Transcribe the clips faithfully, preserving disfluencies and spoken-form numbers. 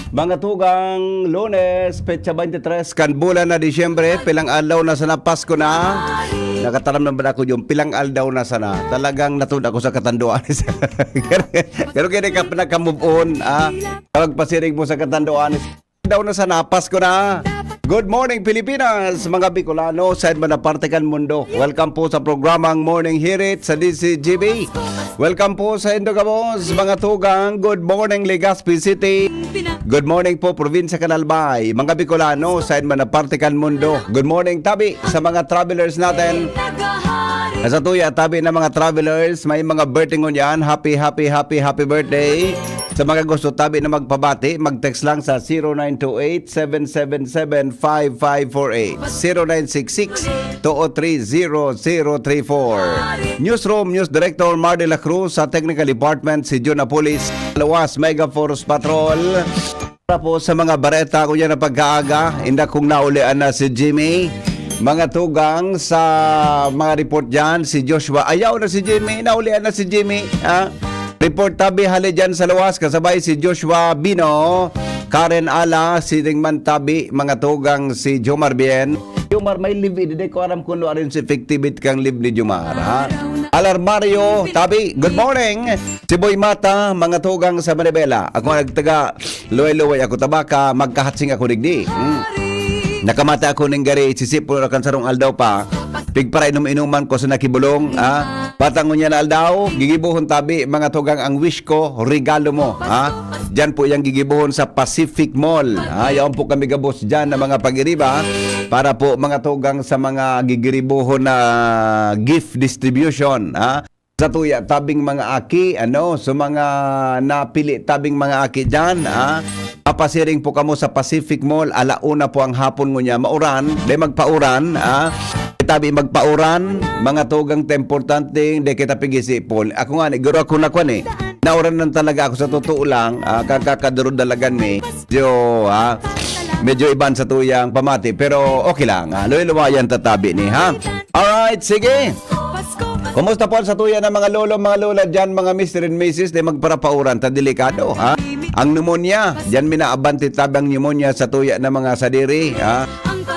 Mga tugang, Lunes, petsa twenty-three kan bulan na Disyembre, pilang aldaw na sana, Pasko na. Nakataram na ba ako yung pilang aldaw na sana? Talagang natud ako sa katanduan. Pero kaya ka pa nagka-move on, ah? Pagpasiring mo sa katanduan, daw na sana, Pasko na. Good morning, Pilipinas, mga Bicolano, saan man na parte kan mundo. Welcome po sa programang Morning Hirit sa D C G B. Welcome po sa Indo Gabos, mga tugang. Good morning, Legazpi City. Good morning po, Probinsya kan Albay. Mga Bicolano, saan man na parte kan mundo. Good morning, tabi, sa mga travelers natin. Sa tuya, tabi na mga travelers, may mga birthday ngunyan. Happy, happy, happy, happy birthday. Sa mga gusto tabi na magpabati, mag-text lang sa zero nine two eight, seven seven seven, five five four eight, zero nine six six, two oh three, zero zero three four. Newsroom, News Director Mar de la Cruz, sa Technical Department, si Jun Apulis, Lawas, Mega Force Patrol. Para po sa mga bareta ko yan na pagkaaga, inda kong naulian na si Jimmy. Mga tugang sa mga report dyan, si Joshua. Ayaw na si Jimmy, naulian na si Jimmy. Ha? Report tabi hali dyan sa luwas, kasabay si Joshua Bino, Karen Ala, si Dingman Tabi, mga tugang si Jomar Bien. Jomar, may live, hindi ko aram kung ano rin si effective it kang live ni Jomar, ha? Alarmario, Tabi, good morning. Si Boy Mata, mga tugang sa Manibela. Ako ang nagtaga, luway-luway ako tabaka, magkahatsing ako digdi. Hmm. Nakamata ako ning gari, sisipon na kan sarong aldaw pa. Pigparainom-inuman ko sa nakibulong, ah. Patang ngunyan na aldaw, gigibuhon tabi, mga tugang ang wish ko, regalo mo, ha? Diyan po yung gigibuhon sa Pacific Mall, ha? Yaon po kami gabos dyan na mga pag-iriba para po mga tugang sa mga gigiribuhon na gift distribution, ha? Sa tuya tabing mga aki, ano, sa mga napili tabing mga aki dyan, ha? Papasiring po kamo sa Pacific Mall, ala una po ang hapon ngunyan. Mauran, di magpauran, ha? Tabi magpauran, mga tugang ta importante, di kita pigisipon. Ako nga, ni, guro ako na kwan eh. Nauranan talaga ako sa totoo lang, ah, kakakadurudalagan mi. Medyo, ah, medyo iban sa tuyang pamati, pero okay lang, ah, luwi-luwayan tatabi ni, ha? Alright, sige. Kumusta po sa tuya ng mga lolo, mga lola dyan, mga mister and missus, di magparapauran, ta delikado, ha? Ang pneumonia, dyan minaabanti tabi ang pneumonia sa tuya ng mga sadiri, ha?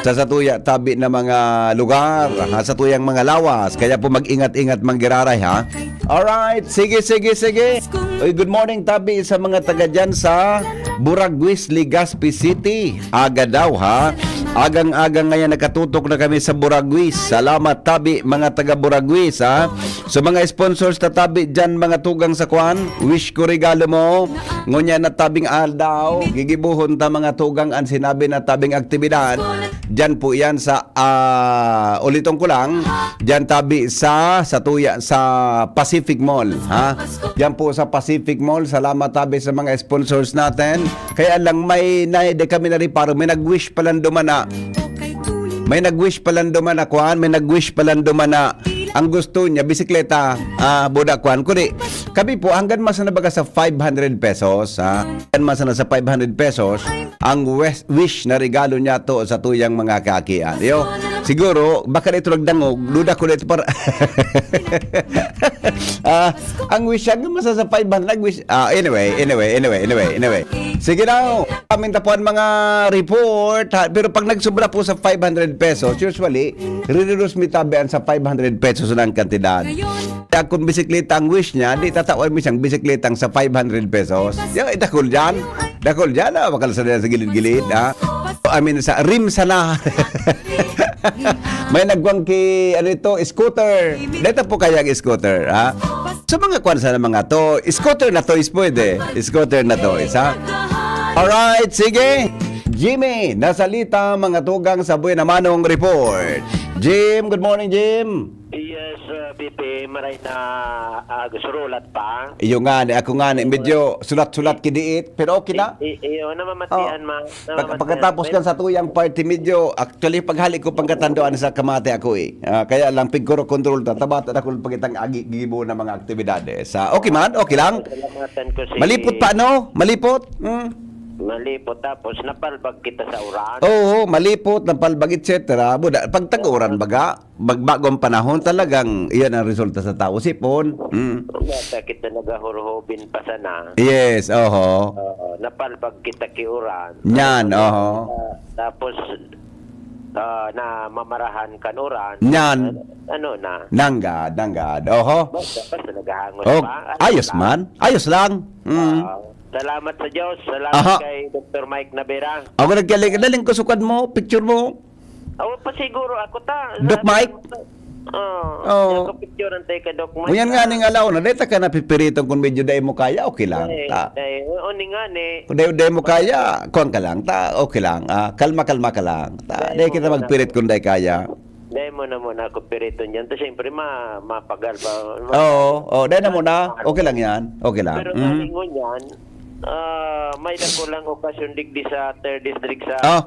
Sa, sa tuya tabi na mga lugar, ha? Sa tuyang mga lawas, kaya po mag-ingat-ingat manggiraray, ha? Alright, sige, sige, sige. Uy, good morning, tabi sa mga taga dyan sa Buraguis, Legazpi City. Aga daw, ha? Agang-agang ngayon nakatutok na kami sa Buraguis. Salamat, tabi, mga taga Buraguis, ha? Sa mga sponsors na tabi dyan, mga tugang sa kwan, wish ko regalo mo. Ngunyan na tabing aldaw, gigibuhon ta mga tugang ang sinabi na tabing aktibidad. Dyan po yan sa, ah, uliton ko lang, dyan tabi sa, sa tuya, sa Pacific Mall, ha? Dyan po sa Pacific Mall, salamat tabi sa mga sponsors natin. Kaya lang may, na, di kami nariparo, may nag-wish palang dumana. May nag-wish palang dumana, kwan, may nag-wish palang dumana. Ang gusto niya, bisikleta, ah, buda, kwan. Kuri, kami po, hanggang masa na baga sa five hundred pesos, ha? Hanggang masa na sa five hundred pesos, ang wes-, wish na regalo niya to sa tuyang mga kaakian. Yo, siguro, baka ito nagdangog, duda ko na ito para, ah, ang wish, hanggang masa sa five hundred, nag-wish, ah, anyway, anyway, anyway, anyway, anyway. Sige daw, amin tapuan mga report, ha? Pero pag nagsubra po sa five hundred pesos, usually, rinurus mi tabi an sa five hundred pesos na ang kantidad. Kaya kung bisikleta ang wish niya, di tatawan mi siyang bisikletang sa five hundred pesos. Yo, eh, dakul dyan. Dakul dyan, ah. Bakal sa, sa gilid-gilid, ha? I mean, sa rim sana. May nagwang ki, ano ito, scooter. Dito po kaya ang scooter, ha? Sa mga kwan sa mga to, scooter na to is pwede. Scooter na to is, ha? Alright, sige. Jimmy, nasalita, mga tugang sa Buena Manong Report. Jim, good morning, Jim. Yes, uh, P P, maray na, ah, surulat pa. Iyo nga ni, ako nga ni, medyo sulat-sulat kidiit, pero okay na. I-, i-, iyo, namamatian, Oh. ma-, Pag-, namamatian. Pagkatapos kan sa tuyang party, medyo, actually, paghali ko pangkatandoan sa kamate ako eh. Ah, kaya lang, pigkuro control ta, tabata na kung pagitang agi, gibo na mga aktibidades. Ah, okay man, okay lang. Salamatan ko si Malipot pa, no? Malipot? Hmm. Malipot, tapos napalbag kita sa uran. Oo, malipot, napalbag, et cetera. Buda, pag tag-uran baga, magbagong panahon talagang iyan ang resulta sa tao. Sipon. Mm. Bata kita nagahurhubin pa sana. Yes, oho. Oo, napalbag kita ki uran. Yan, oho. Ah, tapos, ah, na mamarahan kan uran. Yan. Ano na? Nanggad, nanggad. Oho. Basta, basta nagahangos Oh, pa. ayos man. Ayos lang. Mm. Ah, salamat sa Diyos. Salamat Aha. kay Doktor Mike Navera. Ako nagkali, daling ko sukad mo, picture mo. Awa pa siguro ako ta. Doc Mike? Oo. Oo. Ako picture ang ka Doc Mike. Ngunyan nga ning alaw na, dahil ta ka napipiritong kung medyo dahil mo kaya, okay lang. Eh, Ta. eh, o ni nga ni. Kung dahil, dahil mo kaya, kuwan ka lang. Ta, okay lang. Ah, kalma-kalma ka lang. Ta, Dahil dahil mo kita kaya. Magpirit kung dahil kaya. Dahil mo na muna ako piriton dyan. Tapos siyempre, ma mapagal pa. Oo, oh, dahil na muna. Okay lang yan. Okay lang. Pero Mhm. galing mo niyan, ah, may dakulang okasyon digdi sa third district sa Oh,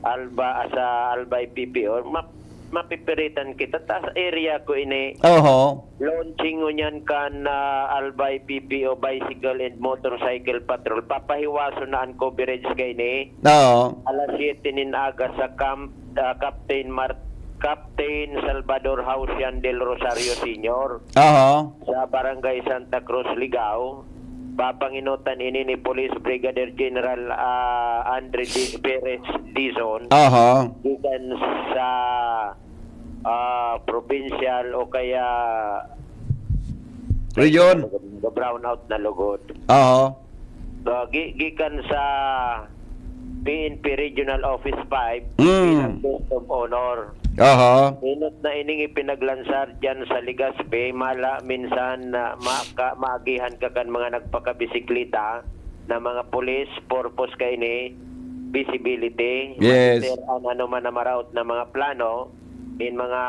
Alba, sa Albay P P O. Ma mapipiritan kita. Tas area ko ini. oho. Launching ngunyan kan, ah, Albay P P O Bicycle and Motorcycle Patrol. Papahiwason na ang coverage kaini. Oo. Alas siyete nin aga sa Camp, ah, Captain Mar-, Captain Salvador Hausian del Rosario Senior Oho. sa Barangay Santa Cruz, Ligao. Papanginutan ini ni Police Brigadier General, ah, Andre D-, Perez Dizon. Oho. Gikan sa, ah, provincial o kaya Region. Brownout na lugod. Oho. So, gi- gikan sa P N P Regional Office five, Mm. bilang guest of honor. Oho. Inot na ining ipinaglansar dyan sa Legazpi, mala minsan na maka- maagihan ka kan mga nagpakabisikleta na mga pulis, purpose kaini, visibility, Yes. ma-deter an anoman na maraot na mga plano in mga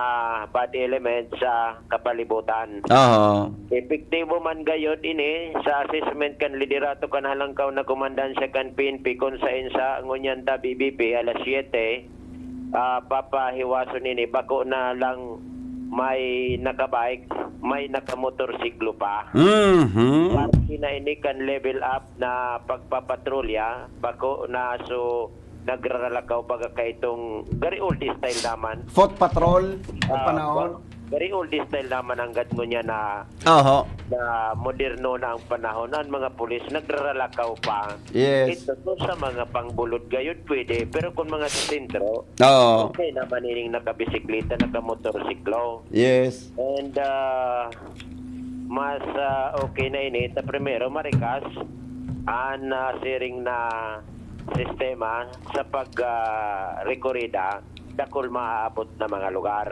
bad elements sa kapalibutan. Oho. Epektibo man gayod ini sa assessment kan liderato kan Halangkaw na Komandansya kan P N P, kun saen sa ngunyan ta B B P alas siyete, ah, papahiwason ini, bako na lang may nakabike, may nakamotorsiklo pa. Mhm. Parte na ini kan level up na pagpapatrolya, bako na so nagraralakaw baga kaitong gari old style naman. Foot patrol, Ah, panahon. Gari old style naman ang gatmo niya na Oho. na moderno na ang panahon, ang mga pulis nagraralakaw pa. Yes. Ito, kung sa mga pangbulod gayud, pwede. Pero kung mga sa sentro, Oo. okay naman ining nakabisikleta, nakamotorsiklo. Yes. And ah, mas ah, okay na ini. Ta primero, marikas, ang ah, siring na sistema sa pag ah, rekorida, dakul maaabot na mga lugar.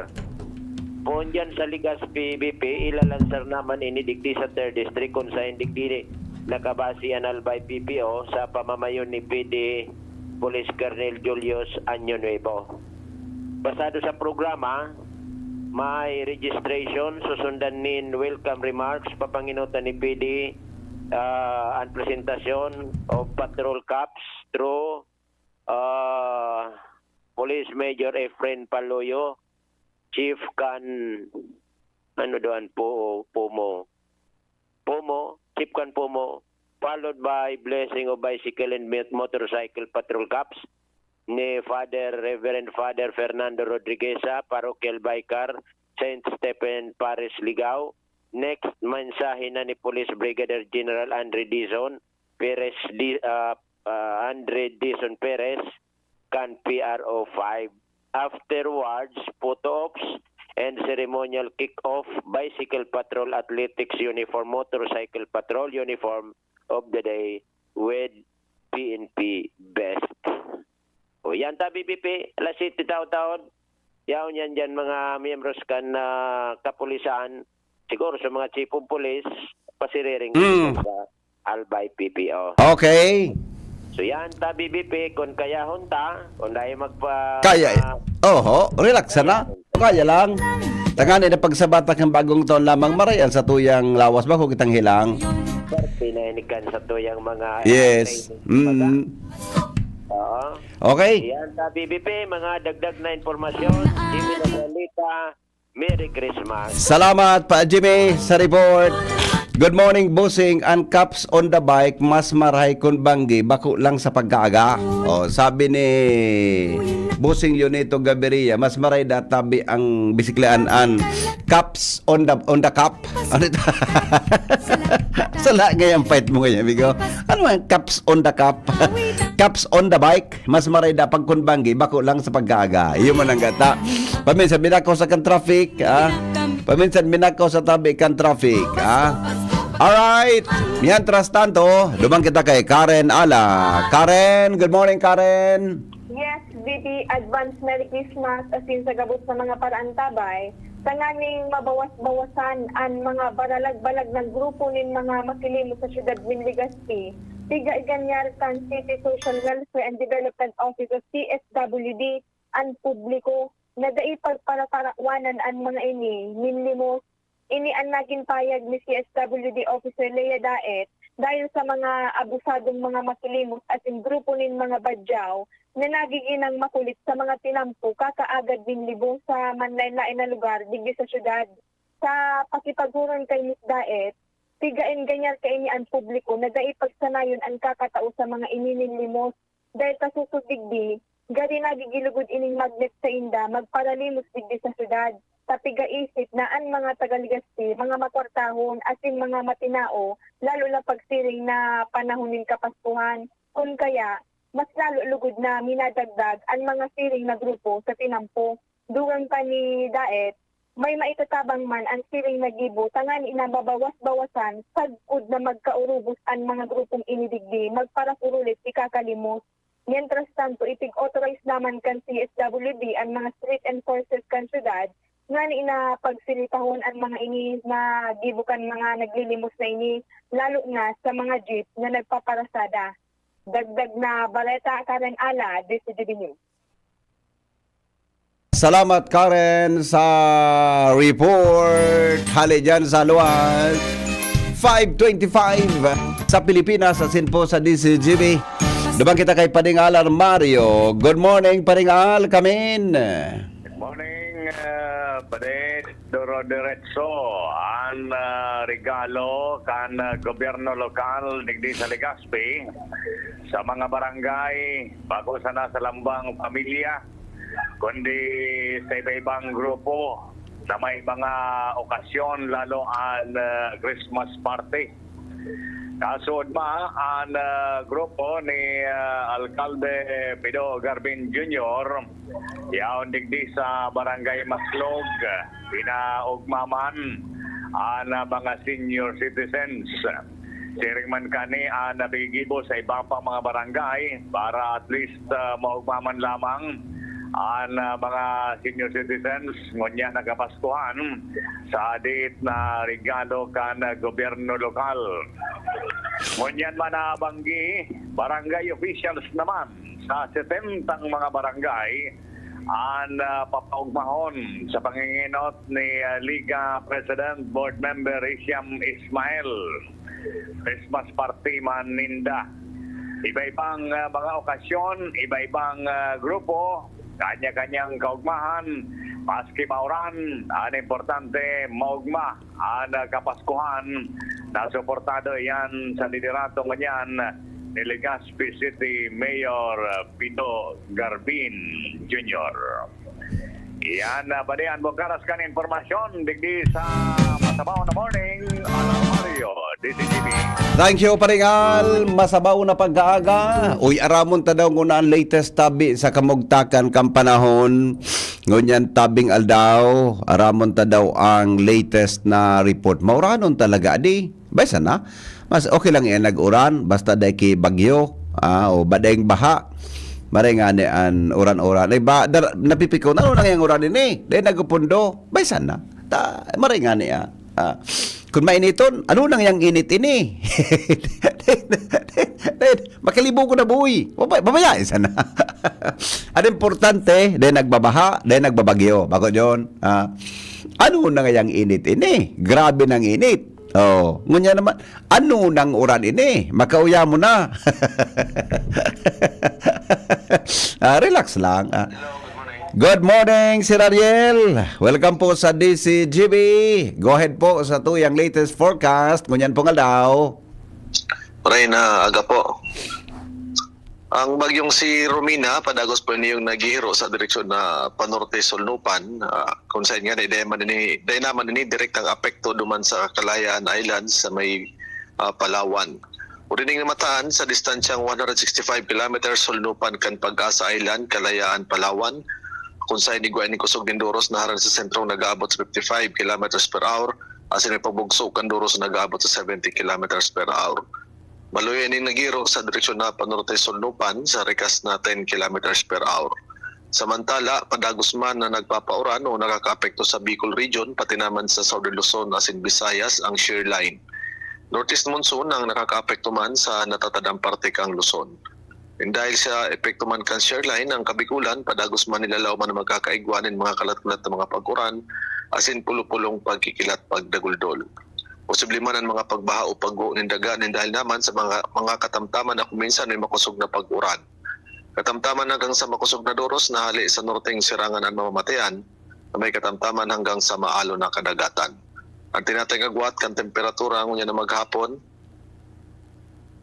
Poon dyan sa Legazpi, B P, ilalansar naman ini digdi sa third District, kung saen digdi nakabase an Albay P P O sa pamamayon ni P D Police Colonel Julius Año Nuevo. Basado sa programa, may registration, susundan nin welcome remarks, papanginutan ni P D, ah, an presentasyon of patrol cups through ah, Police Major Efren Paloyo, Chief kan, ano doon po, Pomo. Pomo, Chief kan Pomo, followed by blessing of bicycle and mot- motorcycle patrol cups ni Father, Reverend Father Fernando Rodrigueza, Parochial Vicar, Saint Stephen Parish, Ligao. Next, mensahe na ni Police Brigadier General Andre Dizon, Perez, Di, ah, ah, Andre Dizon Perez, kan P R O five. Afterwards, photo ops and ceremonial kick-off, bicycle patrol, athletics uniform, motorcycle patrol, uniform of the day with P N P vest. O yan ta, B P P, alas siyete taon-taon. Yaon yan dyan, mga miyembros kan ah, kapulisan. Siguro sa mga chief of police, pasiriring Mm. sa Albay P P O. Okay. So yan ta, B B P, kung kayahon ta, kung dahil magpa... Kaya, oho, relax na. Kaya lang. Tangan na pagsabatak ng bagong taon lamang, maray, ang satuyang lawas, bako kitang hilang. Parte na inikan sa tuyang mga Yes. training, Mm. Oo. Okay. Yan ta, B B P, mga dagdag na impormasyon. Jimmy Nagralita, Merry Christmas. Salamat, Pa Jimmy, sa report. Good morning, Bossing. An caps on the bike, mas marahay kun banggi, bako lang sa pagkaaga. Oh, sabi ni Bossing Leonito Gaviria, mas marahay da tabi ang bisiklean an caps on the, on the cap. Ano ito? Sala ngayon, fight mo ngayon, amigo. Ano ang caps on the cap? Caps on the bike, mas marahay da pag kun banggi, bako lang sa pagkaaga. Iyo man ang gata. Paminsan, minakaw sa kan traffic, ah. Paminsan, minakaw sa tabi kan traffic, ah. Alright. Mientras tanto, duman kita kay Karen Ala. Karen, good morning, Karen. Yes, B B, advance Merry Christmas asin sa gabos na mga paraantabay, tanganing mabawas-bawasan an mga baralag-balag na grupo nin mga makilimos sa siyudad nin Legazpi. Piga iganyar kan City Social Welfare and Development Office o C S W D an publiko na dai pagparatarawanan an mga ini nin limos. Ini an nagin payag ni C S W D Officer Lea Daet dayon sa mga abusadong mga makilimos asin grupo nin mga badyaw na nagiginang makulit sa mga tinampo kakaagad nin limos sa manlaen-laen na lugar digdi sa syudad. Sa pakipaghuron kay Miss Daet, piga iganyar kaini an publiko na dai pagsanayon an kakatao sa mga ini nin limos. Dahil sa susog digdi, gari nagigilugod ining magnet sainda magparalimos digdi sa syudad, ta piga isip na an mga taga Legazpi, mga makwartahon asin mga matinao, lalo na pagsiring na panahon nin Kapaskuhan. Kun kaya, mas lalo lugod na minadagdag an mga siring na grupo sa tinampo. Dugang pa ni Daet, may maitatabang man an siring na gibo tanganing mabawas-bawasan sagkod na magkaurubos an mga grupong ini digdi magparapurulit ikakalimos. Mientras tanto, ipig-authorize naman kan C S W D an mga street enforcers kan syudad ngani na pagsilipahon an mga ini na gibo kan mga naglilimos na ini, lalo na sa mga jeep na nagpaparasada. Dagdag na bareta, Karen Ala, D C G B News. Salamat, Karen, sa report. Hali dyan sa luwas. Five twenty-five sa Pilipinas, asin po sa D C G B. Duman kita kay Pading Al Armario. Good morning, Pading Al. Kamin. Good morning, uh, Pade Doro Diretso. An uh, regalo kan uh, gobyerno lokal digdi sa Legazpi sa mga barangay, bako sana sa lambang pamilya, kundi sa iba-ibang grupo sa may mga okasyon, lalo an uh, Christmas party. Kaso ma an uh, grupo ni uh, Alcalde Pido Garbin Junior, yaon digdi sa Barangay Maslog, pinaugmaman an uh, mga senior citizens. Siring man kani an nabigibo sa iba pa mga barangay para at least uh, maugmaman lamang an uh, mga senior citizens ngunyan na Kapaskuhan sa adit na regalo kan gobyerno lokal. Ngunyan man nabanggi, barangay officials naman sa setentang mga barangay an uh, papaugmahon sa panginginot ni uh, Liga President Board Member Hisham Ismail. Christmas party man ninda. Iba-ibang uh, mga okasyon, iba-ibang uh, grupo, kanya-kanyang kaugmahan, maski mauran, an importante maugma an uh, Kapaskuhan na suportado iyan sa liderato ngunyan ni Legazpi City Mayor uh, Pido Garbin Junior. Iyan na ba diyan bukaras kan impormasyon digdi sa Masabaw na Morning, Mario, D C G B. Thank you, Paringal. Masabaw na pagkaaga. Uy, aramon ta daw nguna an latest tabi sa kamugtakan kan panahon. Ngunyan tabing aldaw, aramon ta daw ang latest na report. Mauranon talaga, di? Bay sana. Mas okay lang yan nag-uran, basta dai ki bagyo, ah, o badaing baha. Maray ngani an uran-uran. Ay ba, dar, napipikon, ano nang yang uran ini? Dai nagupundo. Bay sana. Ta, maray ngani, ah. Ah, kun mainiton, ano nang yang init ini? Makalibo ko na buhi. Babay, babayaan sana. Ang importante, dai nagbabaha, dai nagbabagyo. Bako John, ah, ano na ngayang init ini? Grabe nang init. Oh, ngunya naman, ano nang uran ini? Makauya mo na. Ah, relax lang. Ah. Good morning, Sir Ariel. Welcome po sa D C G B. Go ahead po sa tuyang latest forecast ngunyan pong aldaw. Maray na aga po. Ang bagyong si Romina, padagos po niyong naghihiro sa direksyon na panorte-sulnupan, ah, kung saan nga, dahil naman ini, dahil naman ini direktang apekto duman sa Kalayaan Islands sa may, ah, Palawan. Urining namataan sa distansyang one hundred sixty-five kilometers sulnupan kan Pag-asa Island, Kalayaan, Palawan, kung saan igwa ning kusog nin doros na harang sa sentrong nag-aabot sa fifty-five kilometers per hour, asin may pabugso kan doros na nag-aabot sa seventy kilometers per hour. Maluya ning naghiro sa direksyon na panorte-sulnupan sa rikas na ten kilometers per hour. Samantala, padagos man na nagpapauran o nakakaapekto sa Bicol Region, pati naman sa Southern Luzon asin Visayas ang shear line. Northeast monsoon ang nakakaapekto man sa natatadang parte kang Luzon. And dahil sa epekto man kan shear line, ang Kabikulan, padagos man nilalaw man ang magkakaigwa nin mga kalat-kalat na mga pag-uran, asin pulo-pulong pagkikilat pagdaguldol. Posible man ang mga pagbaha o pagguho nin daga nin dahil naman sa mga, mga katamtaman na kuminsan may makosog na pag-uran. Katamtaman hanggang sa makosog na doros na hali sa norteng sirangan an mamamatean, na may katamtaman hanggang sa maalon na kadagatan. Ang tinatayang agwat kan temperatura ngunyan na maghapon,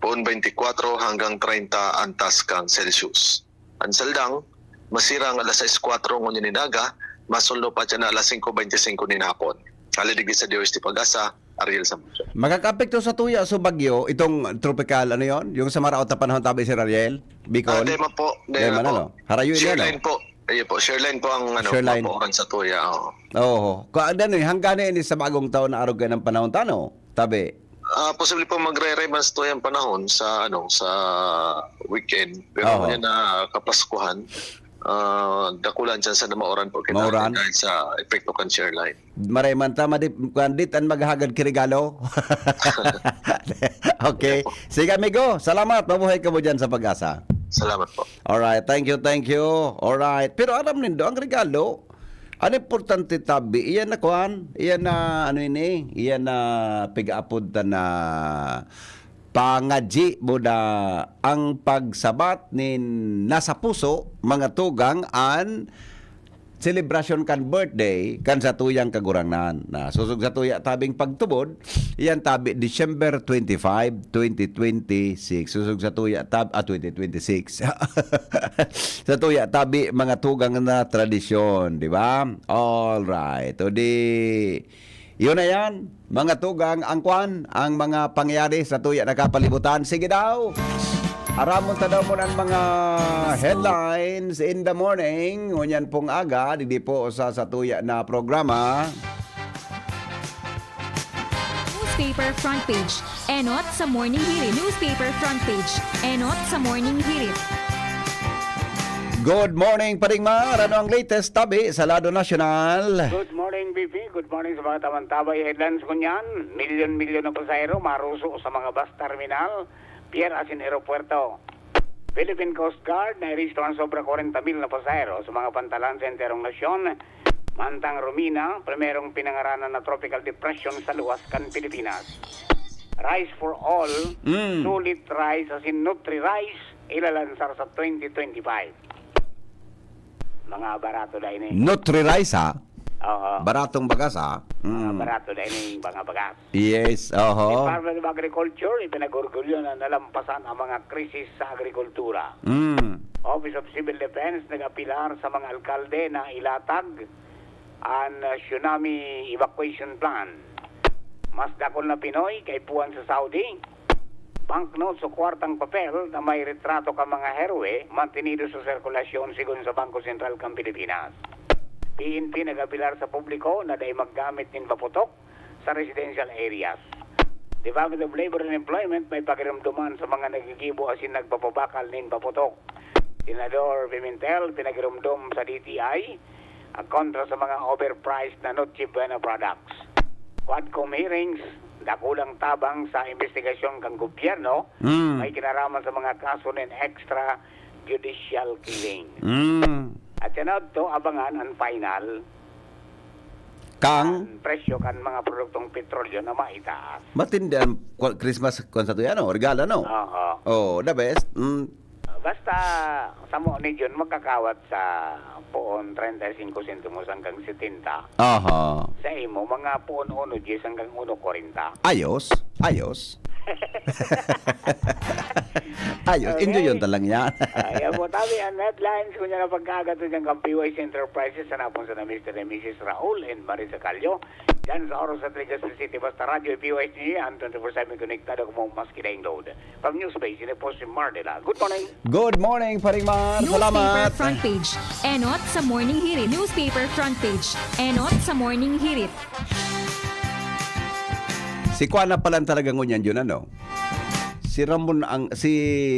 poon twenty-four hanggang thirty antas kang Celsius. Ang saldang, masira ang alas sais kwatro ngunyan nin aga, masulno pa siya na alas singko beinti singko nin hapon. Hali digdi sa D O S T Pag-asa, Ariel Samudio. Makakaapekto sa tuya so bagyo itong tropical, ano yon? Yung sa maraot na panahon, tabi, Sir Ariel? Ah, Bicol? dema po. Dema Dema na, po. No? Harayo Shear niya, no? Line po. Ayun po, shear line po ang ano, Shear line. Mapauran sa tuya. Oo. Oho. Kung ano, ano, eh, hanggang na ini sa bagong taon na arog ng panahon tano, tabi. Ah, posible po magre-rebound sa tuyang panahon sa ano, sa weekend. Pero Oo. Ngayon na Kapaskuhan, ah, dakulan chance na mauran po kita Mauran? Dahil sa epekto kan shear line. Mareman ta, madip, kandit an maghagad ki regalo. Okay. Sige, amigo. Salamat. Mabuhay ka mo dyan sa Pag-asa. Salamat po. Alright. Thank you, thank you. Alright. Pero aram nindo, ang regalo, ang importante tabi, iyan na kwan, iyan na, ano ini, iyan na pigaapod ta na pangadji mo na ang pagsabat nin nasa puso, mga tugang, an selebrasyon kan birthday kan satuyang Kagurangnan. Na susog sa tuya tabing pagtubod, iyan tabi December twenty-five, twenty twenty-six. Susog sa tuya tab-, ah, twenty twenty-six. Sa tuya tabi, mga tugang na tradisyon, di ba? All right. O di, yun na yan. Mga tugang, ang kwan, ang mga pangyayari sa tuya na kapalibutan. Sige daw! Aramon ta daw muna ang mga headlines in the morning. Ngunyan pong aga, digdi po sa, sa tuya na programa. Newspaper front page. Enot sa Morning Hirit. Newspaper front page. Enot sa Morning Hirit. Good morning, Paring Mar. Ano ang latest tabi sa lado nasyonal? Good morning, B P. Good morning sa mga Tamantabay Headlines ngunyan. Milyon-milyon na pasahero maruso sa mga bus terminal, pier asin aeropuerto. Philippine Coast Guard nairehistro ang sobra kwarenta mil na pasahero sa mga pantalan sa enterong nasyon. Mantang Romina, primerong pinangaranan na tropical depression sa luwas kan Pilipinas. Rice for all, Mm. sulit rice asin Nutri-Rice ilalansar sa twenty twenty-five. Mga barato da ini. Nutri-Rice, ha? Oo. Baratong bagas, ha? Mga Mm. barato da ini, mga bagas. Yes, oho. Department of Agriculture, ipinag-orgulyo na nalampasan ang mga krisis sa agrikultura. Mm. Office of Civil Defense nag-apilar sa mga alkalde na ilatag an, uh, tsunami evacuation plan. Mas dakul na Pinoy kaipuhan sa Saudi. Banknotes o kwartang papel na may retrato kan mga heroe mantinido sa sirkulasyon, sigon sa Bangko Sentral kan Pilipinas. P N P nag-apilar sa publiko na dai maggamit nin baputok sa residential areas. Department of Labor and Employment may pakirumduman sa mga naggigibo asin nagpapabakal nin baputok. Senador Pimentel pinagirumdom sa D T I ang kontra sa mga overpriced na Noche Buena products. Quadcom hearings, dakulang tabang sa imbestigasyon kan gobyerno Mm. may kinaraman sa mga kaso nin extrajudicial killing. Mm. At yan to, abangan ang final Kang? ang presyo kan mga produktong petrolyo na maitaas. Matindi ang kwa-, Christmas kwan sa tuya, no? Regalo, no? Oo. Oh, the best. Mm. Basta, samo ni Jun, makakawat sa poon treinta y cinco sentimos hanggang setenta. Aha. Sa imo, mga poon uno dies hanggang uno kwarenta. Ayos. Ayos. Ayos. Okay. Enjoy yun talang yan. Ayan po, tabi ang headlines. Kung yan ang pagkagato dyan kang P Y C Enterprises, sa napon sa na Mister and Missus Raul and Marisa Callo. Diyan sa Oros at Legazpi City, basta Radyo P Y C, ang twenty-four seven konektado kamo maski daing load. From Newspace, ini po si Mar de la. Good morning. Good morning, Paring Mar. Newspaper Salamat. Front page. Enot sa Morning Hirit. Newspaper front page. Enot sa Morning Hirit. Si Kuan na palan talaga ngunyan yun, ano? Si Ramon ang, si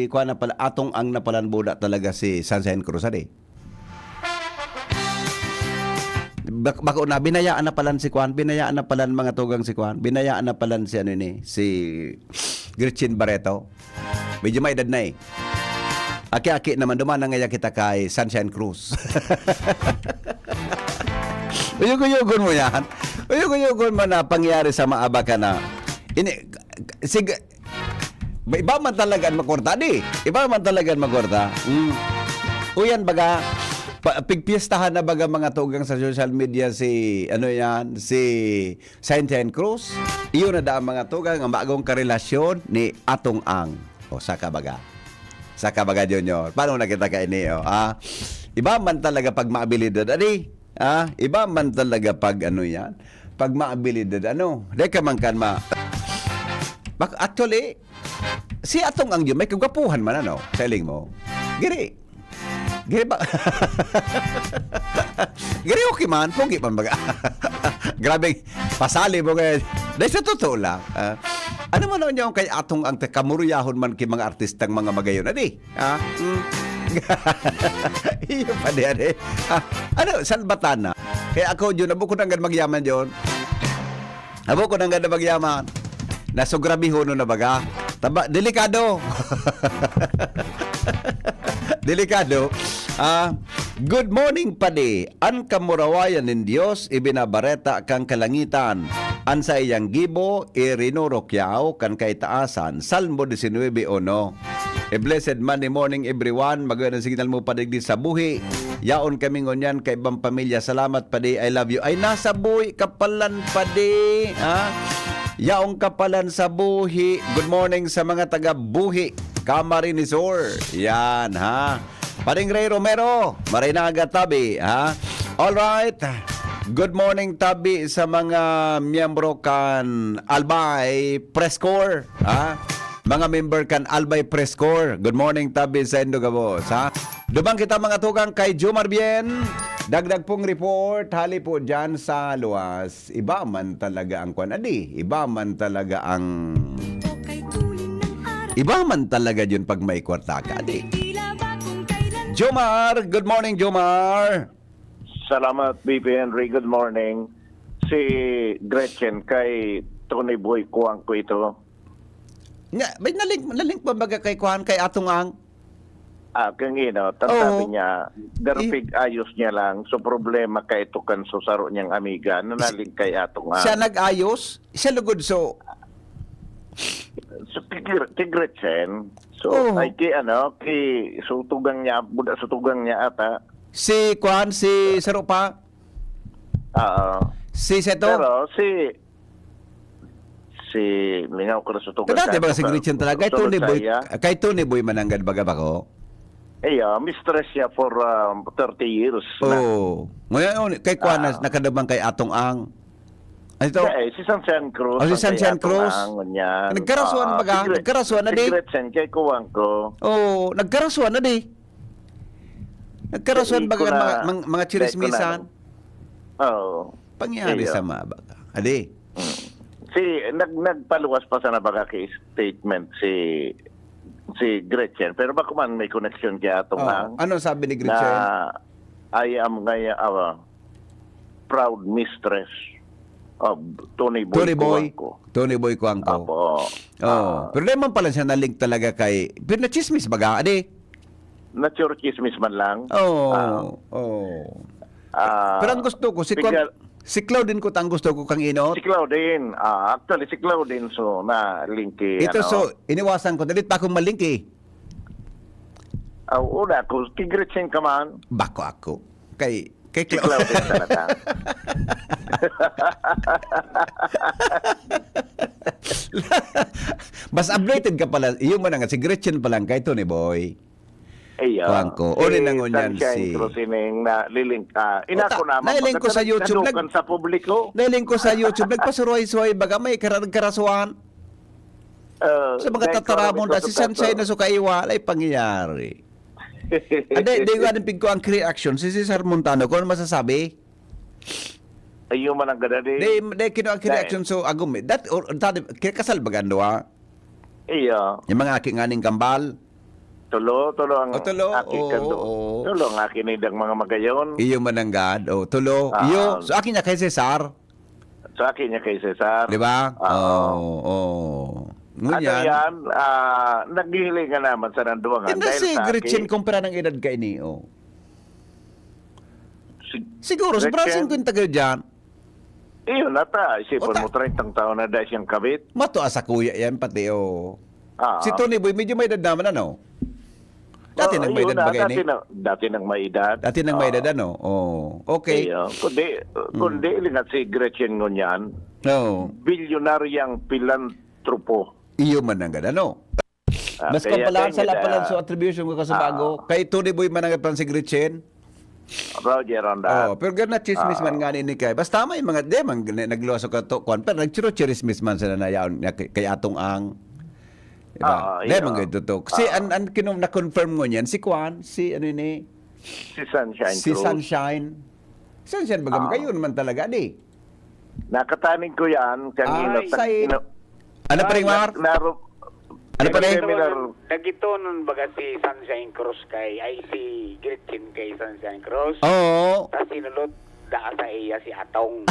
Kuan na pala, Atong Ang na palan buda talaga si Sunshine Cruz, adi? Bak-, bako na, binayaan na palan si Kuan, binayaan na palan mga tugang si Kuan, binayaan na palan si ano ini, si Gretchen Barreto. Medyo may edad na eh. Aki-aki naman, duman na ngaya kita kay Sunshine Cruz. Uyog-uyogon mo yan. Uyog-uyogon mo na pangyari sa maaba ka na. Ini, sig-, iba man talaga ang makwarta, di? Iba man talaga ang makwarta. Mm. Uyan baga, pa, pigpiestahan na baga mga tugang sa social media si, ano yan, si Sunshine Cruz. Iyon na da ang mga tugang ang bagong karelasyon ni Atong Ang. O, saka baga. Saka baga, Junior. Paano na kita kaini, o, ha? Iba man talaga pag maabilidad, adi? Ha? Iba man talaga pag ano yan? Pag maabilidad, ano? Di ka man kan ma-, Bak-, actually, si Atong Ang yun, may kagwapuhan man, ano? Sa iling mo. Giri. Giri ba? Giri okay man, pogi man baga. Grabe, pasali mo ngayon. Dahil sa totoo lang, ah, ano man ang kay Atong Ang kamuruyahon man kay mga artistang mga magayon, adi? Ha? Hmm? Iyo pa di, adi? Ah, ano, salbatana? Kaya ako, yun, abo ko nang magyaman yun. Abo ko nang ganda magyaman. Nasugrabihonon na baga. Taba, delikado. Delikado. Ah, good morning, padi. An kamurawayan nin Dios ibinabareta kan kalangitan. An saiyang gibo, irinurukyaw kan kaitaasan. Salmo diecinuebe uno. A blessed Monday morning, everyone. Magayon ang signal mo pa digdi sa buhi. Yaon kami ngunyan kaibang pamilya. Salamat, padi. I love you. Ay, nasa buhi ka palan, padi. Ha? Yaon ka palan sa buhi. Good morning sa mga taga Buhi, Camarines Sur. Yan, ha? Pading Ray Romero, Marinaga, tabi, ha? All right. Good morning, tabi, sa mga miyembro kan Albay Press Corps, ha? Mga member kan Albay Press Corps. Good morning, tabi, sa indo gabos, ha? Duman kita, mga tugang, kay Jomar Bien. Dagdag pong report, hali po dyan sa luwas. Iba man talaga ang kwan, adi. Iba man talaga ang, iba man talaga yun pag may kwarta ka, adi. Jomar, good morning, Jomar. Salamat, B P Henry. Good morning. Si Gretchen kay Tony Boy Cuangco ito. Nya, may nalink, nalink pa baga kay Kuan, kay Atong Ang? Ah, kang ino, tan Oo. sabi niya, garpig I- ayos niya lang. So, problema kay ito kan so saro niyang amiga, na Si- naling kay Atong Ang. Siya nag-ayos? Siya lugod so So, kay Gre-, kay Gretchen, so, Oo. ay, kay ano, kay, so, tugang niya, buda, so, tugang niya ata. Si Kuan, si Saro pa? Oo. Si Seto? Pero si, si, mingaw ko na sa tugang Kada, di ba, sa si Gretchen talaga? Kay Tony Boy, kay Tony Boy mananggad baga ba ko? Iya, mistress siya for, um, thirty years na. Oo. Ngayon, kay Kuan, Ah. nakadabang kay Atong Ang. Ano ito? Hindi, eh, si Sunshine Cruz Oh, si ang kay Sunshine Atong Cruz. Ang, ngunyan. Nagkarasuan Ah, baga? si Gre-, Nagkarasuan na si di? Gretchen kay Kuwang ko. Oo, nagkarasuan na di? Nagkarasuan Hindi baga ko na, mga, mga, mga hindi ko na. chirismisan? Oo. Pangyari Iyo. sa mga baga. Adi? Mm. Si, nag-, nagpaluwas pa sana baga kay statement si, si Gretchen. Pero bako man may connection kay Atong Oh, Ang ano sabi ni Gretchen? na, "I am ngaya, ah, proud mistress of Tony Boy Tony Boy. Cuangco." Tony Boy Cuangco. Apo. Oh, Ah. pero di man pala siya na-link talaga kay, pero na-chismis baga, adi? Na-chismis man lang. Oh, Ah. oh. Ah, Pero ang gusto ko, si Clau-, pigal- si Claudine ko, ang gusto ko kang inot. Si Claudine. Ah, actually, si Claudine, so, na-link eh, Ito, ano? so, iniwasan ko. Dalit pa akong ma-link eh. Aw, una ako, si Gretchen ka man. Bako ako. Kay, kay Si Clau- Claudia talaga. Mas updated ka pala. Iyo man nga, si Gretchen pa lang kay Tony Boy. Iya. Kuwan ko. O, rin ang ngunyan Sunshine si Cruz ining na liling-, ah, O, ta-, inako naman nailing ko sa pagkatapos YouTube, nadukan nag-, sa publiko. Nailing ko sa YouTube, nagpasuroy-suroy, baga may kara-, karasuhan. Ah, Sa mga dahil tataramon karami na, ko si sa Sunshine tato. na suka iwalay pangyayari. Ade, di ko anong pigko ang reaction, si Cesar Montano, kung ano masasabi? Ayun man ang gada, di. Di, di, kino ang Dahil reaction, so, agum, that, or, tadi, kinakasal ba gando, ha? Iya. Yung mga aki nga ning kambal? Tulo, tulo ang O, tulo, aki oo, kando. oo. Tulo ang aki ni dang mga magayon. Iyo mananggad, o, tulo. Ah. Iyo, so, aki niya kay Cesar. So, aki niya kay Cesar. Di ba? Oo. Oo, oo. Ano Ngunyan, yan? Ah, naghihiling ka naman sa nanduwangan Hindi dahil si sa aki. Gretchen, kumpara ng edad ka ini, oh. Si-, Siguro, sobrang Gretchen? singkwenta kayo dyan. Iyon, ata, isipon Ota. mo, trentang taon na dahil siyang kabit. Mato, asa kuya yan, pati, oh. Ah. Si Tony Boy, medyo may edad naman, ano? Dati Oh, nang may iyon edad na, ba kayo dati ni? na, dati nang may edad. Dati nang may Ah. edad, ano? Oh, okay. Iyo, kundi, Hmm. kundi, lingat si Gretchen ngunyan, Oo. bilyonaryang pilantropo. Iyo man ang ganda, no? Ah, Mas kaya kapalan sa kayo lapalan nila sa attribution ko sa Ah. bago. Kay Tony Boy man ang atpan si Gretchen. Roger, Ronda. Oh, pero gana chismis Ah. man nga ni Nikay. Basta may mga, di man, gani, nagluwas ako to, kwan, pero nagchiro-chismis man sila na yaon niya kay, kay Atong Ang. Di ba? Ah, Di iyo. man ganito to. Kasi Ah. an, an, kinong, na-confirm mo niyan, si kwan, si ano ni, Si Sunshine si Cruz. Sunshine. Sunshine, baga Ah. magkayo naman talaga, di? Nakataning ko yan, kanina Ay. pag Say. ino-, Ano pa rin, Ay, Mar? na-, naro-, Ano pa rin? ino-, seminar. Nagitonon baga si Sunshine Cruz kay, ay, si Gretchen kay Sunshine Cruz. Oo. Tas sinulot da sa iya si Atong. Oo.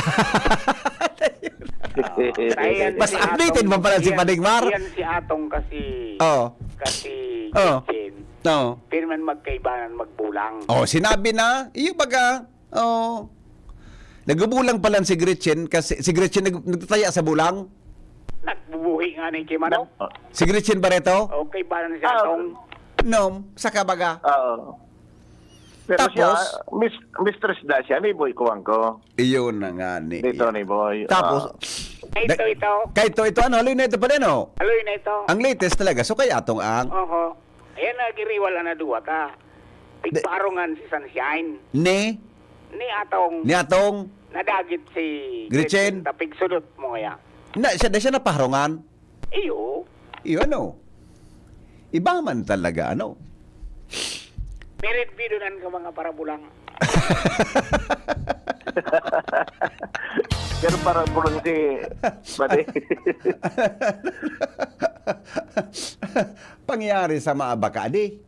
Kaya yan Mas si updated Atong, mo pala si yan, Paning Mar. yan si Atong kasi, Oo. kasi Oo. Gretchen. Oo. Pero man magkaibanan magbulang. Oh, sinabi na, iyo baga, Oh. Nagubulang pala si Gretchen kasi si Gretchen nag-, nagtataya sa bulang. Nagbubuhi nga ni Kim, ano? Si Gretchen Barreto? Okay, parang si Ah. Atong. No, saka baga. Oo. Pero Tapos? siya, mis-, mistress na siya, ni Boy Kuwang ko. Iyon na nga ni Dito ni Boy. Tapos, Ah. Ito, da-, ito. Kay ito, ito, ano, haloy na ito pala, no? Haloy na ito. Ang latest talaga, so kay Atong Ang. Oho. Ayan, nagiriwal na duwa ta. Di- Pigparongan si Sunshine. Ni? Ni Atong. Ni Atong. Nadagit si Gretchen. Gretchen, tapig sudot mo kaya. Na, siya, siya napaharongan? Iyo. Iyo, ano? Iba man talaga, ano? Merit bidunan ka mga parabulang. Pero parabulang si, pati. Pangyari sa mga baka, di?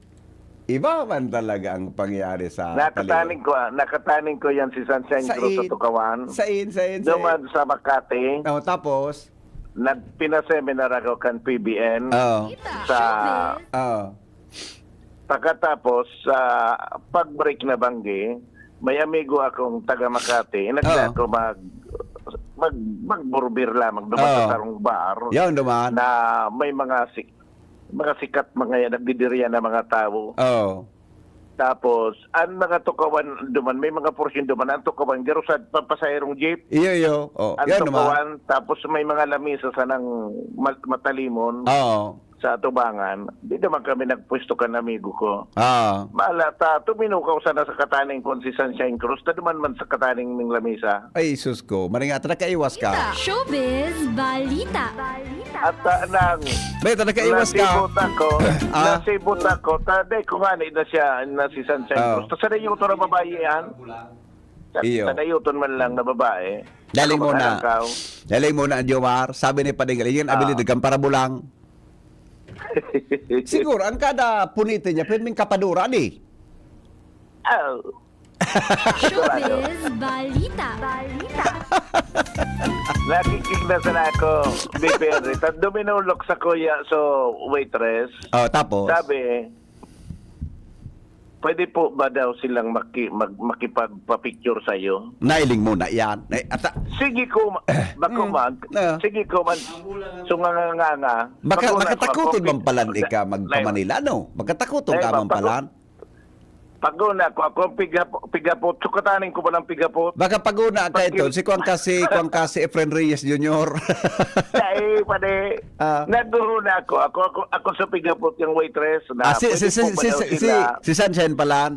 Iba man talaga ang pangyayari sa Nakataning taliwan. ko, ah, nakataning ko yan si Sunshine Cruz sa Sain? Tukawan. Sain, sain, sain? Duman sa Makati. Oh, tapos? Nagpina-seminar ako kan P B N Oo. sa Oo. Pagkatapos, sa pag-break na banggi, may amigo akong taga Makati. Nagda Oo. ako mag-, mag-, magburbir lamang duman sa Oo. sarong bar Yan, duman. na may mga sik-, mga sikat, mga yan, nagdidiriyan na mga tao. Oo. Tapos, ang mga tukawan duman, may mga porsyon duman, ang tukawan, garo sa papasaherong jeep. Iyo, iyo. Oh, Ang yan naman. tukawan, tapos may mga lamisa sanang mal-, matalimon Oo. sa atubangan. Di naman kami nagpwesto kan amigo ko. Ah. Mala ta, tuminukaw sana sa kataning kon si Sunshine Cruz, ta duman man sa kataning ning lamisa. Ay, sus ko. Maring ata nakaiwas ka. Showbiz Balita. At, ah, nang May ata nakaiwas ka. nasibot ako, Ah. nasibot ako, ta, dai ko nga ni na siya, na si Sunshine Oh. Cruz. Ta, sa dayoton na babae yan. Sa, Iyo. sa dayoton man lang na babae. Daling Ako muna. makalangkaw. Daling muna, Jomar. Sabi ni Padigal, "Yan, Ah. abilidad kang parabulang." Siguro, ang kada puniti niya, pwedeng kapadura, di? Oh. Showbiz Balita. Balita. Nakikita sana ako, B P N Rita. Duminulok sa kuya, so, waitress. Oh, tapos? Sabi, "Pwede po ba daw silang maki-, mag-, makipagpa-picture sa'yo?" Nailing mo na yan. Ay, ata- Sige ko, ma-, Eh, bako mm, mag-, ah. sige ko man, so nga, nga, nga, nga. Baka, Bako na, makatakutin bako, man palan bako, ika magpamanila, no? Makatakutin eh, ka man bako, palan. Paguna ko, ako ang pighap-, pighapot. Sukatanin ko ba ng pighapot? Baka paguna ka ito. Pagkil- Si Kuan kasi, Kuan kasi Efren Reyes Junior. Ay, pare. Ah. Naghuhuna ako. Ako, ako, ako sa pighapot yung waitress na Ah, si, pwede si, si, po ba si, daw si, sila? Si Sunshine pala.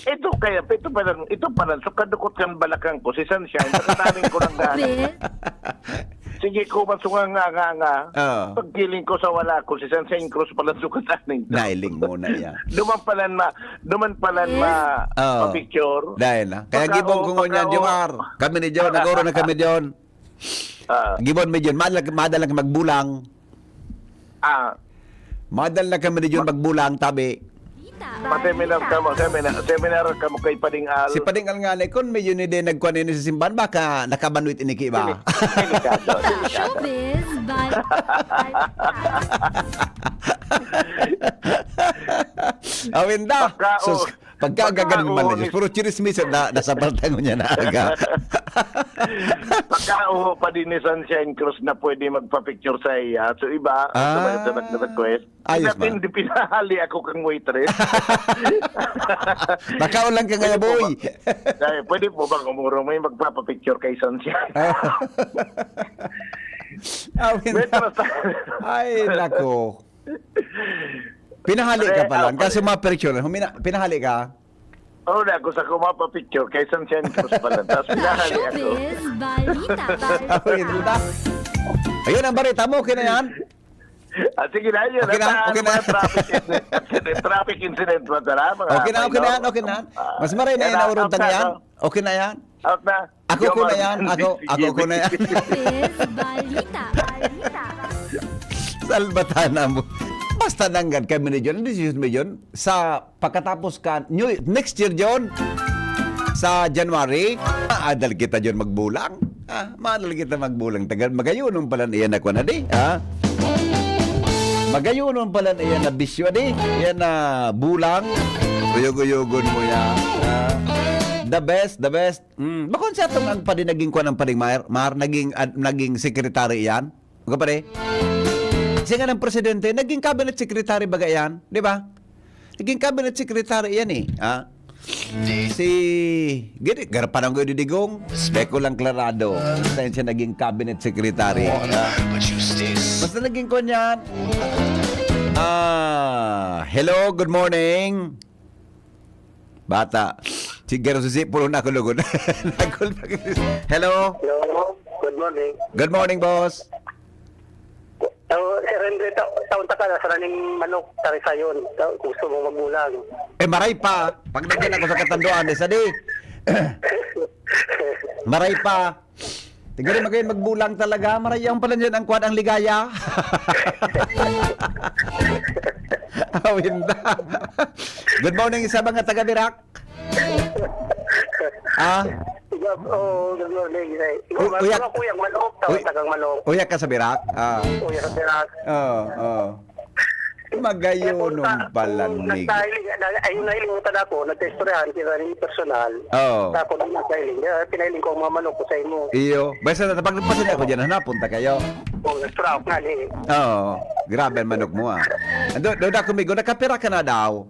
Ito kaya, ito pala, ito pala, sukadukot kang balakang ko, si Sunshine, sukatanin ko ng gana. Pwede? Sige ko, masunga nga, nga, nga. Oo. Pagkiling ko sa wala ko, si Sunshine Cruz pala sukatanin ko. Nailing mo na yan. Duman pala ma-, duman pala Yes. ma-, Oo. ma-picture. Dahil na. Kaya Pagka gibong o, ko ngunyan, pagka o. Jomar. Kami ni John, nagoro na kami, John. Ah. Gibon mi, John. Madala, madala ka magbulang. Ah. Madala na kami ni John Ma- magbulang, tabi. Ma-seminar ka mo, seminar, seminar ka mo kay Pading Al. Si Pading Al nga na, kung medyo ni din nagkuhan ini sa simbahan, baka nakabanwit ini ki iba. Deli-, delikado, delikado. Showbiz, balik. Awin da. Baka, Sus, oh. Pagka Baka, gaganon man oo, na Diyos, ni- puro chirismis na, nasa paltangon niya na aga. Baka, oo, pa din ni Sunshine Cruz na pwede magpa-picture sa iya. So, iba, Ah, sa mga nag-request. Ayos Hindi man. Hindi pinahali ako kang waitress. Baka ulang ka Pwede nga, po boy. ba? Ay, pwede po bang umurong may magpapapicture kay Sunshine? Ah. Awin Wait, na. basta- Ay, nako. Pinahali ka Pare, pala. ah, Kaso pare. Mga picture, humina-, pinahali ka? Oo, na ako sa kumapapicture kay Sunshine Cruz pala. Tapos pinahali ako. Showbiz, balita, balita. Awin na. Ayun ang balita mo, okay na yan? Ah, sige na, yun. Okay na, At, ah, okay ano na. ba, traffic incident, traffic incident ba, tara? Mga Okay na, okay na yan, minor? okay na yan. Ah, Mas maray na yan, yan, ang urong out na, tangian. no? Okay na yan. Out na. Ako Medyo ko na yan, marunong ako, din ako ko na yan. sige. Showbiz, balita, balita. Salbatana mo. Basta nanggad kami ni John. Ang desisyon mo, John, sa pagkatapos ka, New, next year, John, sa January, maadal kita, John, magbulang. Ah, maadal kita magbulang. Tagal, magayonon pala niya na kwa na di, ha? Magayonon pala niya na bisyo, di? Yan na bulang. Uyog-uyogon mo yan. Ah, the best, the best. Mm. Bakon siya itong ang padi naging kwan ang padi, Mar, Mar, naging, ad-, naging secretary yan? Mga pare, siya nga ng presidente, naging cabinet secretary baga yan, di ba? Naging cabinet secretary yan eh, ha? Si, gini, garapanang ko didigong, beko lang klarado. Saan siya naging cabinet secretary, ha? Basta naging kwan yan. Ah, hello, good morning. Bata. Siguro si Sipolo na ako lugod. Nagkul-, hello? Hello, good morning. Good morning, boss. Oh, Sir Henry, ta-, taon ta ka na, sa raning manok, tarisayon. Ta-, gusto mo magbulang. Eh, maray pa. Pag nagyan ako sa katanduan, eh, sadi. Maray pa. Tigari magayon magbulang talaga. Marayaon pala niyan ang kwan, ang ligaya. Awinda. Good morning sa mga taga Virac. Ah? Oh, good morning. Ay, Uy, uyak. Mga kuyang manok, tawag Uy. Tagang manok. Uyak ka sa Virac? Ah. Uyak sa Virac. Oo, oo. Magayon Kaya kung ta-, pala kung ni nagkahiling, na, ayun, nahilimutan ako, nagkaistoryahan kita ni personal. Oo. Tapos nung nagkahiling, eh, pinahiling ko ang mga manok ko sa imo. Iyo. Basta na, pag nagpasin ako dyan, hanapon ta kayo. Oh, nagtraok nga ni. Oo. Grabe ang manok mo, ah. Ando, do, da, kumigo, nakapira ka na daw?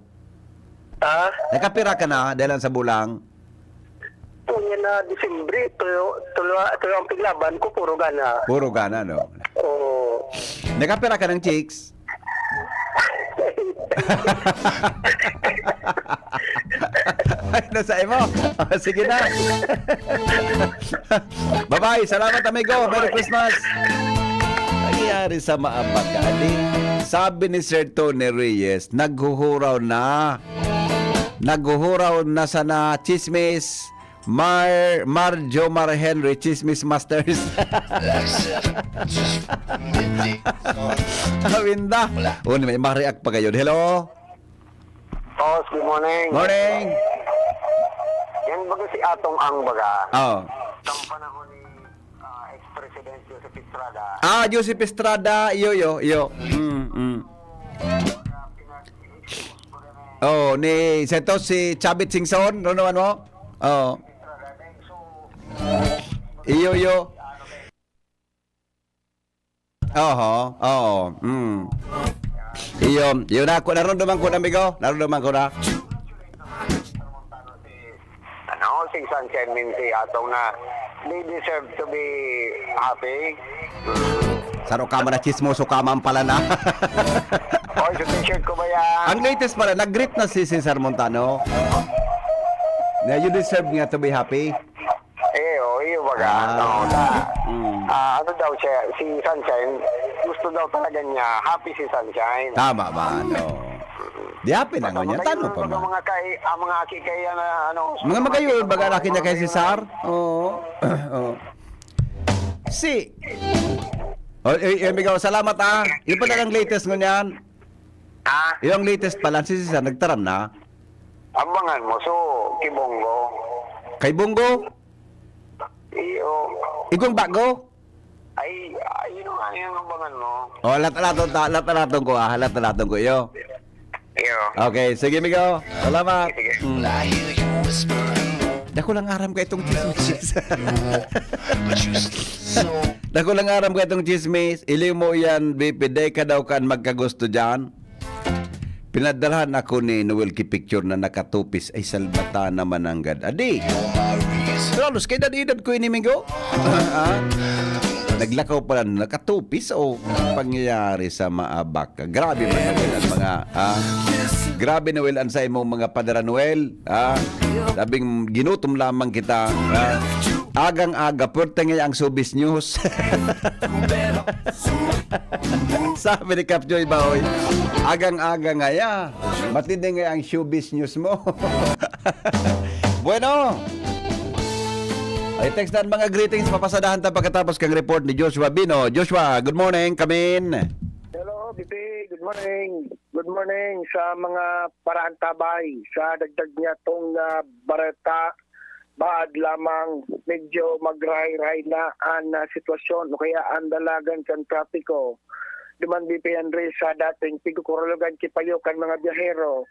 Ha? Nakapira ka na dahil lang sa bulang? Kung yan na Disyembre, tuyo, tulo, tulo ang piglaban ko, puro gana. Puro gana, no? Oo. Nakapira ka ng chicks? Ay, nasa imo. Ah, sige na. Bye-bye. Salamat, amigo. Merry Christmas. Nangyari sa maabagadi. Sabi ni Sir Tony Reyes, naghuhuraw na. Naghuhuraw na sana, chismis. Mar, Mar Jomar Henry, Chismis Masters. Awinda. O, may ma-react pa kayo. Hello? Boss, good morning. Morning. Yan baga si Atong Ang baga. Oh. Sa panahon ni, ah, ex-president Joseph Estrada. Ah, Joseph Estrada, iyo, iyo, iyo. Mm, mm. Oh, ni Seto, si Chavit Singson, ano naman mo? Oh. Iyo, iyo. Oho, oo. Mm. Iyo, iyo na, ku-, narunduman ko na, amigo. Narunduman ko na. Si Sunshine Minty atong na, they deserve to be happy. Saro ka man na chismoso ka man pala na. Oy, sa t-shirt ko ba yan? Ang latest pala, nag-greet na si Cesar Montano. Na you deserve nga to be happy. Eh, oh, iyo baga. Ah. No, na, Mm. ah, ano daw siya, si Sunshine, gusto daw talaga niya, happy si Sunshine. Tama ba? No. Di happy na ngunyan. Tano pa Ang man. mga kay, ang mga aki kaya na ano. Mga magayon, baga laki niya kay Cesar? Oo. Oo. Si... Oh, eh, eh, amigo, salamat ah. Yung pala ang latest ngunyan. Ha? Yung latest pala, si Cesar nagtaram na. Abangan mo, so, kibonggo. Kay Bongo, Iyo. igong bago. Ay, ay, yun ang, yun ang abangan mo. Oh, lat-alaton ta, lat-alaton ko ah, lat-alaton ko iyo. Iyo. Okay, sige amigo. Salamat. Sige. Mm. Dako lang aram ka itong chismis. Dako lang aram ka itong chismis. Iliw mo yan, B P, di ka daw kan magkagusto dyan. Pinadalhan ako ni Noel ki picture na nakatupis ay salbata naman ang gad. Adi. Pero halos kay edad-edad ko ini, amigo. Ah? Naglakaw pala na nakatupis o pangyayari sa maabak. Grabe man Noel ang mga, ah? Grabe Noel ang sa imong mga padara Noel, ah? Sabing ginutom lamang kita, ah? Agang-aga, pwerte nga ang showbiz news. Sabi ni Kap Joy Baoy, agang-aga nga ya. Matindi nga ang showbiz news mo. Bueno. Ay, text na ang mga greetings. Papasadahan ta pagkatapos kang report ni Joshua Bino. Joshua, good morning. Kamin. Hello, B P. Good morning. Good morning sa mga paraantabay sa dagdag niya tong ah, bareta. Baad lamang medyo magrahay-rahay na an ah, sitwasyon o kaya an dalagan kan trapiko. Duman B P Henry sa dating pigkukurulugan kipayo kan mga biyahero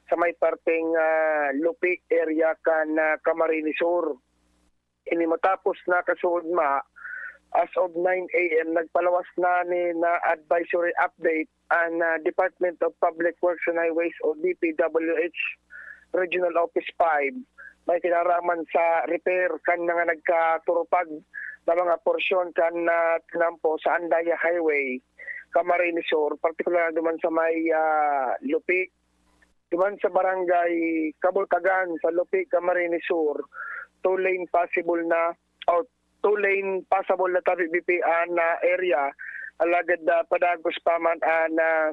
sa may parteng ah, Lupi area kan ah, Camarines Sur. Ini matapos na kasuodma, as of nine a m, nagpalawas na ni na advisory update an ah, Department of Public Works and Highways o D P W H Regional Office five. May kinaraman sa repair kan mga nagkaturupag na mga porsyon kan ah, tinampo sa Andaya Highway, Camarines Sur, partikular na duman sa may ah, Lupi. Duman sa barangay Kabutagan sa Lupi, Camarines Sur, two lane possible na o two lane passable na tabi B P an ah, area. Alagad ah, padagos pa man an ah,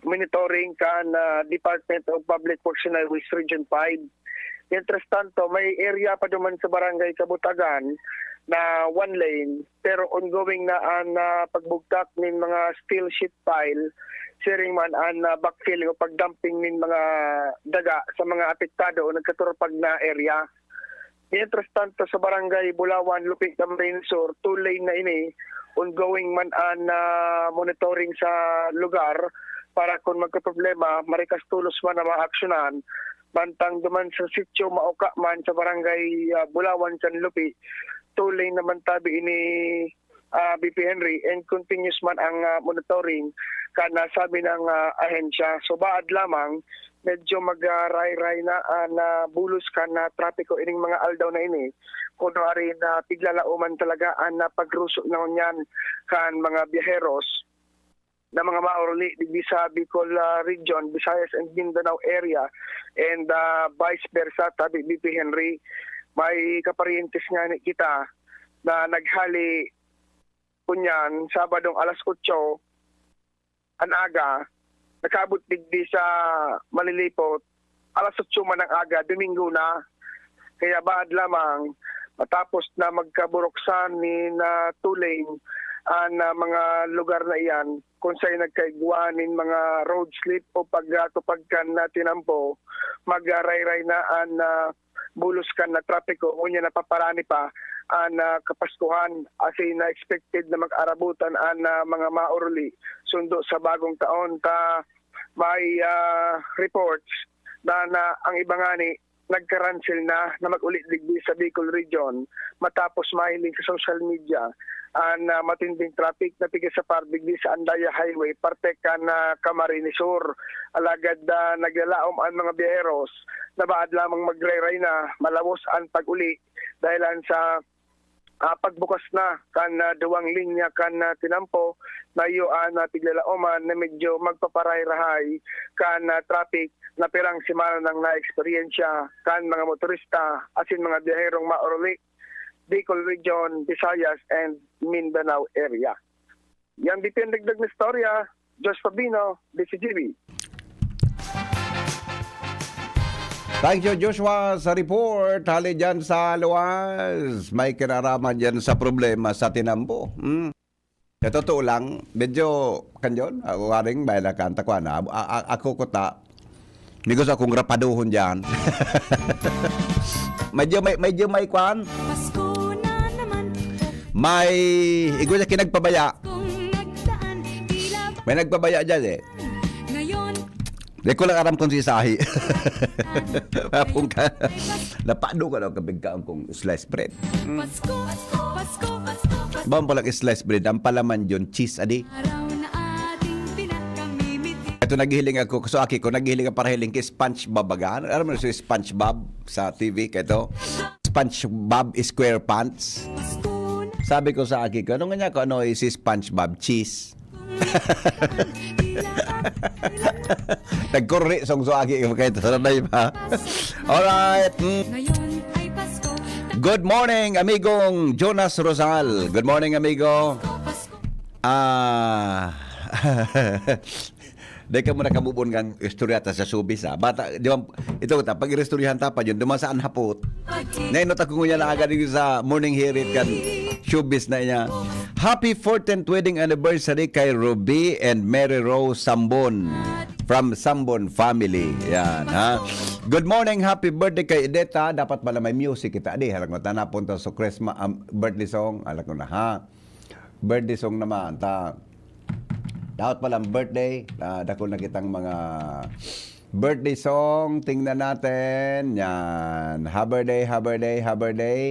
monitoring kan ah, Department of Public Works and Highways Region five. Mientras tanto, may area pa duman sa barangay Kabutagan na one lane, pero ongoing na an ah, pagbugtak nin mga steel sheet pile, siring man an ah, backfilling o pagdumping nin mga daga sa mga apektado o nagkaturupag na area. Mientras tanto, sa barangay Bulawan, Lupi, Camarines Sur, two lane na ini, ongoing man an ah, monitoring sa lugar para kung magkaproblema, marikas tolos man na maaksyonan. Mantang duman sa sitio Maoka man sa barangay ah, Bulawan kan Lupi, two lane naman tabi ini ah, B P Henry, and continuous man ang ah, monitoring kan nasabi ng ah, ahensya. So baad lamang, medyo magrahay-rahay na an ah, bulos kan ah, trapiko ining mga aldaw na ini. Kuno ari na piglalaoman talaga an ah, pagruso na ngunyan kan mga biyaheros na mga maoruli digdi sa Bicol ah, region, Visayas and Mindanao area, and ah, vice versa, tabi B P Henry. May kaparyentes nga ni kita na naghali kunyan, Sabadong alas otso an aga, nakaabot digdi sa Malilipot, alas otso man ang aga, Domingo na. Kaya baad lamang, matapos na magkaburuksan ni na two lane an ah, mga lugar na iyan, kung sa'y nagkaigwa nin mga road slip o pagkatupag kan na tinampo, magrahay-rahay na an ah, bulos kan na trapiko, ngunyan napaparani pa an ah, Kapaskuhan, as in na expected na mag-arabutan an ah, mga maoruli sundo sa bagong taon. Ta may ah, reports na, na ang iba ngani nagkaransel na na mag-uli digdi sa Bicol Region matapos mahiling sa social media an ah, matinding traffic na tigin sa Parvig di sa Andaya Highway, parte kan ah, Camarines Sur. Alagad ah, naglalaom an mga biyaheros na baad lamang magrayray na malawos an pag-uli dahilan sa ah, pagbukas na kan ah, duwang linya kan ah, tinampo na iyo an ah, piglalaoman na medyo magpaparahay-rahay kan ah, traffic na pirang semana nang naeksperyensya kan mga motorista asin mga biyaherong mauruli Bicol Region, Visayas, and Mindanao area. Yan di pinagdag na istorya, Josh Fabino, D C G B. Thank you, Joshua, sa report. Hali dyan sa luwas. May kinaraman dyan sa problema sa tinambo. Hmm. Sa totoo lang, medyo, kanyon, uh, waring may nakanta ko na. A- a- ako kuta, may gusto akong rapaduhon dyan. Medyo may, medyo may kwan. Pasko na naman. May, igo niya kinagpabaya. Kung nagdaan, tila ba May nagpabaya dyan eh. Ngayon, Di ko lang aram kung si Sahi. Mapungka. Napado ka daw kabigkaon kong slice bread. Mm. Pasko, Pasko, Pasko, Pasko. Bawang palang slice bread. Ang palaman yun, cheese, adi. Araw na ating pinakamimiti. Ito naghihiling ako. So, aki ko, naghihiling ang parahiling kay SpongeBob baga. Alam mo si SpongeBob sa T V? Kaya ito, SpongeBob SquarePants. Pasko na. Sabi ko sa aki ko, ano nga niya ko, ano si SpongeBob? Cheese. Nagkuri song so aki ko kay Taranay ba? Alright. Mm. Ngayon ay Pasko. Good morning, amigong Jonas Rosal. Good morning, amigo. Ah, di ka muna kamubon kang istorya ta sa showbiz, ha? Bata, di ba, ito ta, pag iristoryahan ta pa yun, duman sa anhapot. Nainot ako nguya na agad yung sa morning hirit kan showbiz na niya. Happy fourteenth wedding anniversary kay Ruby and Mary Rose Sambon from Sambon family. Yan, ha? Good morning, happy birthday kay Edeta. Dapat pala may music kita. Di, harang mo, ta napunta sa Christmas, um, birthday song. Alam ko na, ha? Birthday song naman, ta. Dapat palang birthday, ah, dakul na kitang mga birthday song. Tingnan natin. Yan. Happy birthday, happy birthday, happy birthday.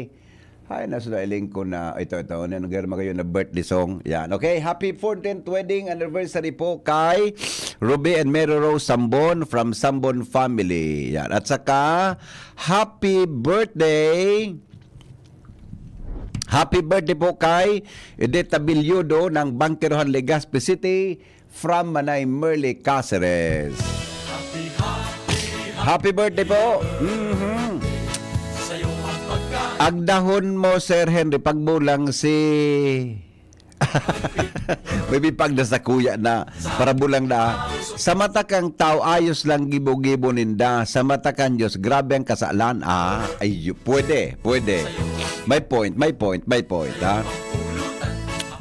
Ay, nasa iling ko na. Ito, ito. Ano, nag-, magayon na birthday song. Yan. Okay, happy fourteenth wedding anniversary po kay Ruby and Mary Rose Sambon from Sambon family. Yan. At saka, happy birthday. Happy birthday po kay Edith Tabiliodo ng Bangkerohan, Legazpi City, from Manay Merly Caceres. Happy birthday po. Mhm. Agdahon mo, Sir Henry, pagbulang si May bipag na sa kuya na parabulang na. Sa mata kang tao, ayos lang gibo-gibo ninda. Sa mata kan Diyos, grabe ang kasalan. Ah, ay, pwede, pwede. May point, may point, may point, ha?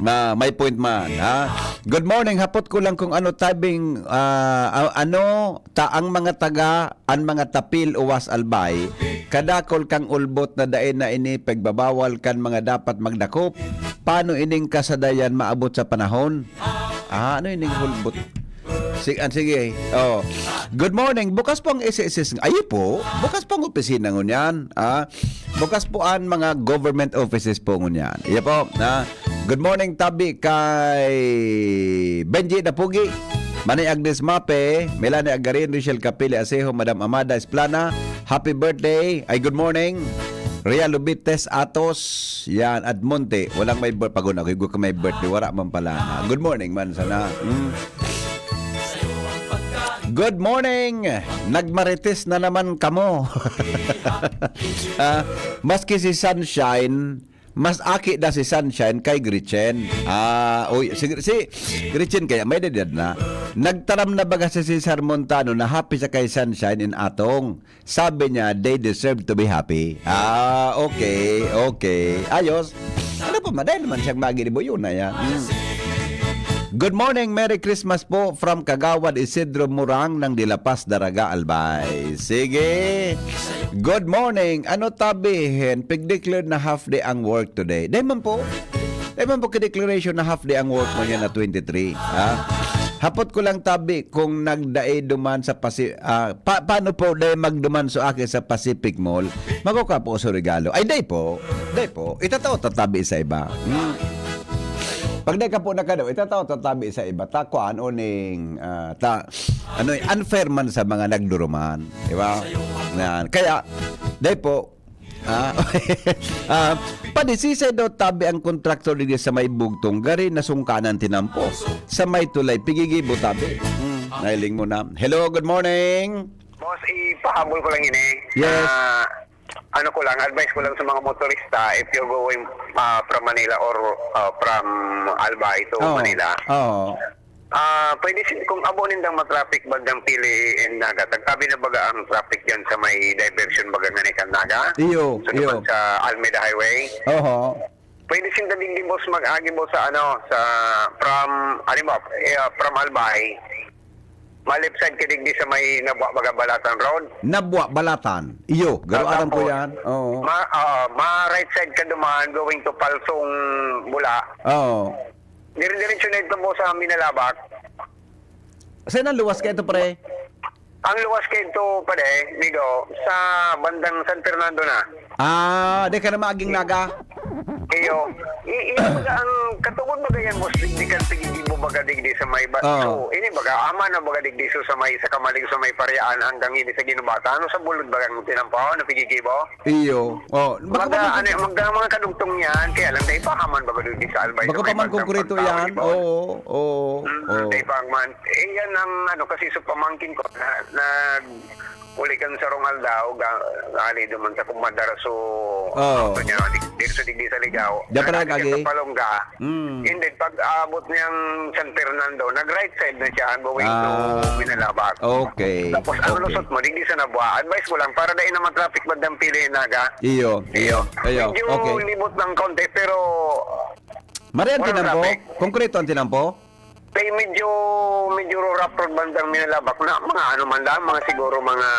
Na may point man, ha? Good morning. Hapot ko lang kung ano tabing, ah, a- ano ta ang mga taga, an mga tapil uwas albay, kadakol kang ulbot na dai na ini pagbabawal kan mga dapat magdakop. Paano ining kasadayan maabot sa panahon? Ah, ano ining hulbot? Sige, ah, sige. Oh. Good morning. Bukas po ang S S S. Ay po. Bukas po ang opisina ngunyan. Ah, bukas po ang mga government offices po ngunyan. Iya po. Ah, good morning, tabi kay Benji Dapugi. Manay Agnes Mape, Melanie Agarin, Richelle Capili Asejo, Madam Amada Esplana, happy birthday. Ay, good morning. Ria Lubites Atos, yan, Admonte. Walang may birth, pag una, ko may birthday, wala man pala. Good morning man sana. Mm. Good morning! Nagmarites na naman kamo. Ah, maski si Sunshine, mas aki na si Sunshine kay Gretchen. Ah, uy, si, si Gretchen kaya may edad na. Nagtaram na baga si Cesar Montano na happy siya kay Sunshine in atong. Sabi niya, they deserve to be happy. Ah, okay, okay. Ayos. Ano pa man, dahil naman siyang maginibo, yun na yan. Mm. Good morning, Merry Christmas po from Kagawad Isidro Murang ng Dilapas, Daraga, Albay. Sige. Good morning. Ano tabihin? Pig-declare na half day ang work today. Dahil man po, dahil man po ka-declaration na half day ang work mo niya na twenty-three. Ha? Hapot ko lang tabi kung nagdai duman sa Pasi-, ah, pa-, paano po dahil magduman so aki sa Pacific Mall? Magkukha po sa regalo. Ay, day po. Day po. Itatao tatabi sa iba. Hmm. Pag dai ka po nakadaw, itataw ta tabi sa iba, ta kuan o ning, ah, ta, ano, eh, unfair man sa mga nagduruman, di ba? Yan. Kaya, dai po, ah, ah, padisisay daw tabi ang kontraktor digdi sa may bugtong, gari nasungkanan tinampo. Sa may tulay, pigigibo tabi. Hmm, nailing mo na. Hello, good morning. Boss, ipahabol ko lang ini. Yes. Ah, ano ko lang, advice ko lang sa mga motorista, if you're going, ah, from Manila or, ah, from Albay to Oo. Manila. Oo. Ah, pwede sin-, kung abo nindang matraffic bandang Pili and Naga, tagtabi na baga ang traffic dyan sa may diversion baga nga ni kan Naga? Iyo, Sa iyo. Sa Almeda Highway? Oho. Pwede sinda digdi, boss, mag-agi, boss, sa ano, sa, from, halimbawa, eh, from Albay, ma-left side ka digdi sa may Nabua, baga, Balatan Road. Nabua, Balatan. Iyo, garo Ah, aram ko tapos, yan. Oo. ma-, ah, ma-right side ka duman going to Palsong, Bula. Oo. Dire-diretso na ito, boss, sa Minalabac. Saan ang luwas ka ito, pre? Ang luwas ka ito, pare, Migo, sa bandang San Fernando na. Ah, di ka na maging Naga? Iyo. I-, i-, baga ang katungod baga yan, boss, di kan pigigibo baga digdi sa may ba-, Oo. so, ini baga, ama na baga digdi so sa may, sa Kamalig, sa may Pariaan hanggang ini sa Ginubata. Ano sa bulod baga ang tinampaw na pigigibo? Iyo. Oh, bako Mga, pa man ano, mga, mga kadugtong yan, kaya lang dahil pa ka man baga digdi sa Albay, Bako sa pa may man bandang konkreto Pagtao, yan. di ba? Oo, oo, Mm, oo. dahil pa man. Eh, yan ang ano, kasi sa pamangkin ko, na, nag-, uli kan sarong aldaw, ga-, gali naman sa kumadara, so, Oo. ano niya, di, di sa digdi sa Ligaw. Diyan pa Nag-, nag-agi? sa Palongga. Mm. And then, pag aabot niyang San Fernando, nag-right side na siya, going to Ah, Minalabac. okay, Tapos, ang okay. lusot mo, digdi sa Nabua. Advice ko lang, para dahil naman traffic bandang Pili Naga. Iyo, iyo, iyo, Medyo okay. libot ng konti, pero Marian walang tinampo? traffic. Konkreto ang tinampo? Kaya medyo, medyo rough road bandang Minalabac na mga ano man lang, mga siguro mga,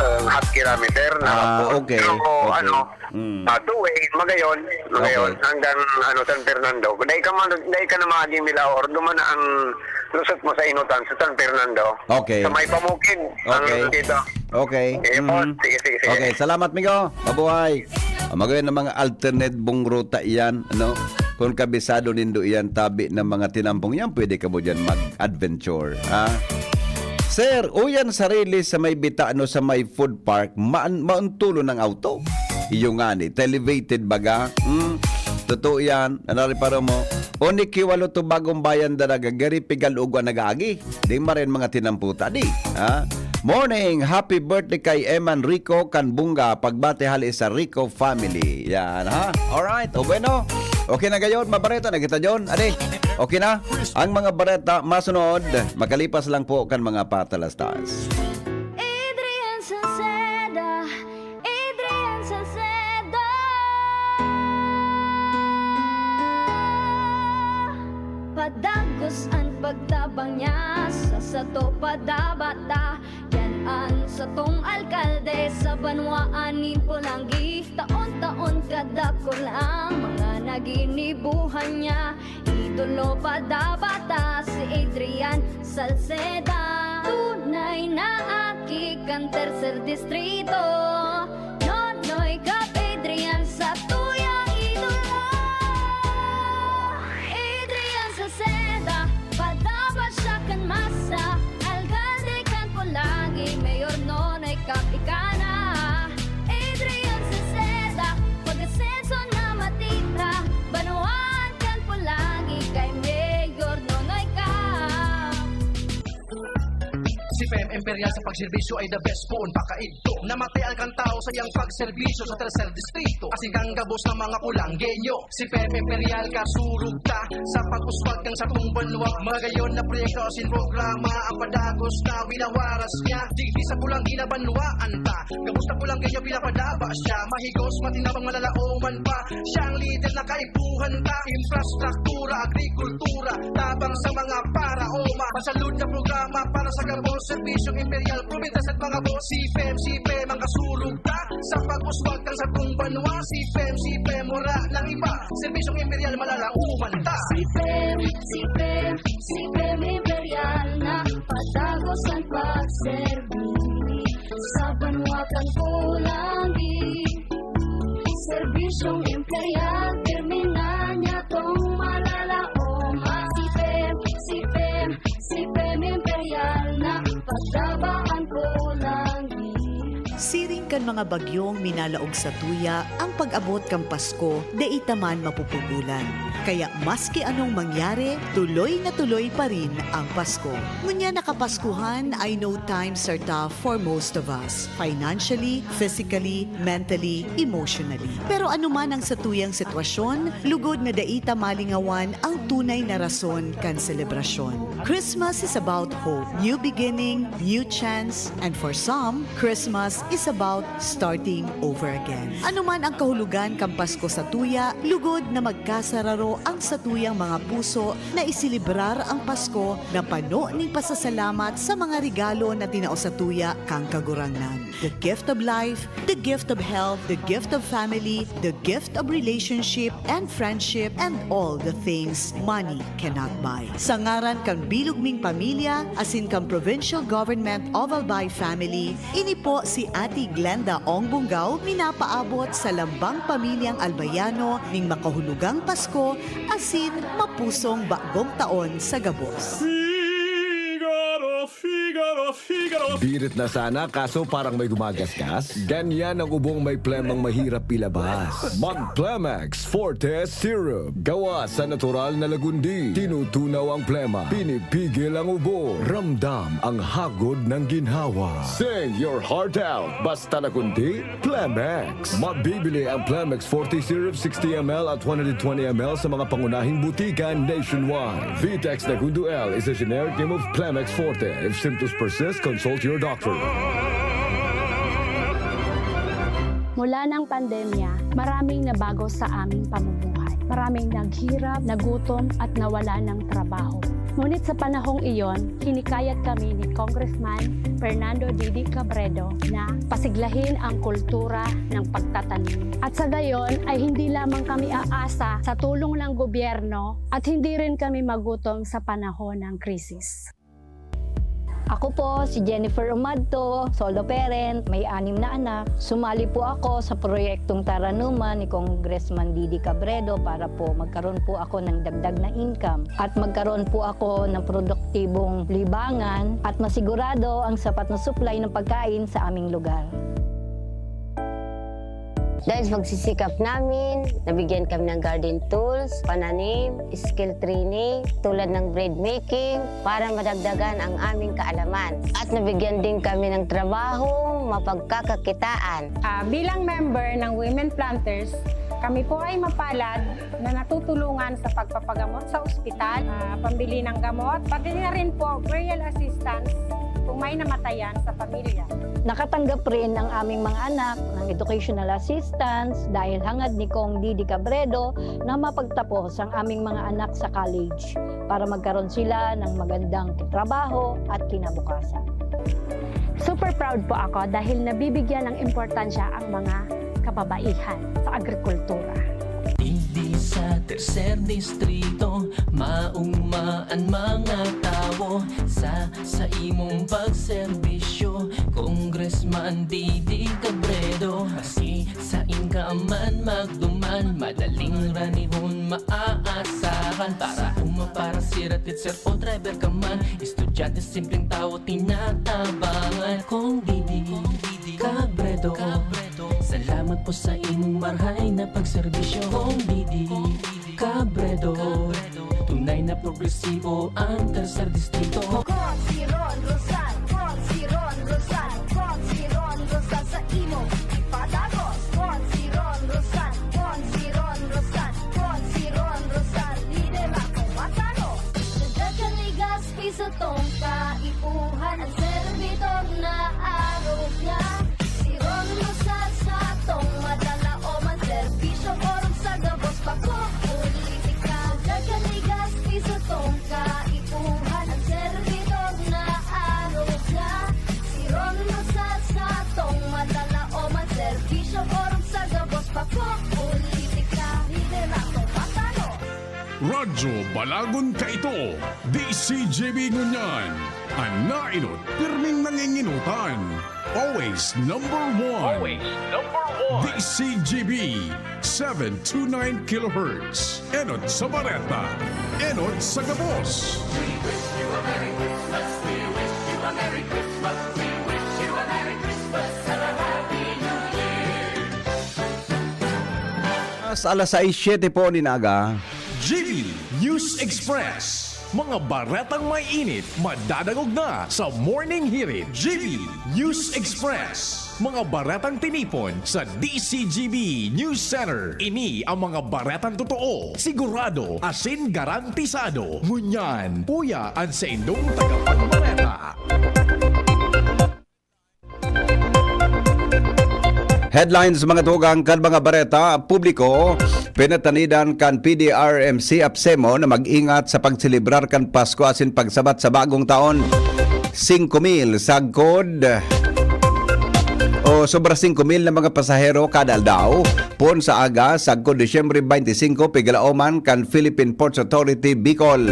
uh, half kilometer na Ah, po. okay, Pero okay. ano, Mm. Ah, two way, Magayon, Magayon, Okay. hanggang, ano, San Fernando. Dai ka man, dai ka na maging Milahor, duman na ang lusot mo sa Inutan, sa San Fernando. Okay. Sa may Pamukid, ang Okay. dito. Okay. Sige po. Mhm. Sige, sige, sige. Okay, salamat, Migo. Mabuhay. Ah, magayon na mga alternate bong ruta iyan, ano? Kung kabisado nindo iyan, tabi ng mga tinampong yan, pwede ka mo dyan mag-adventure, ha? Sir, uyan sarili sa may bita, ano, sa may food park, maan-, mauntulo ng auto. Iyo nga ni, elevated baga. Hmm? Totoo yan. Ano rin paro mo? O ni Kiwalo to Bagong Bayan, Daraga, gari pigal ugwa nag-aagi. Di marin mga tinamputa, di. Ha? Morning! Happy birthday kay Eman Rico Canbunga. Pagbati hali sa Rico family. Yan, ha? Alright. O bueno. Okay na gayon. Mabareta na kita, John. Adi. Okay na. Ang mga bareta masunod. Makalipas lang po kan mga patalastas. Adrian Salceda, Adrian Salceda. Padagos an pagtabang niya sa sato padabata. Yan an satong alkalde sa banwaan nin Polangui. Taon-taon kadakul ang mga naginibuhan niya. Idolo padabata si Adrian Salceda. Tunay na aki kan tercer distrito. Nonoy Cap Adrian sa tuyang idolo. Adrian Salceda, padaba siya kan masa. Alkalde kan Polangui, Mayor Nonoy Cap ika na. Adrian Salceda, pag-asenso na matira. Banwaan kan Polangui kay Mayor Nonoy Cap. Si P M Imperial sa pagserbisyo ay the best poon pakaidto. Namatay alkantao sa iyang pagserbisyo sa tercer distrito. Asin kang gabos ng mga Polanggueño. Si P M Imperial kasurog ta sa pag-uswag kan satong banwa. Magayon na proyekto asin programa ang padagos na winawaras niya. Digdi sa Polangui na banwaan ta. Gabos na Polanggueño pinapadaba siya. Mahigos, matinabang, malalaoman pa. Siya ang lider na kaipuhan ta. Infrastruktura, agrikultura, tabang sa mga paraoma. Pasalud na programa para sa gabos, serbisyong Imperial, probinsya sa mga boss. Si P M, si P M ang kasulog ta sa pag-uswag kan satong banwa. Si P M, si P M, wala nang iba. Serbisyong Imperial, malalaoman ta. Si P M, si P M, si P M Imperial na padagos ang pagserbi sa banwa kan Polangui. Serbisyong Imperial, terminal niya tong malalaom. Siring kan mga bagyong minalaog satuya, ang pag-abot kan Pasko dai ta man mapupugolan. Kaya maski anong mangyari, tuloy na tuloy pa rin ang Pasko. Ngunyan na Kapaskuhan, I know times are tough for most of us, financially, physically, mentally, emotionally. Pero anuman ang satuyang sitwasyon, lugod na dai ta malingawan ang tunay na rason kan selebrasyon. Christmas is about hope, new beginning, new chance, and for some, Christmas is about starting over again. Anuman ang kahulogan kan Pasko satuya, lugod na magkasararo ang satuyang mga puso na iselebrar ang Pasko na pano nin pasasalamat sa mga regalo na tinao satuya kan Kagurangnan. The gift of life, the gift of health, the gift of family, the gift of relationship and friendship, and all the things money cannot buy. Sa ngaran kan bilog ming pamilya asin kan Provincial Government of Albay Family, ini po si Ate Glenda Ong Bunggaw, minapaabot sa lambang pamilyang Albayano ning makahulugang Pasko asin mapusong bagong taon sa gabos. Figaro, Figaro, Figaro. Birit na sana, kaso parang may gumagasgas. Ganyan ang ubong may plemang mahirap ilabas. Mag Plemex Forte Syrup. Gawa sa natural na lagundi. Tinutunaw ang plema. Pinipigil ang ubo. Ramdam ang hagod ng ginhawa. Sing your heart out. Basta lagundi, Plemex. Mabibili ang Plemex Forte Syrup sixty M L at one hundred twenty M L sa mga pangunahing butika nationwide. Vitex Nagundo L is a generic name of Plemex Forte. If symptoms persist, consult your doctor. Mula ng pandemya, maraming nabago sa aming pamumuhay. Maraming naghirap, nagutom, at nawala ng trabaho. Ngunit sa panahong iyon, hinikayat kami ni Congressman Fernando Didi Cabredo na pasiglahin ang kultura ng pagtatanim. At sa gayon ay hindi lamang kami aasa sa tulong ng gobyerno at hindi rin kami magutom sa panahon ng krisis. Ako po si Jennifer Umadto, solo parent, may anim na anak. Sumali po ako sa proyektong Taranuman ni Congressman Didi Cabredo para po magkaroon po ako ng dagdag na income at magkaroon po ako ng produktibong libangan at masigurado ang sapat na supply ng pagkain sa aming lugar. Dahil sa pagsisikap namin, nabigyan kami ng garden tools, pananim, skill training, tulad ng bread making, para madagdagan ang aming kaalaman. At nabigyan din kami ng trabahong mapagkakakitaan. Ah, bilang member ng Women Planters, kami po ay mapalad na natutulungan sa pagpapagamot sa ospital, ah, pambili ng gamot, pati na rin po burial assistance kung may namatayan sa pamilya. Nakatanggap rin ang aming mga anak ng educational assistance dahil hangad ni Cong Didi Cabredo na mapagtapos ang aming mga anak sa college para magkaroon sila ng magandang trabaho at kinabukasan. Super proud po ako dahil nabibigyan ng importansya ang mga kababaihan sa agrikultura. Digdi sa tercer distrito, mauma an mga tawo sa, sa imong pagserbisyo, Congressman Didi Cabredo. Maski sain ka man magduman, madaling ranihon maaasahan. Para uma, para sira, teacher o driver ka man, estudyante, simpleng tawo, tinatabangan. Cong Didi Cabredo, salamat po sa imong marhay na pagserbisyo. Cong Didi Cabredo, tunay na progresibo ang tercer distrito. Cong Ron Rosal, Cong Ron Rosal, Cong Ron Rosal sa imo ipadagos. Cong Ron Rosal, Cong Ron Rosal, Cong Ron Rosal, lidera ko matano. Daghan ligas, piso tong kaipuhan, ang servidor na arog niya. Si Ron Rosal sa atong madala, o man serbisyo, orog sa gabos pa ko politika. Daghan ligas, piso tong kaipuhan, ang servidor na arog niya. Si Ron Rosal sa atong madala, o man serbisyo, orog sa gabos pa ko politika. Lidera ko matano. Radyo Balagon kaito, D C G B ngunyan, an naenot pirming nangingenotan. Always number one. Always number one. D C G B, seven two nine kilohertz. Enot sa bareta, enot sa gabos. We wish you a Merry Christmas, we wish you a Merry Christmas, we wish you a Merry Christmas sa lahat. Alas sais, siyete po nin aga. G B News Express. Mga baretang may init, madadangog na sa Morning Hirit. G B News Express. Mga baretang tinipon sa D C G B News Center. Ini ang mga baretang totoo, sigurado, asin garantisado. Ngunyan, uya an saindong tagapagbareta. Headlines, mga tugang kan mga bareta. Publiko, pinatanidan kan P D R M C APSEMO na mag-ingat sa pagselebrar kan Pasko asin pagsabat sa bagong taon. Singko mil sagkod o sobra singko mil na mga pasahero kada aldaw, poon sa aga, sagkod Disyembre twenty-five, pigalaoman kan Philippine Ports Authority Bicol.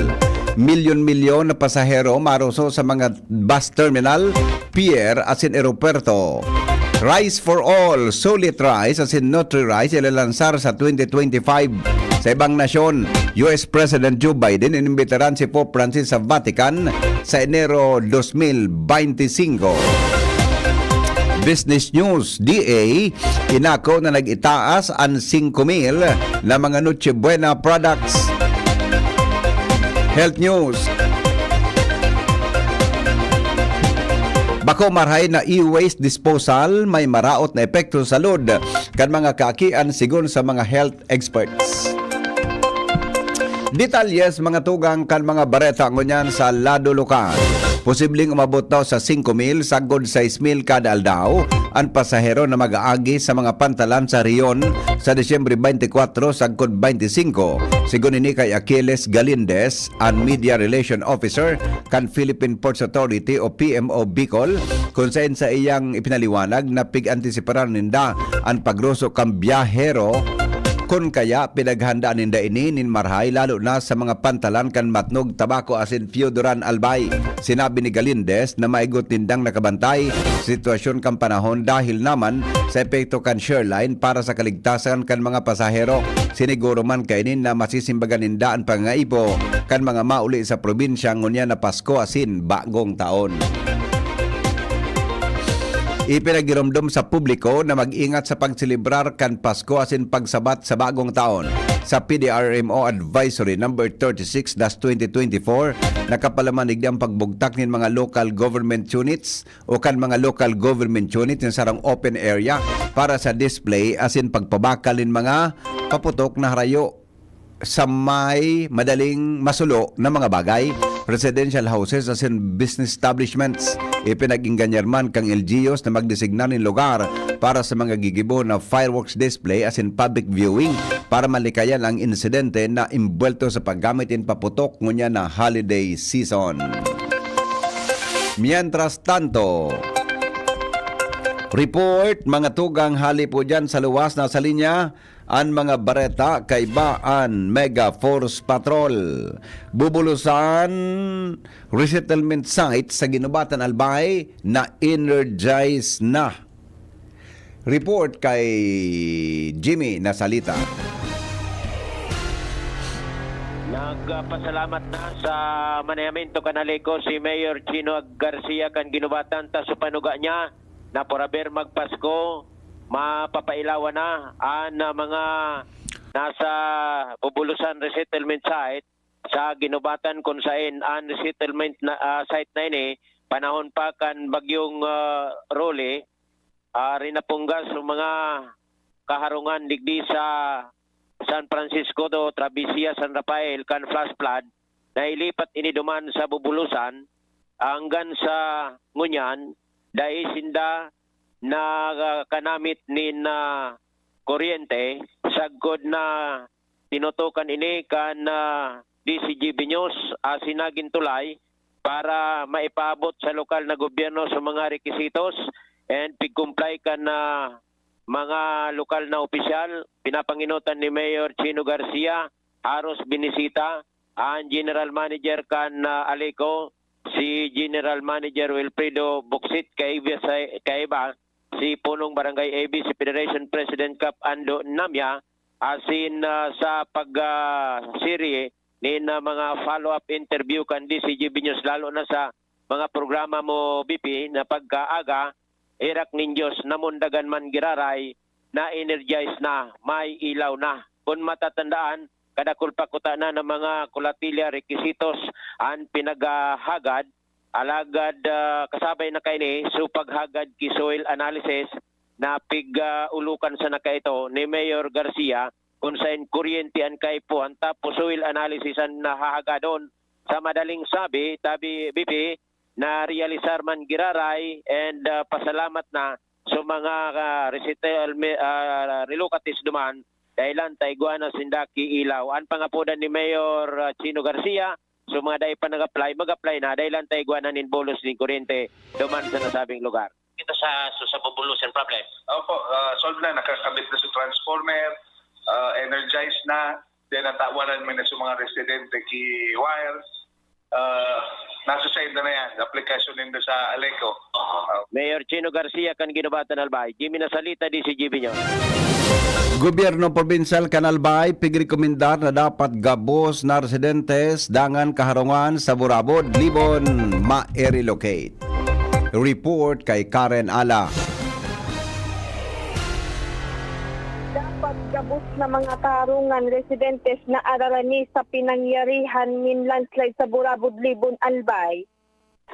Milyon-milyon na pasahero maroso sa mga bus terminal, pier asin eropuwerto. Rice for All, Sulit Rice asin Nutri Rice ilalansar sa twenty twenty-five. Sa ibang nasyon, U S President Joe Biden inimbitaran si Pope Francis sa Vatican sa Enero dos mil beintisinko. Business News, D A, inako na nag-itaas an singko mil na mga Noche Buena products. Health News. Bako marhay na e-waste disposal may maraot na epekto sa salud kan mga kaakian, sigon sa mga health experts. Detalye sa mga tugang kan mga bareta ngunyan sa lado lokal. Posibleng umabot daw sa singko mil sagkod sais mil kada aldaw an pasahero na mag-aagi sa mga pantalan sa rehiyon sa Disyembre twenty-four sagkod twenty-five, sigon ini kay Achilles Galindez, an Media Relation Officer kan Philippine Ports Authority o P M O Bicol, kun saen sa iyang ipinaliwanag na pig-antisiparan ninda an pagruso kan biyahero kun kaya pinaghandaan ninda ini nin marhay, lalo na sa mga pantalan kan Matnog, Tabaco asin Pio Duran, Albay. Sinabi ni Galindez na maigot nindang nakabantay sa sitwasyon kan panahon dahil naman sa epekto kan Shoreline para sa kaligtasan kan mga pasahero. Siniguro man kaini na masisimbagan ninda an pangangaipo kan mga mauli sa probinsya ngunyan na Pasko asin Bagong Taon. Ipinagiromdom sa publiko na mag-ingat sa pagselebrar kan Pasko asin pagsabat sa Bagong Taon. Sa P D R M O Advisory Number thirty-six dash twenty twenty-four, nakapalamanig an pagbugtak nin mga local government units o kan mga local government unit nin sarong open area para sa display asin pagpabakal nin mga paputok na harayo sa may madaling masulo na mga bagay, residential houses asin business establishments. Ipinag-ingganyar man kan L G Us na magdesignar nin lugar para sa mga gigibo na fireworks display asin public viewing para malikayan ang insidente na imbwelto sa paggamit nin paputok ngunyan na holiday season. Mientras tanto, report, mga tugang, hali po dyan sa luwas, nasa linya an mga bareta kaiba an Mega Force Patrol. Bubulusan Resettlement Site sa Guinobatan, Albay, na-energize na. Report kay Jimmy Nasalita. Nagpasalamat na sa manehamiento kan ALECO si Mayor Chino Garcia kan Guinobatan ta sa panuga niya na por haber magpasko, mapapailawan na an, ah, mga nasa Bubulusan Resettlement Site sa Guinobatan, kun saen an resettlement na, ah, site na ini, panahon pa kan Bagyong, ah, Rolly, ah, rinapunggas ang mga kaharungan digdi sa San Francisco do Traviesia, San Rafael, kan flash flood, nailipat ini duman sa Bubulusan, anggan sa ngunyan, dai sinda nakanamit nin, ah, kuryente, sagkod na tinutukan ini kan, ah, D C G B News, asin nagin tulay para maipaabot sa lokal na gobyerno sa mga requisitos and pig-comply kan, ah, mga lokal na opisyal. Pinapanginutan ni Mayor Chino Garcia, haros binisita an General Manager kan, ah, ALECO, si General Manager Wilfredo Bucsit, kaiba sa, kaiba si Punong Barangay A B C Federation President Kap Ando Namya, asin, ah, sa pag, ah, serye nin, ah, mga follow-up interview kan D C G B News, lalo na sa mga programa mo, B P, na pagkaaga, herak nin Diyos, namundagan man giraray, na-energize na, may ilaw na. Kun matatandaan, kadakul pa kutana na mga kulatilya, requisitos an pinaghahagad, alagad, ah, kasabay na kaini, so paghagad ki soil analysis na pig-, ah, ulokan sana kaito ni Mayor Garcia, kun saen kuryente an kaipuhan, tapos soil analysis an nahahagadon. Sa madaling sabi, tabi, B P, na-realisar man giraray and, ah, pasalamat na sa mga, ah, resettlement, ah, relocatives duman, dahelan ta igwa na sinda ki ilaw. An pangapodan ni Mayor, ah, Chino Garcia, so mga dai pa nag-apply, mag-apply na, dahelan ta igwa na nin bulos nin kuryente duman sa nasabing lugar. Kita sa, so, sa bubulosan problem. Opo, ah, solve na, nakakabit na sa transformer, ah, energized na, then natawanan mi na sa mga residente ki wires. Ah, nasa side na, na yan, application nindo sa Aleco. Ah, Mayor Chino Garcia kan Guinobatan, Albay. Jimmy Nasalita, D C G B News. Gobyerno Probinsyal kan Albay pigrekomendar na dapat gabos na residentes dangan kaharungan sa Burabod, Libon, ma-relocate. Report kay Karen Ala. Dapat gabos na mga kaharungan residentes na ararani sa pinangyarihan nin landslide sa Burabod, Libon, Albay.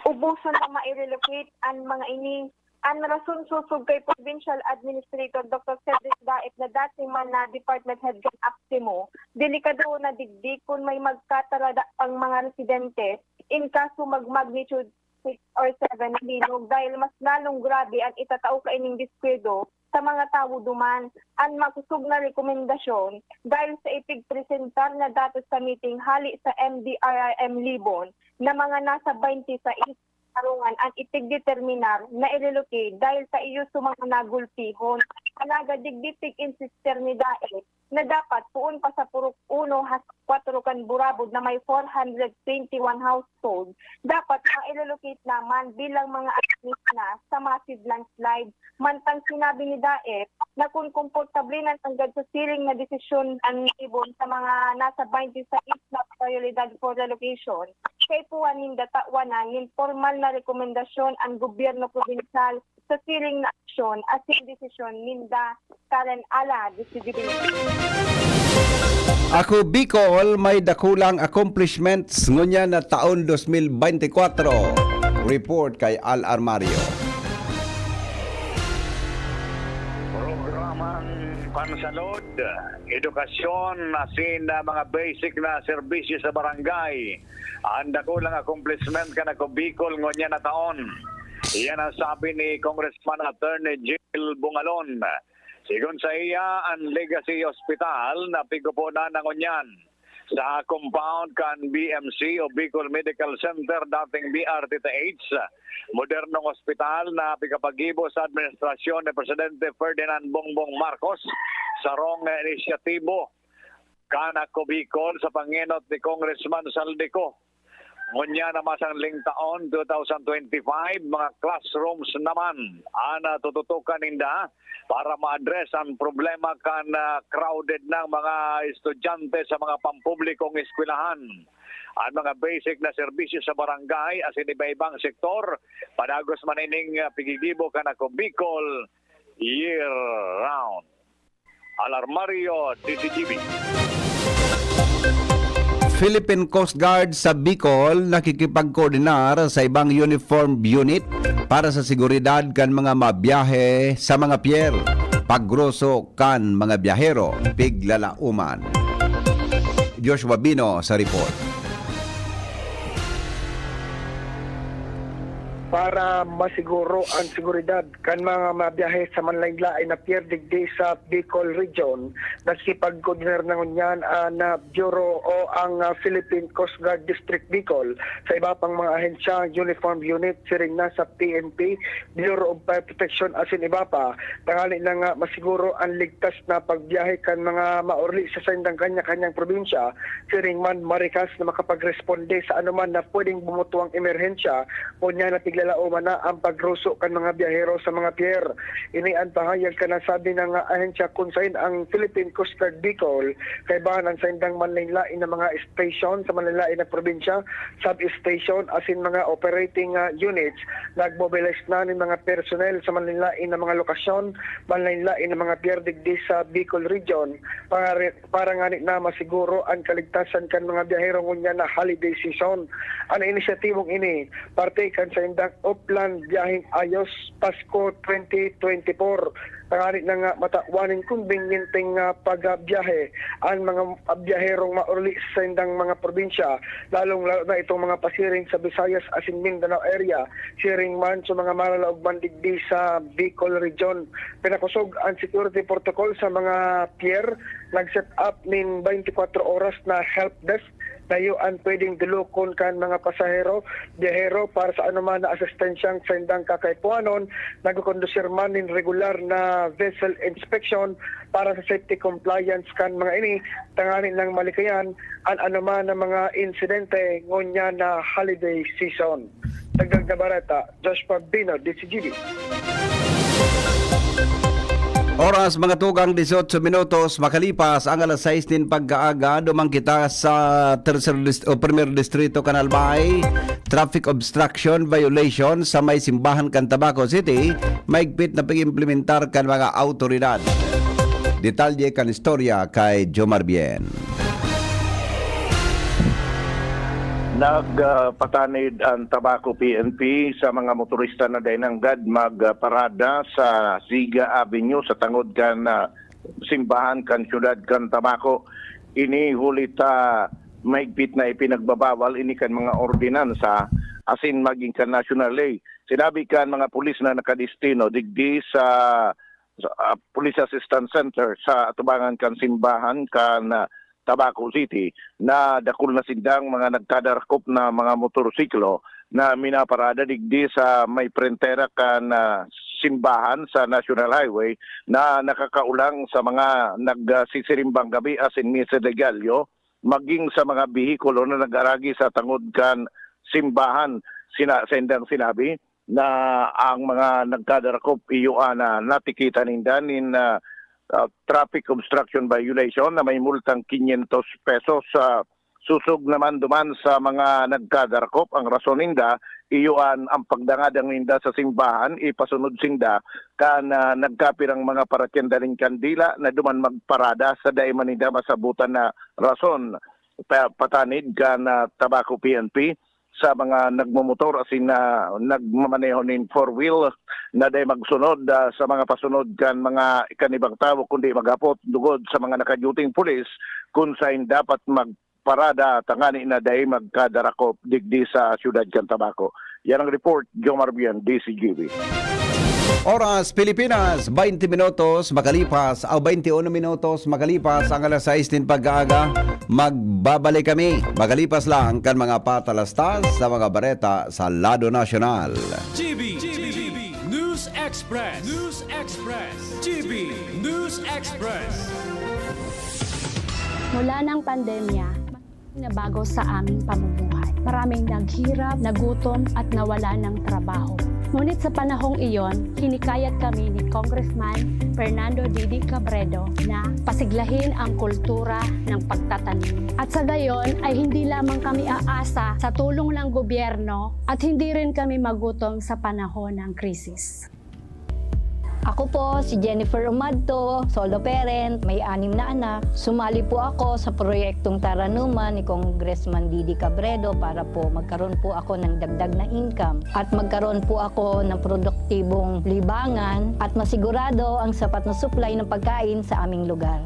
Ubusan na ma-relocate an mga ini. An rason sosog kay Provincial Administrator Doctor Cedric Daep na dati man na department head kan APSEMO, delikado na digdi kun may magkatarada pang mga residente in kaso mag-magnitude six or seven na linog dahil mas lalong grabe an itatao kaining diskwido sa mga tawo duman. An makosog na rekomendasyon dahil sa ipigpresentar na datos sa meeting hali sa M D R R M Libon na mga nasa twenty-six karungan an itigdeterminar na i-relocate dahil sa iyo sa mga nagulpihon. Alagad digdi pig-insister ni Daep na dapat poon pa sa Purok uno has kwatro kan Burabod na may four hundred twenty-one household, dapat ma-relocate naman bilang mga atranis na sa massive landslide. Mantang sinabi ni Daep na kun komportable na nanggad sa siring na desisyon an Libon sa mga nasa twenty-six na prioridad for relocation, kaipuhan ninda tawanan nin pormal na rekomendasyon an gobyerno probinsyal sa siring na aksyon asin desisyon ninda. Karen Ala, D C G B. Ako Bicol, may dakulang accomplishments ngunyan na taon dos mil bente kwatro. Report kay Al Armario. Programang pansalod, edukasyon, asin na mga basic na serbisyo sa barangay. Ang dakulang accomplishment kan Ako Bicol ngunyan na taon. Iyan ang sabi ni Congressman Attorney Jill Bungalon. Sigon sa iya, ang Legacy Hospital na piguponan na ngunyan sa compound kan B M C o Bicol Medical Center, dating B R T T H, modernong ospital na pigapaggibo sa administrasyon ni Presidente Ferdinand Bongbong Marcos, sarong inisyatibo kan Ako Bicol sa pangenot ni Congressman Zaldy Co. Ngunyan na masangling taon, two thousand twenty-five, mga classrooms naman ang, ah, tututukan ninda para ma-address ang problema kan, ah, crowded ng mga estudyante sa mga pampublikong eskwelahan. Ang mga basic na serbisyo sa barangay asin iba-ibang sektor, padagos man ining, ah, pigigibo kan Ako Bicol year round. Al Armario, D C T V. Philippine Coast Guard sa Bicol nakikipagkoordinar sa ibang uniformed unit para sa seguridad kan mga mabiyahe sa mga pier. Pagroso kan mga biyahero, piglalauman. Joshua Bino sa report. Para masiguro ang seguridad kan mga mabiyahe sa manlaen-laen na pier digdi sa Bicol Region, nakikipagkoordinar na ngunyan ang, ah, Bureau o ang, ah, Philippine Coast Guard District Bicol sa iba pang mga ahensya, uniformed unit, siring na sa P N P, Bureau of Fire Protection asin iba pa, tanganing na nga masiguro ang ligtas na pagbiyahe kan mga maorli sa saindang kanya-kanyang probinsya, siring man marikas na makapagresponde sa anuman na pwedeng bumutuang emerhensya, ngunyan na tigla Lauman na ang pagruso kan mga biyahero sa mga pier. Ini an pahayag kan nasabi na nga ahensya kun saen ang Philippine Coast Guard Bicol kaibahan an saindang manlain-lain na mga station sa manlain-lain na probinsya, substation asin mga operating, ah, units. Nagmobilize na nin mga personnel sa manlain-lain na mga lokasyon, manlain-lain na mga pier digdi sa Bicol Region para, para ngani na masiguro an kaligtasan kan mga biyahero ngunyan na holiday season. An inisyatibong ini parte kan saindang Oplan Biyaheng Ayos Pasko twenty twenty-four, tanganing na nga matawan nin kombinyenteng, ah, pagbiyahe an mga biyaherong mauli sa saindang mga probinsya, lalong-lalo na itong mga pasiring sa Visayas asin Mindanao area, siring man sa mga manlalaog man digdi sa Bicol Region. Pinakosog an security protocol sa mga pier, nag-set up nin twenty-four oras na help desk na iyo an pwedeng dulokon kan mga pasahero, biyahero para sa anoman na asistensyang saindang kakaipuhanon, nagkukondusir man nin regular na vessel inspection para sa safety compliance kan mga ini, tanganing nang malikayan an anoman na mga insidente ngunyan na holiday season. Dagdag na bareta, Josh Pabino, D C G B. Oras, mga tugang, dieciocho minutos makalipas ang alas sais nin pagkaaga, duman kita sa tercer dist-, o primer distrito kan Albay. Traffic obstruction violation sa may simbahan kan Tabaco City, maigpit na pag-implementar kan mga awtoridad. Detalye kan istorya kay Jomar Bien. Nagpatanid an Tabaco P N P sa mga motorista na dai nanggad magparada sa Ziga Avenue sa tangod kan, ah, simbahan kan siyudad kan Tabaco. Ini huli ta maigpit na ipinagbabawal ini kan mga ordinansa asin magin kan national law. Sinabi kan mga pulis na nakadestino digdi sa sa, ah, Police Assistance Center sa atubangan kan simbahan kan, ah, Tabaco City, na dakul na sindang mga nagkadarakop na mga motorsiklo na minaparada digdi sa may prentera kan, ah, simbahan sa National Highway na nakakaulang sa mga nagsisirimbang gabi asin misa de Gallo, magin sa mga behikulo na nag-aragi sa tangod kan simbahan. Sina-, saindang sinabi, na ang mga nagkadarakop iyo an, ah, natikitan ninda nin, ah, ah, traffic obstruction violation na may multang quinientos pesos, ah, sosog naman duman sa mga nagkadarakop. Ang rason ninda, iyo an, ang pagdangadang ninda sa simbahan, ipasunod sinda kan, ah, nagkapirang mga paratyan daling kandila na duman magparada sa dai man ninda masabotan na rason. Pa-, patanid kan, ah, Tabaco P N P, sa mga nagmomotor asin na nagmamaneho nin four wheel na dai magsunod, ah, sa mga pasunod kan mga, kan ibang tawo, kundi maghapot lugod sa mga nakadyuting pulis kun saen dapat magparada tangani na dai magkadarakop digdi sa siyudad kan Tabaco. Yan ang report, Jomar Bien, D C G B. Oras, Pilipinas, twenty minutos makalipas, o twenty-uno minutos makalipas ang alas sais nin pagkaaga. Magbabalik kami makalipas lang kan mga patalastas sa mga bareta sa lado nasyonal. G B, G B, News Express, News Express, G B, News Express. Mula ng pandemya, maraming nabago sa aming pamumuhay. Maraming naghirap, nagutom, at nawala ng trabaho. Ngunit sa panahong iyon, hinikayat kami ni Congressman Fernando Didi Cabredo na pasiglahin ang kultura ng pagtatanim. At sa gayon ay hindi lamang kami aasa sa tulong ng gobyerno at hindi rin kami magutom sa panahon ng krisis. Ako po si Jennifer Umadto, solo parent, may anim na anak. Sumali po ako sa proyektong Taranuman ni Congressman Didi Cabredo para po magkaroon po ako ng dagdag na income at magkaroon po ako ng produktibong libangan at masigurado ang sapat na supply ng pagkain sa aming lugar.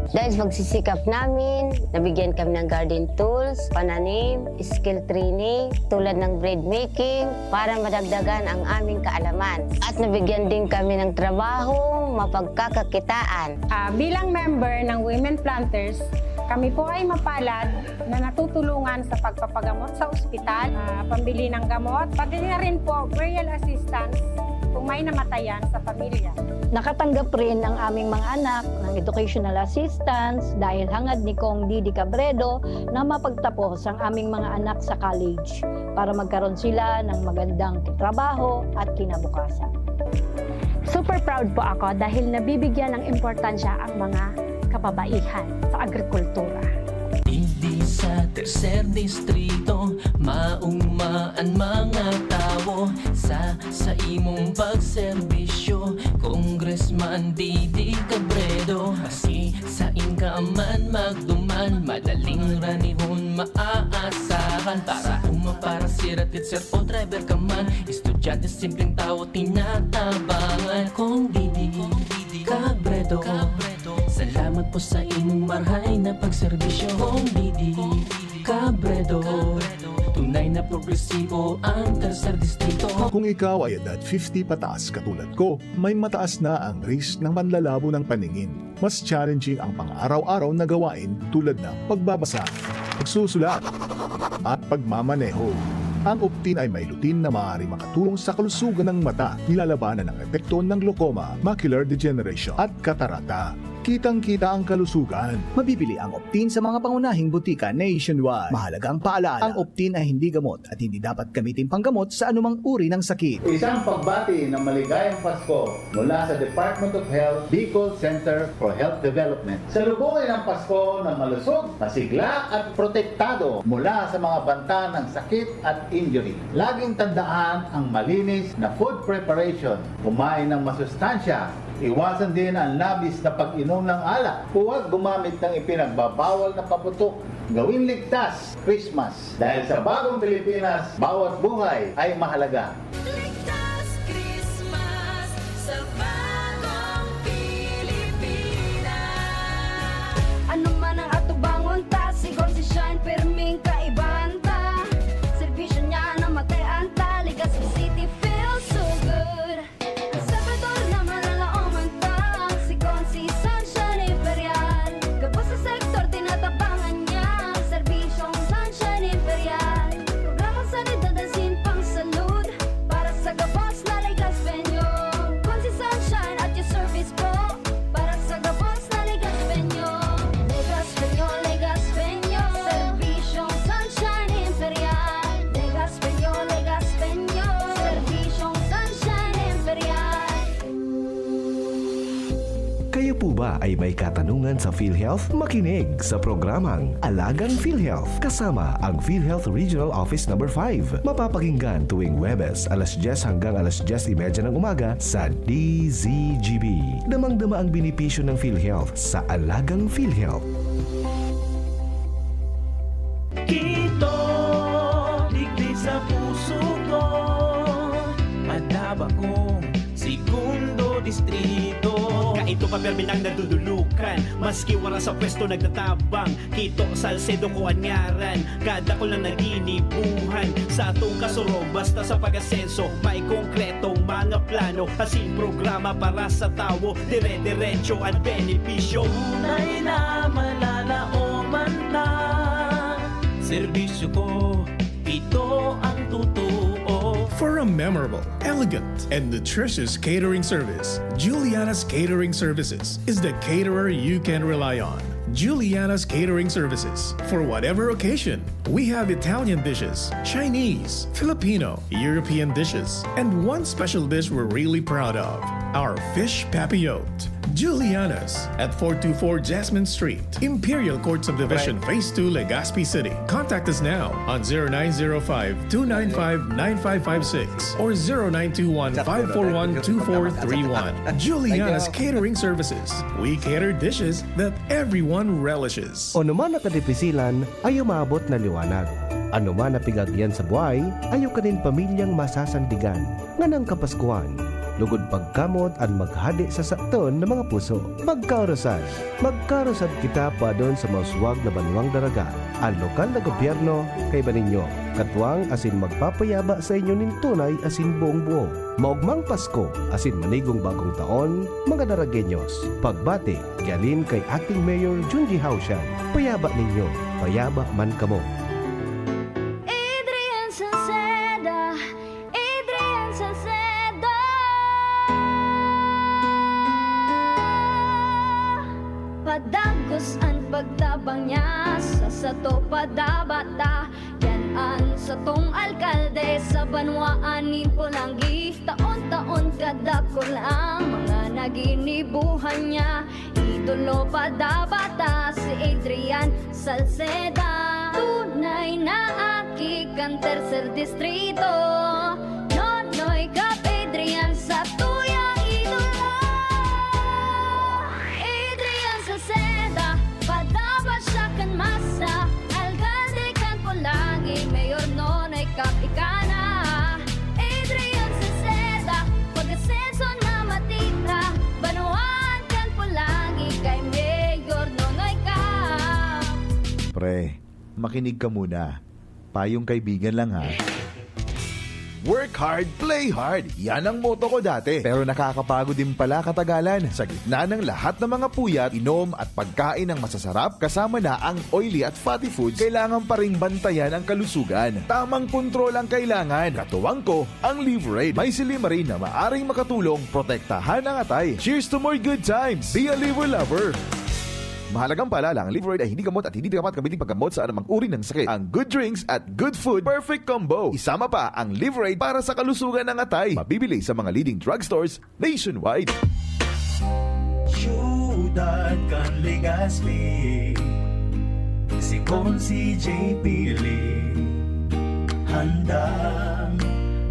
Dahil sa pagsisikap namin, nabigyan kami ng garden tools, pananim, skill training, tulad ng bread making, para madagdagan ang aming kaalaman. At nabigyan din kami ng trabaho, mapagkakakitaan. Ah, bilang member ng Women Planters, kami po ay mapalad na natutulungan sa pagpapagamot sa ospital, ah, pambili ng gamot, pati na rin po burial assistance. kung may namatayan sa pamilya. Nakatanggap rin ang aming mga anak ng educational assistance dahil hangad ni Cong Didi Cabredo na mapagtapos ang aming mga anak sa college para magkaroon sila ng magandang trabaho at kinabukasan. Super proud po ako dahil nabibigyan ng importansya ang mga kababaihan sa agrikultura. Digdi sa tercer distrito, mauma an mga tawo sa, sa imong pagserbisyo, Congressman Didi Cabredo. Maski sain ka man magduman, madaling ranihon maaasahan. Para uma, para sira, teacher o driver ka man, estudyante, simpleng tawo, tinatabangan. Cong Didi Cabredo, salamat po sa imong marhay na pagserbisyo. Cong Didi Cabredo, tunay na progresibo ang tercer distrito. Kung ikaw ay edad fifty pataas katulad ko, may mataas na ang risk ng panlalabo ng paningin. Mas challenging ang pang-araw-araw na gawain tulad ng pagbabasa, pagsusulat, at pagmamaneho. Ang Optin ay may lutein na maaaring makatulong sa kalusugan ng mata, nilalabanan ang epekto ng glaucoma, macular degeneration, at katarata. Kitang-kita ang kalusugan. Mabibili ang Optin sa mga pangunahing butika nationwide. Mahalagang paalaala, ang Optin ay hindi gamot at hindi dapat gamitin panggamot sa anumang uri ng sakit. Isang pagbati ng maligayang Pasko mula sa Department of Health, Bicol Center for Health Development. Salubungin ang Pasko ng malusog, masigla at protektado mula sa mga banta ng sakit at injury. Laging tandaan ang malinis na food preparation. Kumain ng masustansya. Iwasan din ang labis na pag-inom ng alak. Huwag gumamit ng ipinagbabawal na paputok. Gawin ligtas Christmas. Dahil sa bagong Pilipinas, bawat buhay ay mahalaga. Ligtas Christmas sa bagong Pilipinas. Ano man ang atubangon ta, sigon si Shine, pirming kaibahan ta. Serbisyo niya na matean ta, Legazpi City feels so good. Sa Salvador na malalaoman ta, sigon si Sunshine Imperial. Gabos sa sektor, tinatabangan niya, serbisyong Sunshine Imperial. Programang sanidad asin pangsalud, para sa gabos na Legazpeño. Kun si Sunshine at your service po, para sa gabos na Legazpeño. Legazpeño, Legazpeño, serbisyong Sunshine Imperial. Legazpeño, Legazpeño, serbisyong Sunshine Imperial. Kayo po ba ay may katanungan sa PhilHealth? Makinig sa programang Alagang PhilHealth kasama ang PhilHealth Regional Office Number five. Mapapakinggan tuwing Huwebes, alas dyes hanggang alas dyes y media ng umaga sa D Z G B. Damang-dama ang benepisyo ng PhilHealth sa Alagang PhilHealth. Kito, digdi sa puso ko, madaba kong segundo distrito. Kaito pa permi nang nadudulukan, maski wara sa pwesto nagtatabang. Kito, Salcedo ko an ngaran, kadakul na naginibuhan. Sa atong kasurog, basta sa pag-asenso, may konkretong mga plano, asin programa para sa tawo, dire-diretso an benepisyo. Tunay na malalaoman ta, serbisyo ko, ito ang totoo. For a memorable, elegant, and nutritious catering service, Juliana's Catering Services is the caterer you can rely on. Juliana's Catering Services. For whatever occasion, we have Italian dishes, Chinese, Filipino, European dishes, and one special dish we're really proud of, our fish papillote. Juliana's at four two four Jasmine Street, Imperial Court Subdivision, Phase two, Legazpi City. Contact us now on zero nine zero five, two nine five, nine five five six or zero nine two one, five four one, two four three one. Juliana's Catering Services. We cater dishes that everyone relishes. Ano man na kadipisilan, ayaw maabot na liwanag. Ano man na pigagyan sa buhay, ayaw kanin pamilyang masasandigan. Nganang Kapaskuhan, lugod pagkamot an maghade sa saton na mga puso. Magkaorosan, magkaorosan kita padon sa mauswag na banwang daraga. An lokal na gobyerno, kaiba ninyo, katuwang asin magpapayaba sa inyo nin tunay asin buong-buo. Maogmang Pasko asin manigong Bagong Taon, mga Daragueños. Pagbati, Galing kay Acting Mayor Junji Haushan, payaba ninyo, payaba man kamo. Adrian Salceda, Adrian Salcedo. Sato padabata, yan an satong alkalde sa banwaan nin Polangui. Taon-taon kadakul ang mga naginibuhan niya. Idolo padabata si Adrian Salceda. Tunay na aki kan tercer distrito. Nonoy Cap Adrian sa tuyang idolo. Adrian Salceda, padaba siya kan masa. Alkalde kan Polangui, Mayor Nonoy Cap ika na. Adrian Salceda, pag-asenso na matira. Banwaan kan Polangui kay Mayor Nonoy Cap. Pre, makinig ka muna. Payong kaibigan lang ha. Work hard, play hard. Yan ang motto ko dati. Pero nakakapagod din pala katagalan. Sa gitna ng lahat ng mga puyat, inom at pagkain ng masasarap, kasama na ang oily at fatty foods, kailangan pa ring bantayan ang kalusugan. Tamang kontrol ang kailangan. Katuwang ko, ang Liverade. May silymarin na maaring makatulong protektahan ang atay. Cheers to more good times! Be a Liver Lover! Mahalagang paalala, ang Liverade ay hindi gamot at hindi dapat gamitin paggamot sa anumang uri ng sakit. Ang good drinks at good food, perfect combo. Isama pa ang Liverade para sa kalusugan ng atay. Mabibili sa mga leading drugstores nationwide. Siyudad kan Legazpi, si Consi J P Lee, handang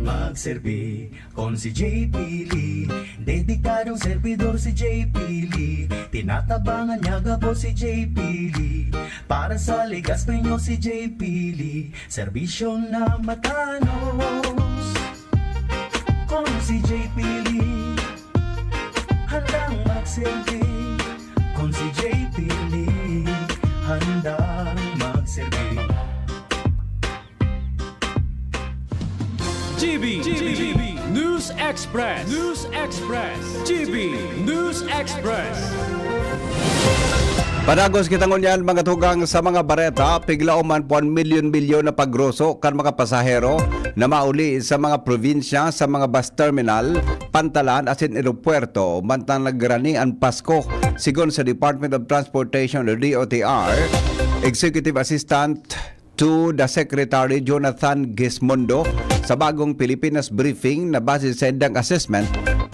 magserbi. Consi J P Lee, dedikadong servidor si J P Lee. Tinatabangan niya gabos si J P Lee. Para sa Legazpi nyo si J P Lee, serbisyong na matanos. Consi J P Lee, handang magserbi. Consi J P Lee, handang magserbi. G B, G B, News Express, News Express, G B News Express. Padagos kita ngunyan, mga tugang, sa mga bareta. Piglaoman po an milyon-milyon na pagroso kan mga pasahero na mauli sa mga probinsya sa mga bus terminal, pantalan asin eropuwerto, mantang nagrani an Pasko. Sigon sa Department of Transportation o D O T R Executive Assistant to the Secretary Jonathan Gismondo, sa bagong Pilipinas Briefing na base sa indang assessment,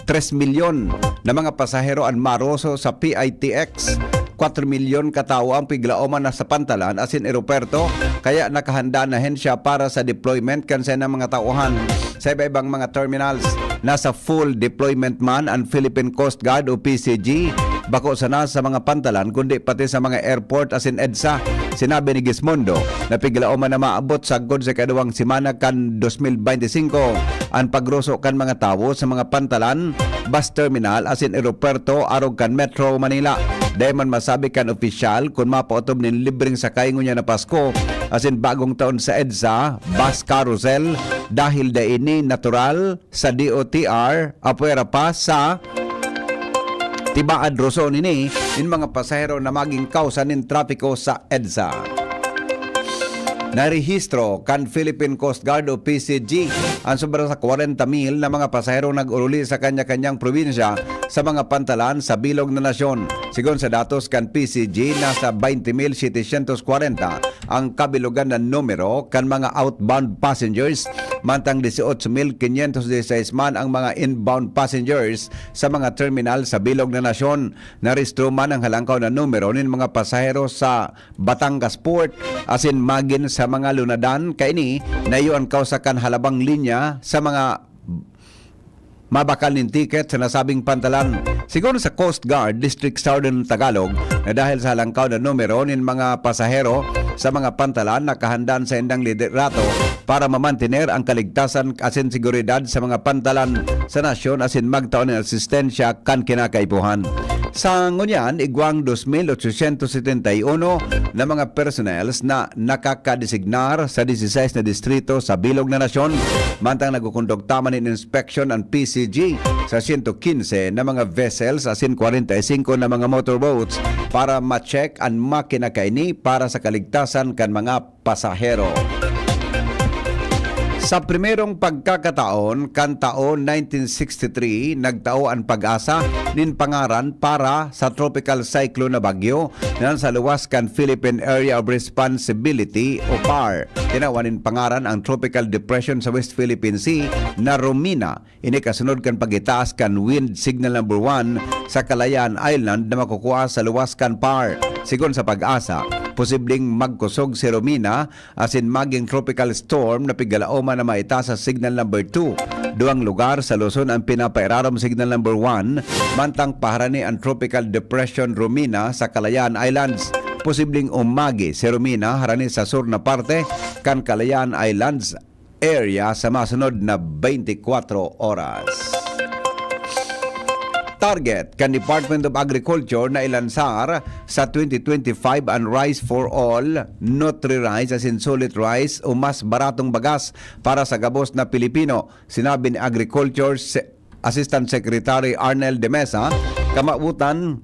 tres milyon na mga pasahero an maroso sa P I T X. Kwatro milyon ka tawo ang piglaoman na sa pantalan asin eropuwerto, kaya nakahanda na hin siya para sa deployment kan saindang mga tauhan. Sa iba-ibang mga terminals, nasa full deployment man an Philippine Coast Guard o P C G, bako sana sa mga pantalan kundi pati sa mga airport asin EDSA. Sinabi ni Gismondo na piglaoman na maabot sagkod sa ikaduwang semana kan dos mil bente singko an pagroso kan mga tawo sa mga pantalan, bus terminal asin eropuwerto arog kan Metro Manila. Dai man masabi kan opisyal kun mapaotob nin libreng sakay ngunyan na Pasko asin Bagong Taon sa EDSA bus carousel dahil dai ini natural sa D O T R, apwera pa sa tibaad roson ini nin mga pasahero na magin kawsa nin trapiko sa EDSA. Narehistro kan Philippine Coast Guard o P C G an sobra sa kwarenta mil na mga pasaherong nag-uruli sa kanya-kanyang probinsya sa mga pantalan sa bilog na nasyon. Sigon sa datos kan P C G, nasa baynte mil setecientos kwarenta ang kabilogan na numero kan mga outbound passengers, mantang dieciocho mil quinientos dieciséis man ang mga inbound passengers sa mga terminal sa bilog na nasyon. Narehistro man ang halangkaw na numero nin mga pasahero sa Batangas Port asin magin sa mga lunadan. Kaini, naiyo an kawsa kan halabang linya sa mga mabakal nin tiket sa nasabing pantalan. Sigon sa Coast Guard District Southern Tagalog, na dahil sa halangkaw na numero nin mga pasahero sa mga pantalan, nakahandaan sa indang liderato para mamantener ang kaligtasan asin seguridad sa mga pantalan sa nasyon asin magtao nin asistensya kan kinakaipuhan. Sa ngunyan, igwang dos mil ochocientos setenta y uno na mga personnels na nakakadesignar sa dieciséis na distrito sa bilog na nasyon, mantang nagkukondukta man nin inspeksyon an P C G sa siyento kinse na mga vessels asin kwarenta y singko na mga motorboats para ma-check an makina kaini para sa kaligtasan kan mga pasahero. Sa primerong pagkakataon, kan taon nineteen sixty-three, nagtao an PAGASA nin pangaran para sa Tropical Cyclone na Bagyo na sa luwas kan Philippine Area of Responsibility o PAR. Tinawan nin pangaran ang Tropical Depression sa West Philippine Sea na Romina. Ini kasunod kan pagitaas kan Wind Signal Number One sa Kalayaan Island na makukua sa luwas kan PAR. Sigon sa PAGASA, posibleng magkusog si Romina asin magin tropical storm na pigalaoman na maitaas sa Signal Number Two. Duwang lugar sa Luzon ang pinapairarom Signal Number One, mantang paharani ang Tropical Depression Romina sa Kalayaan Islands. Posibleng umagi si Romina harani sa sur na parte kan Kalayaan Islands area sa masunod na twenty-four oras. Target kan Department of Agriculture na ilansar sa twenty twenty-five an Rice for All, Nutri-Rice asin Sulit Rice o mas baratong bagas para sa gabos na Pilipino, sinabi ni Agriculture Se-, Assistant Secretary Arnel de Mesa. Kamawotan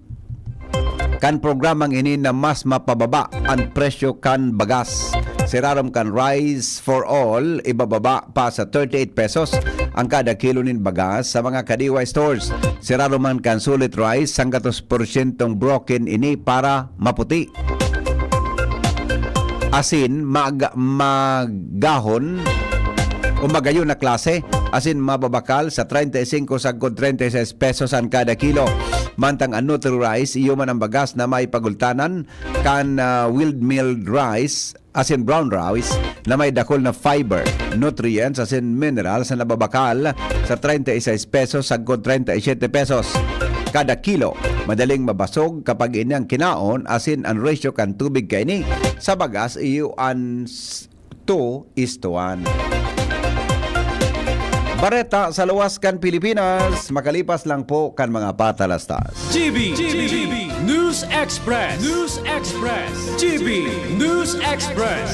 kan programang ini na mas mapababa an presyo kan bagas. Sirarom kan Rice for All, ibababa pa sa thirty-eight pesos ang kada kilo nin bagas sa mga Kadiwa stores. Sirarom man kan Sulit Rice, sanggatos porsyentong broken ini para maputi. Asin, mag-, magahon o magayon na klase, asin mababakal sa treinta y cinco sagkod treinta y seis pesos an kada kilo. Mantang an Nutri-Rice, iyo man ang bagas na may pagultanan kan, ah, wheat milled rice, asin brown rice na may dakul na fiber, nutrients, asin minerals na nababakal sa treinta y seis pesos sagkod treinta y siete pesos kada kilo. Madaling mabasog kapag ini ang kinaon, asin an ratio kan tubig kaini sa bagas iyo an s-, two is to one. Bareta sa luwas kan Pilipinas, makalipas lang po kan mga patalastas. G B, G B, News Express. News Express. G B News Express.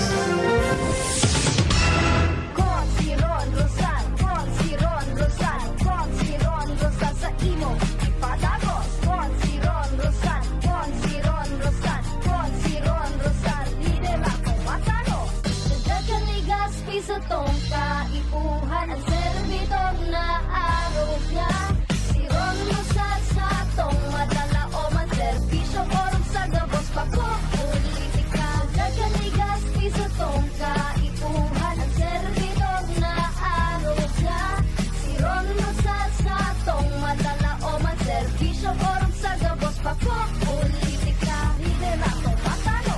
Con si Ron Rosal, con si Ron Rosal, con si Ron Rosal sa imo ipadagos. Con si Ron Rosal, con si Ron Rosal, con si Ron Rosal, lidera ko matano. Dagdagan ni Gaspi sa tongka, ipuhan ang servidor na arog niya. Si Ron Rosal sa tong madala o man serbisyo, orog sa gabos pa ko, politika. Dagdagan ni Gaspi sa tongka, ipuhan ang servidor na arog niya. Si Ron Rosal sa tong madala o man serbisyo, orog sa gabos pa ko, politika. Lidera ko matano.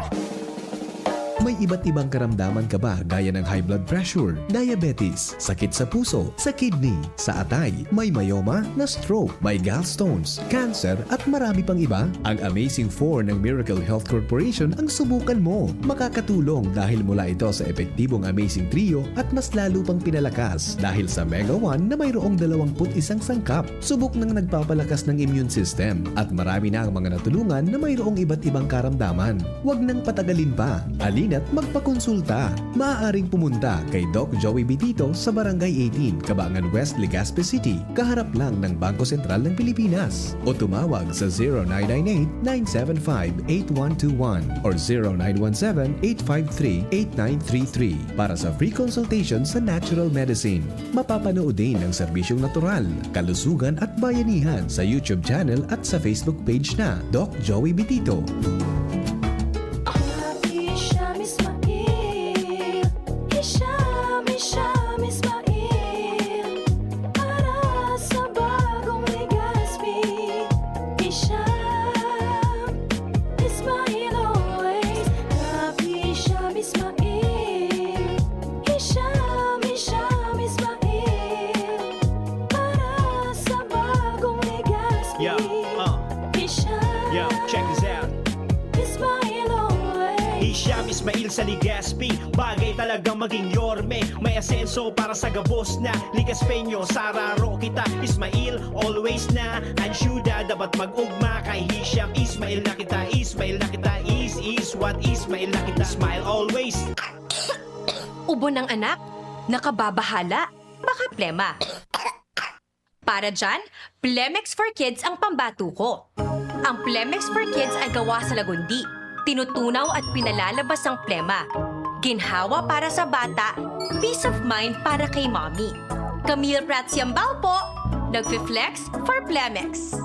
May iba't ibang karamdaman ka ba, gaya ng high blood pressure, diabetes, sakit sa puso, sa kidney, sa atay, may myoma, na-stroke, may gallstones, cancer, at marami pang iba? Ang Amazing Four ng Miracle Health Corporation ang subukan mo. Makakatulong dahil mula ito sa epektibong Amazing Trio at mas lalo pang pinalakas dahil sa Mega One na mayroong dalawampu't isang sangkap. Subok ng nagpapalakas ng immune system at marami na ang mga natulungan na mayroong iba't ibang karamdaman. Huwag nang patagalin pa. Halina't magpakonsulta. Maaaring pumunta kay Doc Joey Bitito sa Barangay eighteen, Cabangan West, Legazpi City, kaharap lang ng Bangko Sentral ng Pilipinas. O tumawag sa zero nine nine eight, nine seven five, eight one two one or zero nine one seven, eight five three, eight nine three three para sa free consultation sa natural medicine. Mapapanood din ang serbisyong natural, kalusugan at bayanihan sa YouTube channel at sa Facebook page na Doc Joey Bitito. Hisham Ismail, Hisham, Hisham Ismail, para sa bagong Legazpi. Hisham Ismail always, Hisham Ismail. Hisham, Hisham Ismail, para sa bagong Legazpi. Yeah, uh. Hisham, yeah, check this out. Ismail always. Hisham Ismail sa Legazpi, bagay talagang maging yorme. May asenso para sa gabos na Legazpeño. Sararo kita, Ismail always na. Ang syudad dapat mag-ugma kay Hisham. Ismail na kita, Ismail na kita. Is, is what, Ismail na kita. Smile always. Ubo ng anak? Nakababahala? Baka plema. Para dyan, Plemex for Kids ang pambato ko. Ang Plemex for Kids ay gawa sa lagundi, tinutunaw at pinalalabas ang plema. Ginhawa para sa bata, peace of mind para kay mommy. Camille Prats Yambal po, nagfi-flex for Plemex.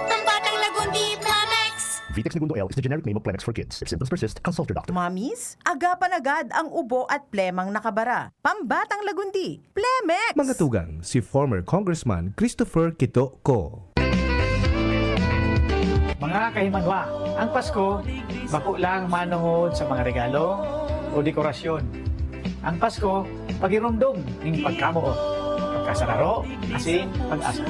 Pambatang Lagundi, Plemex! Vitex Negundo L is the generic name of Plemex for kids. If symptoms persist, consult your doctor. Mommies, agapan agad ang ubo at plemang nakabara. Pambatang Lagundi, Plemex! Mga tugang, si former Congressman Christopher Quito Co. Mga kahimanwa, ang Pasko bako lang manongod sa mga regalo o dekorasyon. Ang Pasko, pagirumdom ning pagkamoot, pagkasararo, asin pag-asa.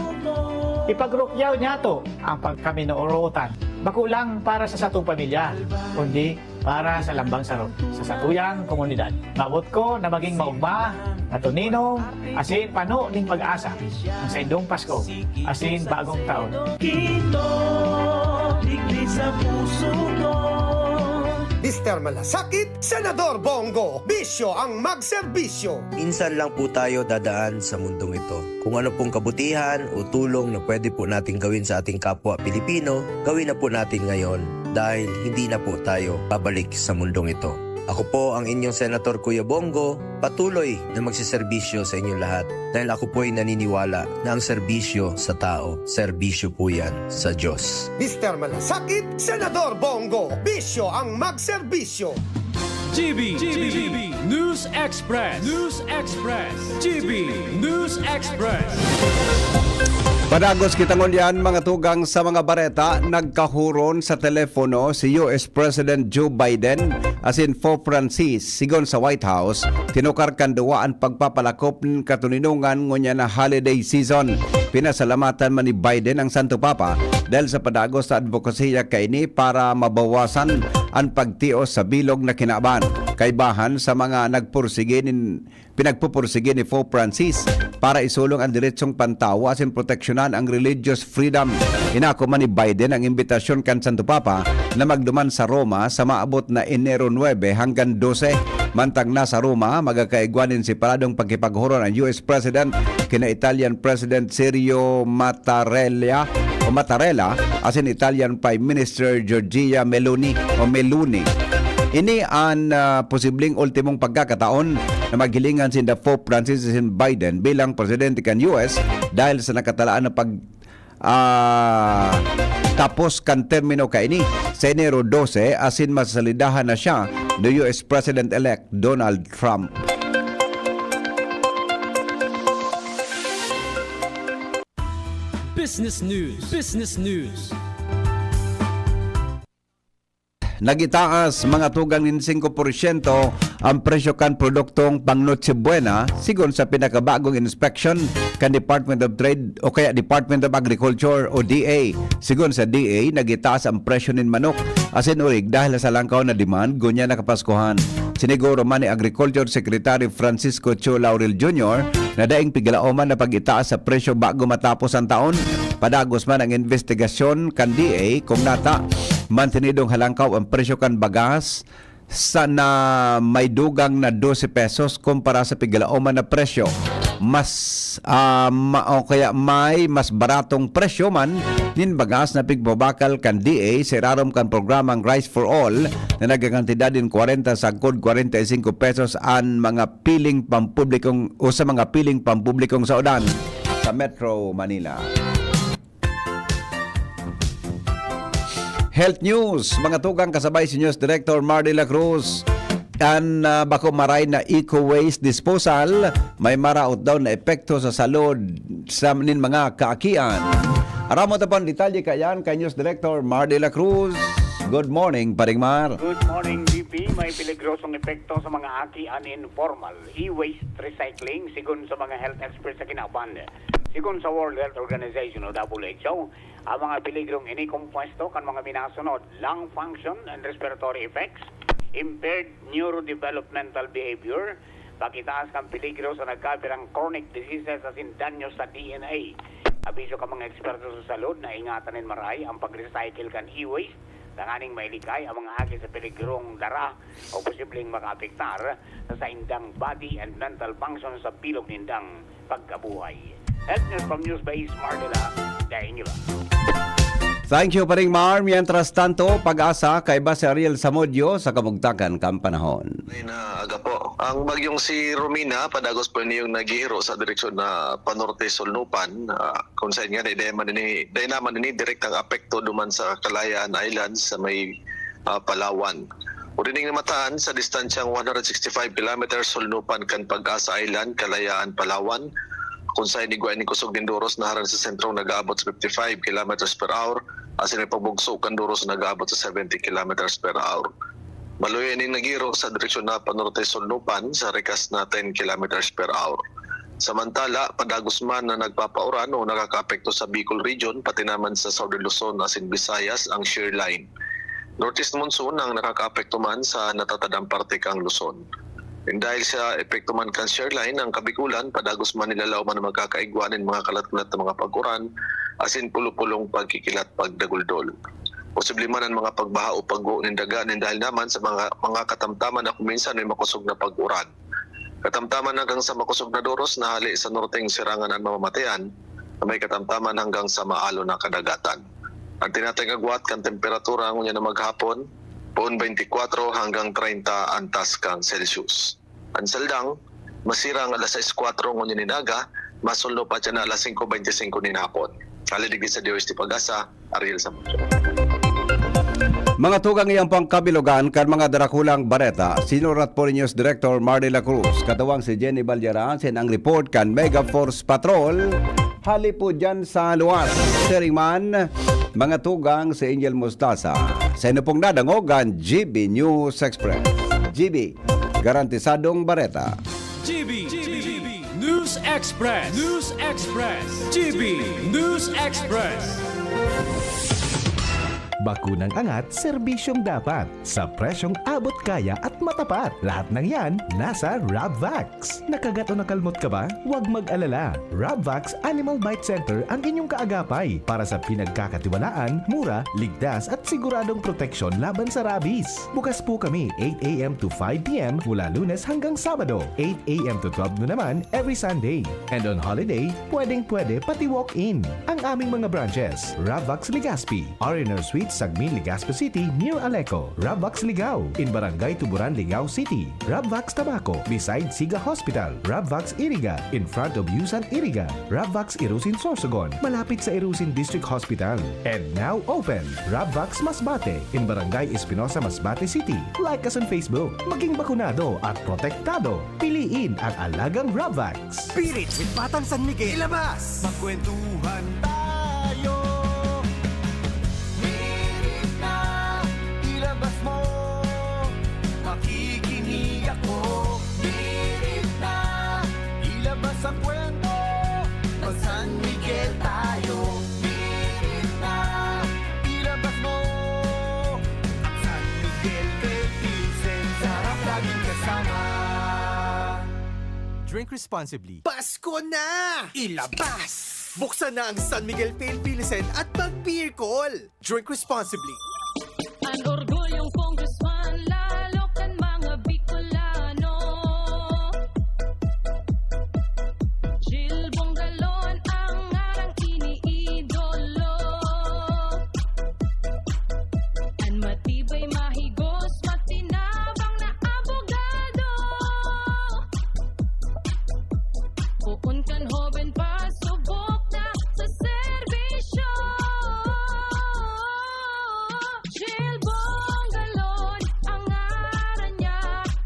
Ipagrukyaw niyato ang pagkaminoorotan, bako lang para sa satong pamilya, kundi para sa lambang saro, sa satuyang komunidad. Maabot ko na maging maogma, matuninom, asin pano ning pag-asa ang saindong Pasko asin Bagong Taon. Quito, digdi sa puso ko. Mister Malasakit, Senador Bongo, bisyo ang magserbisyo. Minsan lang po tayo dadaan sa mundong ito. Kung ano pong kabutihan o tulong na pwede po nating gawin sa ating kapwa Pilipino, gawin na po natin ngayon dahil hindi na po tayo babalik sa mundong ito. Ako po ang inyong Senator Kuya Bongo, patuloy na magseserbisyo sa inyong lahat dahil ako po'y naniniwala na ang serbisyo sa tao, serbisyo po yan sa Diyos. Mister Malasakit, Senador Bongo, bisyo ang magserbisyo. G B, G B, News Express, News Express, G B News Express. Padagos kita ngunyan, mga tugang, sa mga bareta. Nagkahuron sa telepono si U S President Joe Biden asin Pope Francis. Sigon sa White House, tinukar kan duwa an pagpapalakop nin katoninongan ngunyan na holiday season. Pinasalamatan man ni Biden ang Santo Papa dahil sa padagos na adbokasiya kaini para mabawasan an pagtios sa bilog na kinaban. Kaibahan sa mga nagpursige nin pinagpupursige ni Pope Francis para isulong an deretsong pantawo asin proteksyonan ang religious freedom. Inako man ni Biden ang imbitasyon kan Santo Papa na magduman sa Roma sa maabot na Enero nuebe hanggang dose. Mantang nasa Roma, magkakaigwa nin separadong pakipaghuron an U S President kina Italian President Sergio Mattarella o Mattarella asin Italian Prime Minister Giorgia Meloni o Meloni. Ini an ah, posibleng ultimong pagkakataon na maghilingan sinda Pope Francis asin Biden bilang presidente kan U S dahil sa nakatalaan na pag ah, tapos kan termino kaini sa Enero dose asin masasalidahan na siya ni U S President-elect Donald Trump. Business News. Business News. Nagitaas mga tugang nin singko porsyento ang presyo kan produktong pang Noche Buena, sigon sa pinakabagong inspeksyon kan Department of Trade o kaya Department of Agriculture o D A. Sigon sa D A, nagitaas ang presyo nin manok asin orig dahil sa langkaw na demand ngunyan na Kapaskuhan. Siniguro man ni Agriculture Secretary Francisco Cho Laurel Junior na daing piglaoman na pag-itaas sa presyo bago matapos ang taon. Padagos man ang investigasyon kan D A kung nata mantenidong halangkaw ang presyo kan bagas sa na may dugang na dose pesos kumpara sa piglaoman na presyo. Mas, ah, ma-, o kaya may mas baratong presyo man nin bagas na pigbabakal kan D A sa irarom kan programang Rice for All na nagkakantidad nin kwarenta sagkod kwarenta y singko pesos an mga piling pampublikong o sa mga piling pampublikong saodan sa Metro Manila. Health News, mga tugang, kasabay si News Director Mar de la Cruz. An ah, bako maray na eco waste disposal may maraot daw na epekto sa salud sa nin mga kaakian. Aramon ta pang detalye kaiyan kay News Director Mar de la Cruz. Good morning, Paring Mar. Good morning, B P. May peligrosong epekto sa mga aki an informal e-waste recycling, sigon sa mga health experts sa kinaban. Sigon sa World Health Organization o W H O, ang mga peligrong ini kompuesto kan mga minasunod: lung function and respiratory effects, impaired neurodevelopmental behavior, pagitaas kan peligro sa nagkabirang chronic diseases asin danyo sa D N A. Abiso kan mga eksperto sa salud na ingatan nin maray ang pag-recycle kan e-waste tanganing mailikay ang mga aki sa peligrong dara o posibleng makaapektar sa saindang body and mental function sa bilog nindang pagkabuhay. Health News from Newsbase, Mar de la Daniela. Thank you, Paring Mar. Mientras tanto, Pag-asa, kaiba si Ariel Samudio sa kamugtakan kan panahon. Ay na aga po. Ang bagyong si Romina, padagos po niyong naghihiro sa direksyon na panorte Solnupan, ah, kung saan nga, dai man ini, dai naman ini direktang apekto duman sa Kalayaan Islands sa may, ah, Palawan. Urining namatahan sa distansyang one hundred sixty-five kilometers Solnupan kan Pag-asa Island, Kalayaan, Palawan, kung saan igwa ning kusog nin doros na harang sa sentrong nag-aabot sa fifty-five kilometers per hour, asin may pagbugso kan doros na nag-aabot sa seventy kilometers per hour. Maluya ning naghiro sa direksyon na panorte Solnupan sa rikas na ten kilometers per hour. Samantala, padagos man na nagpapauran o nakakaapekto sa Bicol Region, pati naman sa Southern Luzon asin Visayas ang shear line. Northeast monsoon ang nakakaapekto man sa natatadang parte kan Luzon. Nin dahil sa epekto man kan shear line, ang Kabikulan padagos man nilalaoman na magkakaigwa nin mga kalat-kalat na mga pag-uran asin pulo-pulong pagkikilat pagdaguldol. Posible man ang mga pagbaha o pagguho nin daga nin dahil naman sa mga, mga katamtaman na kung minsan may makosog na pag-uran. Katamtaman hanggang sa makosog na doros na hali sa norteng sirangan an mamamatean, na may katamtaman hanggang sa maalon na kadagatan. An tinatayang agwat kan temperatura ngunyan na maghapon, poon twenty-four hanggang treinta an taskang Celsius. An saldang, masirang alas sais kwatro ngunyan nin aga, masulno pa dyan na alas singko beintisinko nin hapon. Hali digdi sa D O S T Pag-asa, Ariel Samudio. Mga tugang, iyan po ang kabilugan kan mga darakulang bareta. Sinurat po ni News Director Marley La Cruz, katuwang si Jenny Balyara, asin ang report kan Mega Force Patrol. Hali po dyan sa luwas. Siring man, mga tugang, si Angel Mostaza. Sa inyo pong nadangog an G B News Express. G B, garantisadong bareta. G B, G B, News Express, News Express, G B News Express. Bakunang angat, serbisyong dapat, sa presyong abot kaya at matapat. Lahat ng yan, nasa Rabvax. Nakagat o nakalmot ka ba? Huwag mag-alala. Rabvax Animal Bite Center ang inyong kaagapay para sa pinagkakatiwalaan, mura, ligtas at siguradong proteksyon laban sa rabies. Bukas po kami eight a m to five p m mula Lunes hanggang Sabado, eight a m to twelve noon naman every Sunday. And on holiday, pwedeng-pwede pati walk-in. Ang aming mga branches, Rabvax Legazpi, R and R Suite, Sagmin, Legazpi City, near Aleco, Rabvax Ligao, in Barangay Tuburan, Ligao City, Rabvax Tabaco, beside Siga Hospital, Rabvax Iriga, in front of Yusan Iriga, Rabvax Irusin Sorsogon, malapit sa Irusin District Hospital. And now open, Rabvax Masbate, in Barangay Espinosa, Masbate City. Like us on Facebook. Maging bakunado at protektado. Piliin ang alagang Rabvax. Spirit with Batang San Miguel. Ilabas! Magkwentuhan tayo. Hirit na, ilabas mo. Makikinig ako. Hirit na, ilabas ang kwento. Mag-San Miguel tayo. Hirit na, ilabas mo. Ang San Miguel kay Pilsen, sarap laging kasama. Drink responsibly. Pasko na! Ilabas! Buksan na ang San Miguel Pale Pilsen at mag-beer call. Drink responsibly. An orgulyong congressman, lalo kan mga Bicolano. Jil Bongalon ang ngarang iniidolo. An matibay, mahigos, matinabang na abogado. Poon kan hoben pa, subok na sa serbisyo. Jil Bongalon ang ngaran niya,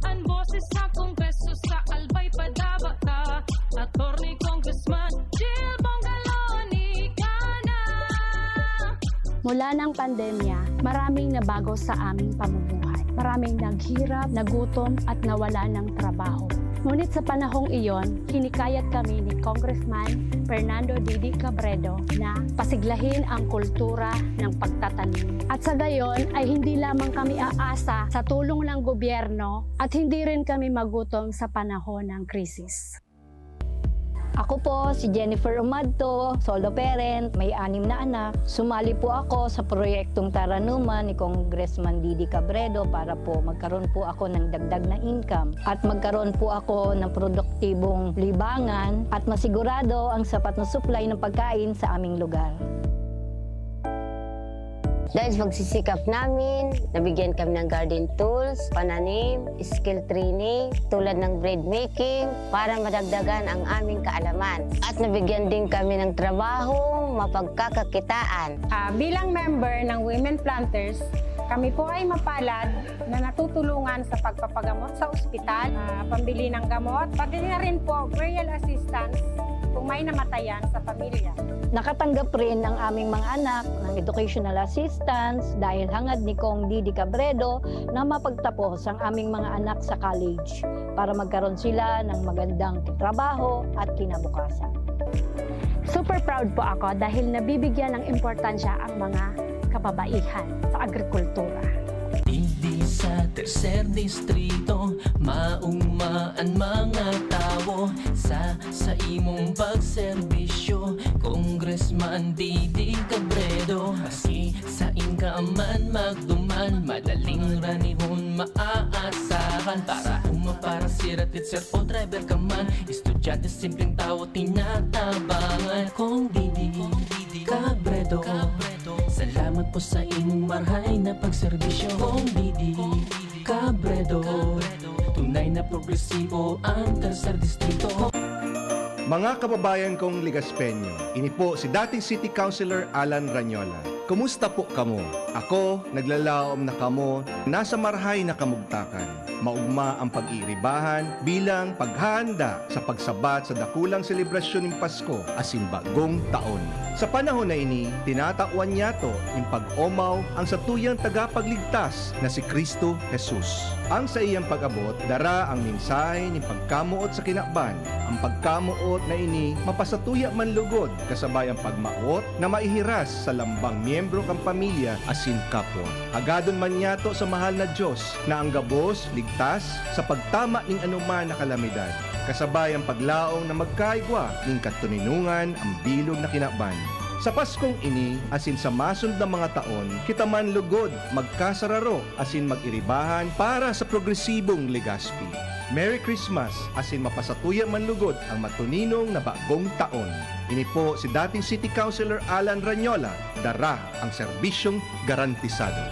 an boses sa Kongreso sa Albay padaba ta. Attorney Congressman Jil Bongalon, ika na. Mula ng pandemya, maraming nabago sa aming pamumuhay. Maraming naghirap, nagutom, at nawala ng trabaho. Ngunit sa panahong iyon, hinikayat kami ni Congressman Fernando Didi Cabredo na pasiglahin ang kultura ng pagtatanim. At sa gayon ay hindi lamang kami aasa sa tulong ng gobyerno at hindi rin kami magutom sa panahon ng krisis. Ako po si Jennifer Umadto, solo parent, may anim na anak. Sumali po ako sa proyektong Taranuman ni Congressman Didi Cabredo para po magkaroon po ako ng dagdag na income at magkaroon po ako ng produktibong libangan at masigurado ang sapat na supply ng pagkain sa aming lugar. Dahil sa pagsisikap namin, nabigyan kami ng garden tools, pananim, skill training, tulad ng bread making, para madagdagan ang aming kaalaman. At nabigyan din kami ng trabaho, mapagkakakitaan. Ah, bilang member ng Women Planters, kami po ay mapalad na natutulungan sa pagpapagamot sa ospital, ah, pambili ng gamot, pati na rin po burial assistance kung may namatayan sa pamilya. Nakatanggap rin ang aming mga anak ng educational assistance dahil hangad ni Cong Didi Cabredo na mapagtapos ang aming mga anak sa college para magkaroon sila ng magandang trabaho at kinabukasan. Super proud po ako dahil nabibigyan ng importansya ang mga kababaihan sa agrikultura. Digdi sa tercer distrito, maugma an mga tawo sa, sa imong pagserbisyo, Congressman Didi Cabredo. Maski sain ka man magduman, madaling ranihon maaasahan. Para uma, para sira, teacher o driver ka man, estudyante, simpleng tawo, tinatabangan. Cong Didi Cabredo, salamat po sa imong marhay na pagserbisyo. Cong Didi Cabredo, tunay na progresibo ang tercer distrito. Mga kababayan kong Legaspeño, ini po si dating City Councilor Alan Rañola. Kumusta po kamo? Ako, naglalaom na kamo, nasa marhay na kamugtakan. Maugma ang pag-iiribahan bilang paghahanda sa pagsabat sa dakulang selebrasyon nin Pasko asin Bagong Taon. Sa panahon na ini, tinatawan niyato nin pag-omaw ang satuyang tagapagligtas na si Cristo Jesus. Ang saiyang pag-abot dara ang mensahe nin pagkamoot sa kinaban. Ang pagkamoot na ini mapasatuya man lugod kasabay ang pagmawot na maihiras sa lambang miyembro kan pamilya asin kapwa. Hagadon man niyato sa mahal na Dios na ang gabos ligtas sa pagtama nin anoman na kalamidad, kasabay ang paglaom na magkaigwa nin katoninongan ang bilog na kinaban. Sa Paskong ini asin sa masunod na mga taon, kita man lugod magkasararo asin mag-iribahan para sa progresibong Legazpi. Merry Christmas asin mapasatuya man lugod ang matoninong na Bagong Taon. Ini po si dating City Councilor Alan Rañola, dara ang serbisyong garantisado.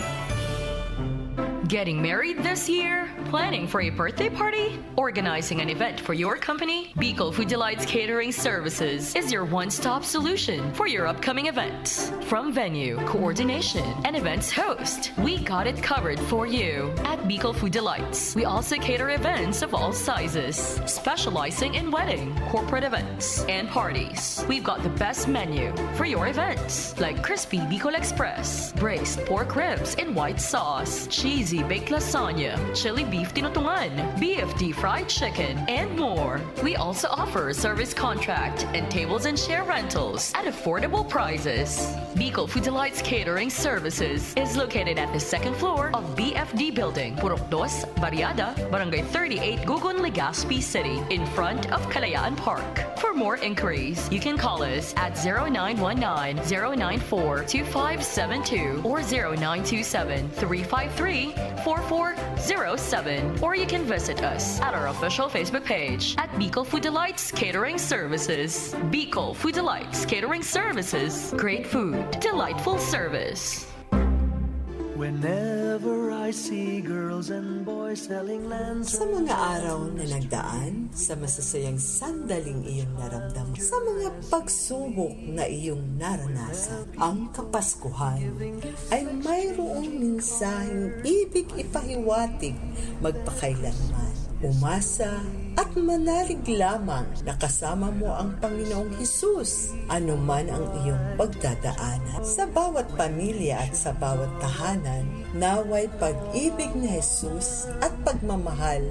Getting married this year? Planning for a birthday party? Organizing an event for your company? Bicol Food Delights Catering Services is your one-stop solution for your upcoming events. From venue, coordination, and events host, we got it covered for you. At Bicol Food Delights, we also cater events of all sizes, specializing in wedding, corporate events, and parties. We've got the best menu for your events, like crispy Bicol Express, braised pork ribs in white sauce, cheesy baked lasagna, chili beef tinutungan, B F D fried chicken, and more. We also offer service contract and tables and chair rentals at affordable prices. Bicol Food Delights Catering Services is located at the second floor of B F D Building, Purok Dos, Barriada, Barangay thirty-eight, Gugun, Legazpi City, in front of Kalayaan Park. For more inquiries, you can call us at zero nine one nine, zero nine four, two five seven two or zero nine two seven, three five three, four four zero seven, or you can visit us at our official Facebook page at Bicol Food Delights Catering Services. Bicol Food Delights Catering Services. Great food, delightful service. Whenever I see girls and boys selling lanterns Sa mga araw na nagdaan, sa masasayang sandaling iyong naramdaman, sa mga pagsubok na iyong naranasan, ang Kapaskuhan ay mayroong mensaheng ibig ipahiwatig magpakailanman. Umasa at manalig lamang na kasama mo ang Panginoong Hesus, anuman ang iyong pagdadaanan. Sa bawat pamilya at sa bawat tahanan, naway pag-ibig ni Jesus at pagmamahal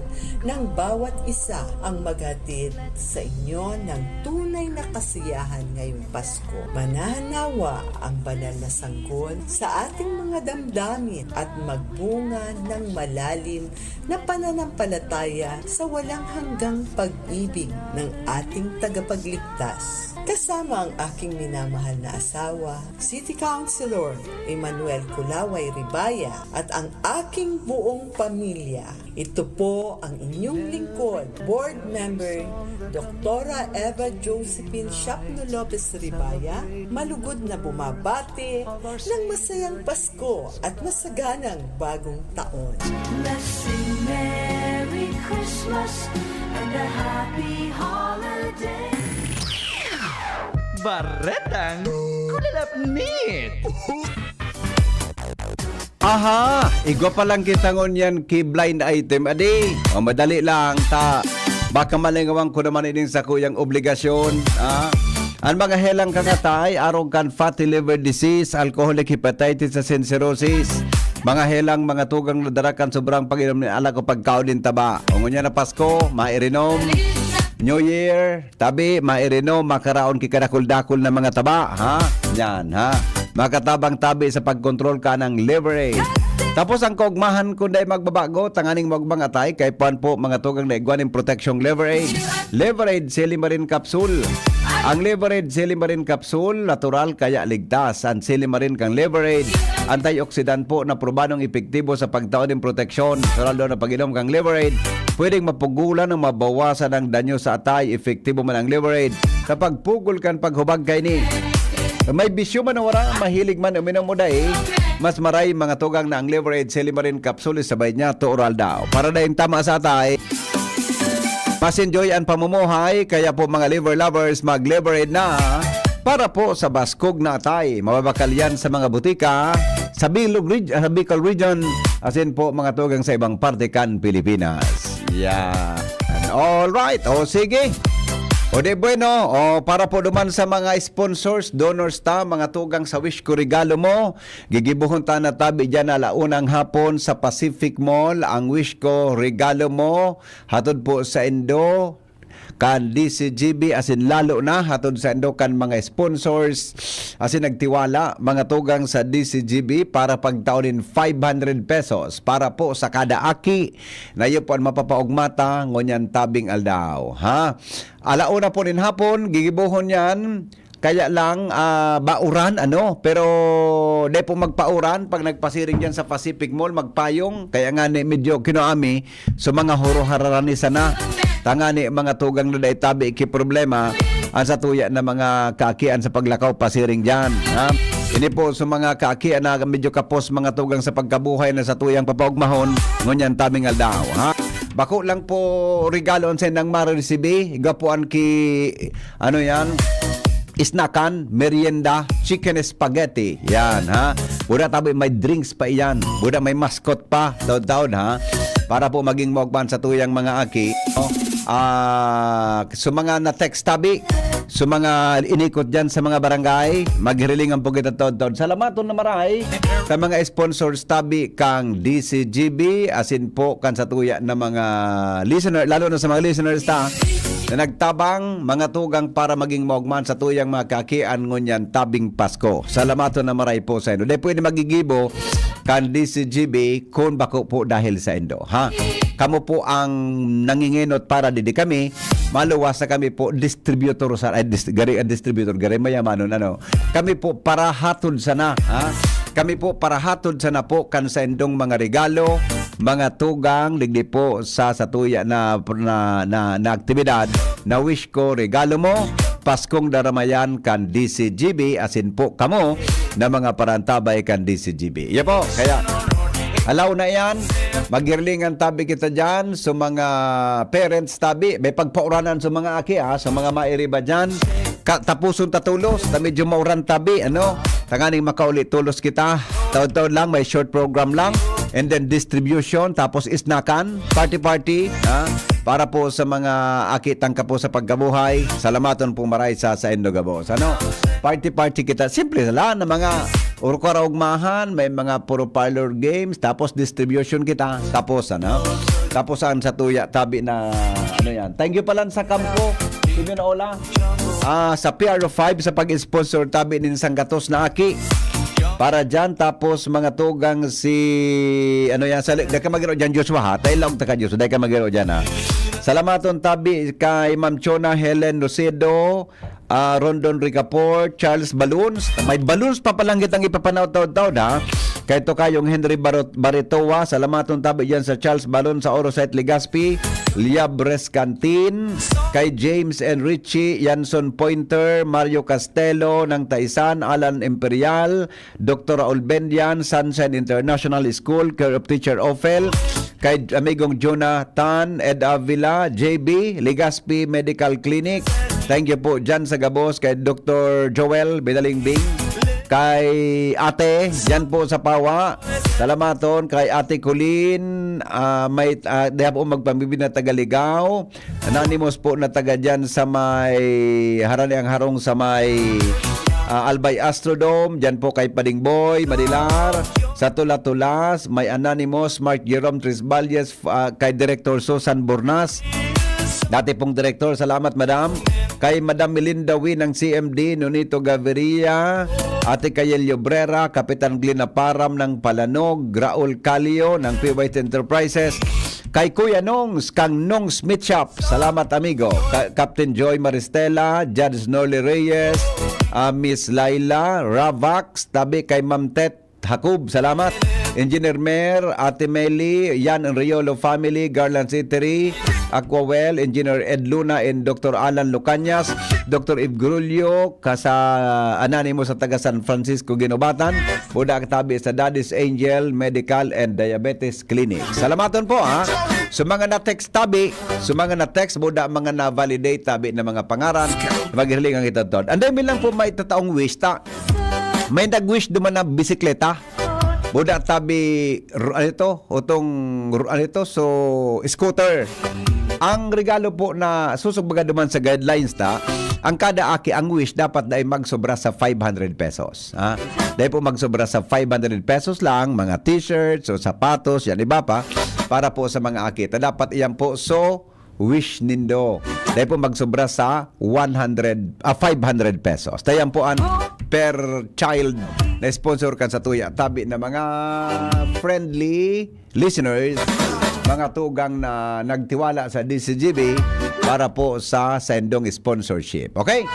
ng bawat isa ang maghatid sa inyo ng tunay na kasiyahan ngayong Pasko. Manahan nawa ang banal na sanggol sa ating mga damdamin at magbunga ng malalim na pananampalataya sa walang hanggan. hanggang pag-ibig ng ating tagapagligtas. Kasama ang aking minamahal na asawa, City Councilor Emmanuel Kulaway Ribaya, at ang aking buong pamilya. Ito po ang inyong lingkod, Board Member, Doktora Eva Josephine Shapno Lopez Ribaya, malugod na bumabati ng masayang Pasko at masaganang Bagong Taon. Let's sing Merry Christmas and a Happy Holiday. Baretang Kulalapnit. Aha, igwa pa lang kita ngunyan ki blind item, adi. O, madali lang, ta baka malingawan ko naman ining sakuyang obligasyon, ha? An mga helang kakatay, arog kan fatty liver disease, alcoholic hepatitis asin cirrhosis. Mga helang, mga tugang na dara kan sobrang pag-inom ni alak o pagkaon nin taba. O ngunyan na Pasko, mairinom. New Year, tabi, mairinom, makaraon ki kadakul-dakul na mga taba, ha? Yan, ha? Makatabang tabi sa pagkontrol kanang liver aid. Tapos ang kaugmahan kun dai magbabago, tanganing maugmang atay, kay puan po mga tugang na igwa nin proteksyong liver aid. Liver aid, Silimarin Capsule. Ang liver aid, Silimarin Capsule, natural kaya ligtas. An Silimarin kang liver aid, antioxidant po na probadong epektibo sa pagtao nin proteksyon. Natural daw na pag-inom kang liver aid, pwedeng mapugulan o mabawasan ang danyo sa atay. Epektibo man ang liver aid sa pagpugol kan paghubag kaini. May bisyo man o wala, mahilig man uminom o dai, mas maray mga tugang na ang liver aid, Silimarin Capsule, sabay niya to oral daw. Para daing tama sa atay, mas enjoy ang pamumuhay, kaya po mga liver lovers, mag-liver aid na para po sa baskog na atay. Mababakal yan sa mga butika, sa Bilog reg-, sa Bicol region, asin po mga tugang sa ibang parte kan Pilipinas. Yan. All right. O sige. O di bueno, o para po duman sa mga sponsors, donors ta, mga tugang sa Wish Ko Regalo Mo, gigibohon ta na tabi dyan ala unang hapon sa Pacific Mall, ang Wish Ko Regalo Mo, hatod po sa indo, kan D C G B, asin lalo na hatod sa indo kan mga sponsors, asin nagtiwala, mga tugang sa D C G B, para pagtao nin five hundred pesos para po sa kada aki, na iyo po an mapapaugma ta ngunyan tabing aldaw, ha? Ala una po nin hapon, gigibohon yan, kaya lang, ah, bauran, ano, pero dai po magpauran pag nagpasiring diyan sa Pacific Mall, magpayong. Kaya nga ni, medyo kinuami, so mga huro-hararani sana. Tangani mga tugang na dai tabi ki problema, ang satuya na mga kaakian sa paglakaw pasiring diyan, ha? Ini po sa mga kaakian na medyo kapos mga tugang sa pagkabuhay na satuyang papaugmahon, ngunyan tabing aldaw, ha? Bako lang po regalo ang sendang maresibi, igwa po an ki, ano yan, snakan, merienda, chicken spaghetti. Yan, ha? Buda tabi may drinks pa iyan. Buda may mascot pa, taon-taon, ha? Para po maging maugma an satuyang mga aki, no? Ah, sa mga na-text tabi, sa mga inikot dyan sa mga barangay, maghirilingan po kita taon-taon. Salamaton na maray sa mga sponsors tabi kang D C G B, asin po kan satuya na mga listener, lalo na sa mga listeners ta, na nagtabang mga tugang para maging maugma an satuyang mga kaakian ngunyan tabing Pasko. Salamaton na maray po sa inyo. Dai pwede magigibo kan D C G B kun bako po dahil sa indo, ha? Kamo po ang nangingenot para didi kami, maluwas na kami po distributor sa, ay, dist-, gari ang distributor, gari mayamanon, ano? Kami po parahatod sana, ha? Kami po parahatod sana po kan saindong mga regalo, mga tugang, digdi po sa satuya na, na, na, na aktibidad na Wish Ko Regalo Mo, Paskong Daramayan kan D C G B, asin po kamo na mga parantabay kan D C G B. Iya po, kaya alaw na iyan, magirlingan tabi kita dyan, sa mga parents tabi, may pagpauranan sa mga aki, ha, sa mga mairiba dyan. Ka-, tapuson ta tolos, ta medyo mauran tabi, ano? Tanganing makauli tolos kita. Taon-taon lang, may short program lang. And then distribution, tapos isnakan, party-party, ha? Para po sa mga aki tangka po sa pagkabuhay, salamaton po maray sa, sa indo gabos, ano? Party-party kita. Simple lang na mga orkaraugmahan, may mga puro parlor games, tapos distribution kita. Tapos, ano? Tapos ang satuya, tabi na, ano yan. Thank you pala sa kampo. Simeon Ola. Ah, sa P R O five sa pag-sponsor tabi nin sanggatos na aki. Para dyan, tapos mga tugang si, ano yan, sa, dai ka magiro dyan, Joshua, ha? Tayo lang, taka, Joshua, dai ka magiro dyan, ha? Salamaton tabi kay Ma'am Chona Helen Rosedo, ah, Rondon Ricaport, Charles Balloons. May balloons pa palang kitang ipapanaw taud-taud, ha? Kay Tokayong Henry Barot-, Baritoa, salamaton tabi diyan sa Charles Balloon sa Oro Site, Legazpi, Liabres Canteen, kay James and Richie, Yanson Pointer, Mario Castelo ng Taisan, Alan Imperial, Doktor Raul Bendian, Sunshine International School, care of Teacher Ophel, kay amigong Jonathan, Ed Avila, J B, Legazpi Medical Clinic. Thank you po dyan sa gabos kay Doktor Joel Bidalingbing, kay Ate, dyan po sa Pawa. Salamaton kay Ate Colleen, ah, may, ah, diha po magpamibid na taga Ligao. Anonymous po na taga dyan sa may Harani ang Harong sa may, ah, Albay Astrodome. Dyan po kay Pading Boy Madilar. Sa Tulatulas, may Anonymous, Mark Jerome Trisballes, ah, kay Director Susan Bornas. Dati pong direktor, salamat, madam. Kay Madam Melinda Win ng C M D, Nonito Gaviria, Ate Kayel Llobrera, Kapitan Glenn Aparam ng Palanog, Raul Calio ng P Y T Enterprises, kay Kuya Nongs, kang Nongs Meat Shop. Salamat, amigo. Ka-, Captain Joy Maristela, Judge Norly Reyes, ah, Miss Laila, Ravax, tabi kay Ma'am Tet Jacob. Salamat. Engineer Mer, Ate Meli, Yan and Riolo family, Garland City, Aquawell, Engineer Ed Luna and Doktor Alan Lucanyas, Doktor Eve Grulio, kasa Anonymous sa taga San Francisco, Guinobatan, Buda Katabi sa Daddy's Angel Medical and Diabetes Clinic. Salamaton po, ha. Sa mga na-text tabi, sa mga na-text, buda mga na-validate tabi na mga pangaran, maghiling ang itatod. Anday mi lang po may tataong wish ta. May nag-wish duman na bisikleta. Buda tabi, ru-, ano ito? Utong, ru-, ano ito? So, scooter. Ang regalo po na susugbaga duman sa guidelines ta, ang kada aki ang wish dapat dai magsobra sa five hundred pesos. Ha? Dai po magsobra sa five hundred pesos lang, mga t-shirts o sapatos, yan iba pa, para po sa mga aki ta. Dapat iyan po, so, wish nindo. Dai po magsobra sa one hundred, ah, five hundred pesos. Tayan po an per child na sponsor kan sa tuya. Tabi na mga friendly listeners, mga tugang na nagtiwala sa D C G B para po sa sendong sponsorship. Okay?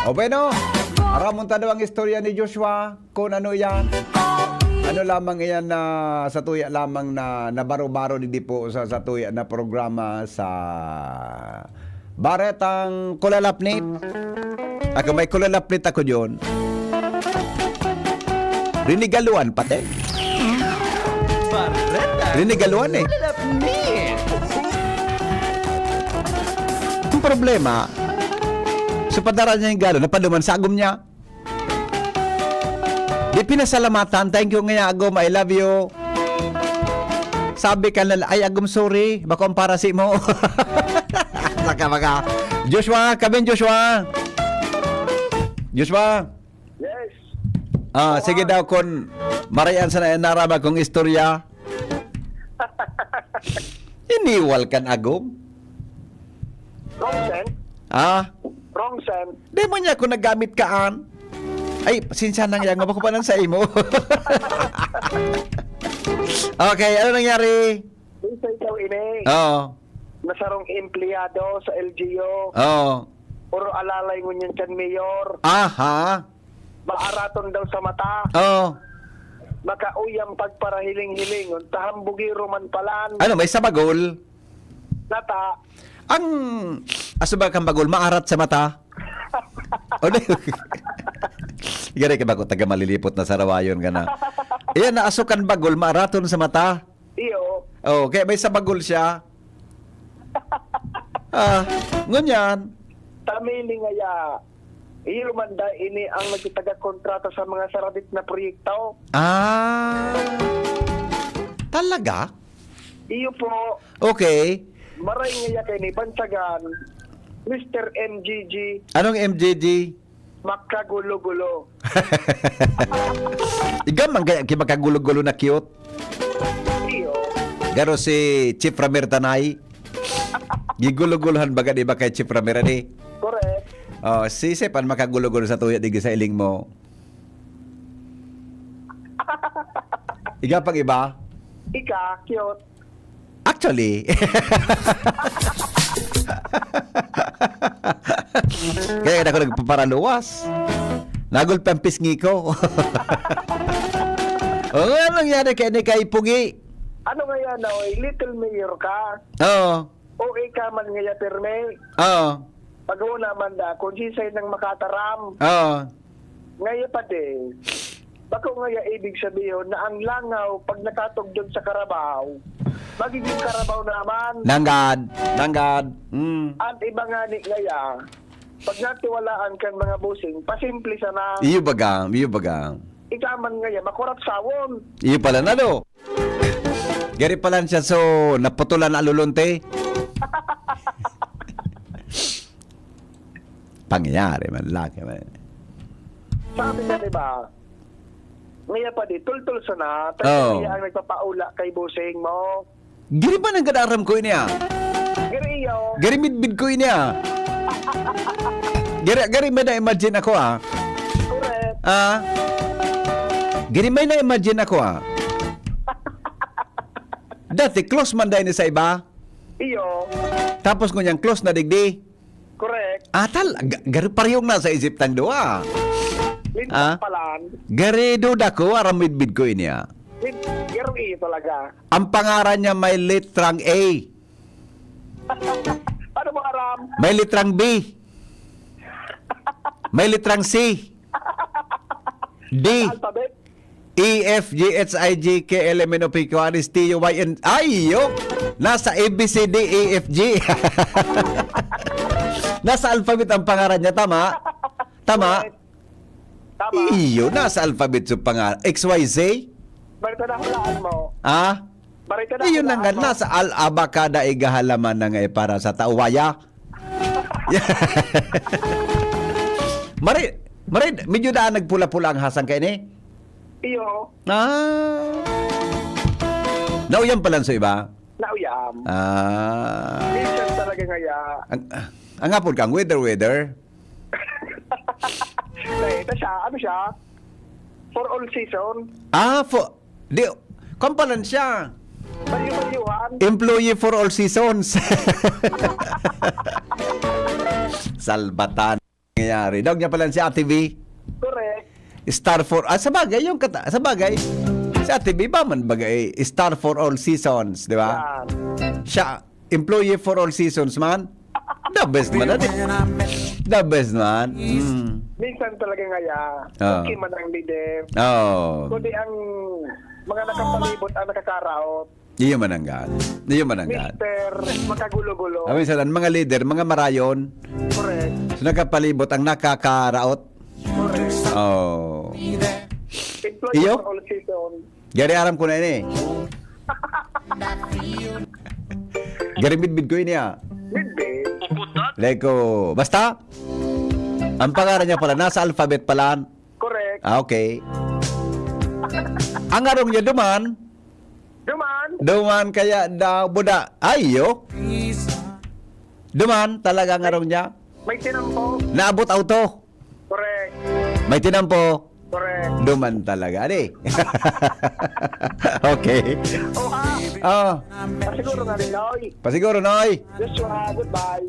O bueno, aramon ta daw ang istorya ni Joshua. Kung ano yan, ano lamang iyan na sa tuya lamang na nabaro-baro digdi po sa, sa tuya na programa sa Baretang Kulalapnit. Ako may kulalapnit ako diyon. Rinigaluan pati. Bareta. Rinigaluan eh. Kulalapnit. Ang problema, so padara niya yung galo, napaduman sa agom niya. Di pinasalamatan. Thank you nga, Agom. I love you. Sabi ka na, "Ay, Agom, sorry. Bako ang para si mo." Saka mga, Joshua, Kabin Joshua. Joshua. Yes. Ah, sige daw, kun marayan sa nainarama kong istorya. Iniwal kan Agom. Wrong scent. Ah? Wrong scent. Di mo niya ako nagamit kaan. Ay, sinsya na nga, nga bako pa nang sa imo. Okay, ano nangyari? Isa ikaw ini. Oo. Nasarong empleyado sa L G U. Oo. Puro alalay ngunyan kan mayor. Aha. Maaraton daw sa mata. Oo. Makauyang pagparahiling-hilingon, tahambugiro man palan. Ano, may sabagol? Nata. Ang aso ba kang bagol, maarat sa mata? O, di. Gari ka ba ko taga malilipot na sarawayon ka na? Iyan na aso kan bagol, maaraton sa mata. Iyo. Oh, kaya may sabagol siya. Ah, ngunyan. Tamili ngaya. Iyo man da ini ang nagtataga kontrata sa mga saradit na proyekto. Ah. Talaga? Iyo po. Okay. Maray ngaya kay ni Bansagan, Mister M G G. Anong M G G? Makagulo-gulo. Igam man kaya ki makagulo-gulo na cute. Iyo. Garo si Chief Ramir Tanay. Giguluguluhan baga, di ba, kay Chief Ramir, di? Correct. Oh, si Sep ang makagulo-gulo sa tuya, di sa iling mo. Iga pag iba? Ika, cute. Actually. Kaya ako nagpaparaluwas. Nagulpi ang pisngi ko. O, ano nangyari kay ni kay Pugi? Ano nga yan, oy? Little mayor ka? Oo. O ika man nga ya, pirmi? Oo. Pag-una man da, kung sisay nang makataram. Oo. Ngaya pa din, bako ngaya ibig sabihon na ang langaw pag nakatugdon sa karabaw, magiging karabaw naman. Nanggad, nanggad. Mm. Ang iba nga ni ngaya, pag natiwalaan kan mga busing, pasimple sana. Iyo baga, iyo baga. Ika man ngaya, makurap sawon. Iyo pala na, do. Gari pala siya, so, naputulan na alulunte. Pangyayari man, laki man. Sabi na, di ba? Ngaya pa di, tultol sana. Tayo Oo. Kaya ang nagpapaula kay busing mo. Giri ba nang gadaram ko ini, ah? Giri iyo. Giri midbid ko ini, ah. Giri, giri may na-imagine ako, ah. Correct. Ah. Giri may na-imagine ako, ah. Dati, close man dahil sa iba. Iyo. Tapos ngunyan close na digdi. Correct. Atal, ga-, garo parehong nasa isip tang duwa. Lintas Ah? Palan. Gari duda ko, aram midbid ko inya. Lin-, garo iyo talaga. Ang pangaran niya may litrang A. Ano mo aram? May litrang B. May litrang C. D. Alphabet? E, F, G, H, I, J, K, L, M, N, O, P, Q, R, S, T, U, Y, N. Ay, yo! Nasa A, B, C, D, E, F, G. Nasa alphabet ang pangaran niya, tama? Tama? Correct. Tama. Iyo, nasa alphabet sa pangaran. X, Y, Z? Balik na hulaan mo. Ah? Balik na Iyo na hulaan nga, mo. Nasa al-, abakada igahalaman na nga eh, para sa tao. Waya. Mari, mari, medyo daan nagpula-pula ang hasang kaini? Iyo. Ah. Nauyam pa lang sa iba? Nauyam. Ah. Minsan talaga ngaya. Ang, ang hapon kang weather, weather? Eh, ito siya, ano siya? For all season. Ah, for, di, kampalan siya. Balyo-balyuhan. Employee for all seasons. Salbatan. Nangyayari. Daog niya pala si Ate V. Correct. Star for, ah, sa bagay, yung kata, sa bagay, si Ate V ba man bagay, star for all seasons, di ba? Yan. Siya, employee for all seasons man. The best man, ate. The best man. Mm. Minsan talaga ngaya, Ah. Okay man ang leader. Oh. Kundi ang mga nakapalibot ang nakakaraot. Iyo man ang gaan. Iyo man ang gaan. Mister, makagulo-gulo. Amin sa mga leader, mga marayon. Correct. So, nakapalibot ang nakakaraot. Correct. Oh. Employee Iyo? For all season. Gari aram ko na ini. Gari midbid ko ini, ah. Midbid. Leko. Basta, ang pangaran niya pala, nasa alphabet pala. Correct. Ah, okay. Ang arong niya duman. Duman. Duman kaya daw buda. Ayo. Duman talaga ang arong niya. May tinampo. Naabot auto. Correct. May tinampo. Correct. Duman talaga, di? Okay. Oh, ha? Oh. Pasiguro na rin, Noy. Pasiguro, Noy. Joshua, goodbye.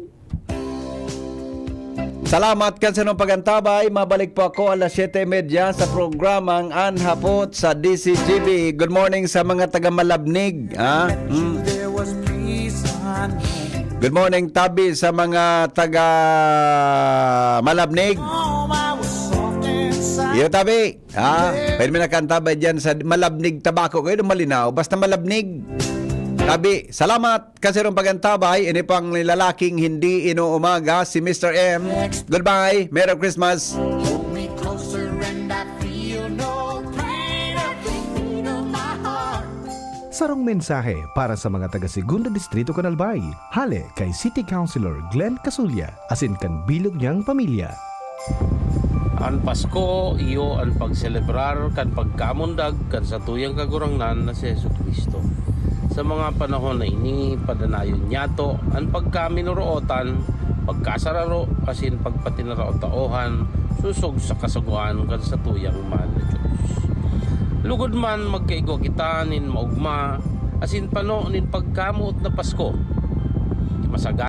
Salamat kan sa inyong pag-antabay. Mabalik po ako alas siyete y media sa programang An Hapot sa D C G B. Good morning sa mga taga Malabnig, ha? Mm. Good morning, Tabi, sa mga taga Malabnig. Iyo, Tabi. Ha? Pwede mo na kanta ba dyan sa Malabnig, Tabaco? Kayo na malinaw. Basta Malabnig. Tabi, salamat. Kasi rong pagantabay, ini pang lalaking hindi inuumaga, si Mister M. Goodbye. Merry Christmas. Hold me closer and I feel no pain. Sarong mensahe para sa mga taga Segundo Distrito kan Albay, hale kay City Councilor Glenn Casulla asin kan bilog niyang pamilya. An Pasko iyo an pagselebrar kan pagkamundag kan satuyang Kagurangnan na si Jesu-Cristo. Sa mga panahon na ini, padanayon niyato an pagkaminorootan, pagkasararo, asin pagpatinarao-taohan sosog sa kasugoan kan satuyang mahal na Dios. Lugod man, magkaigwa kita nin maogma asin pano nin pagkamoot na Pasko. Masaga-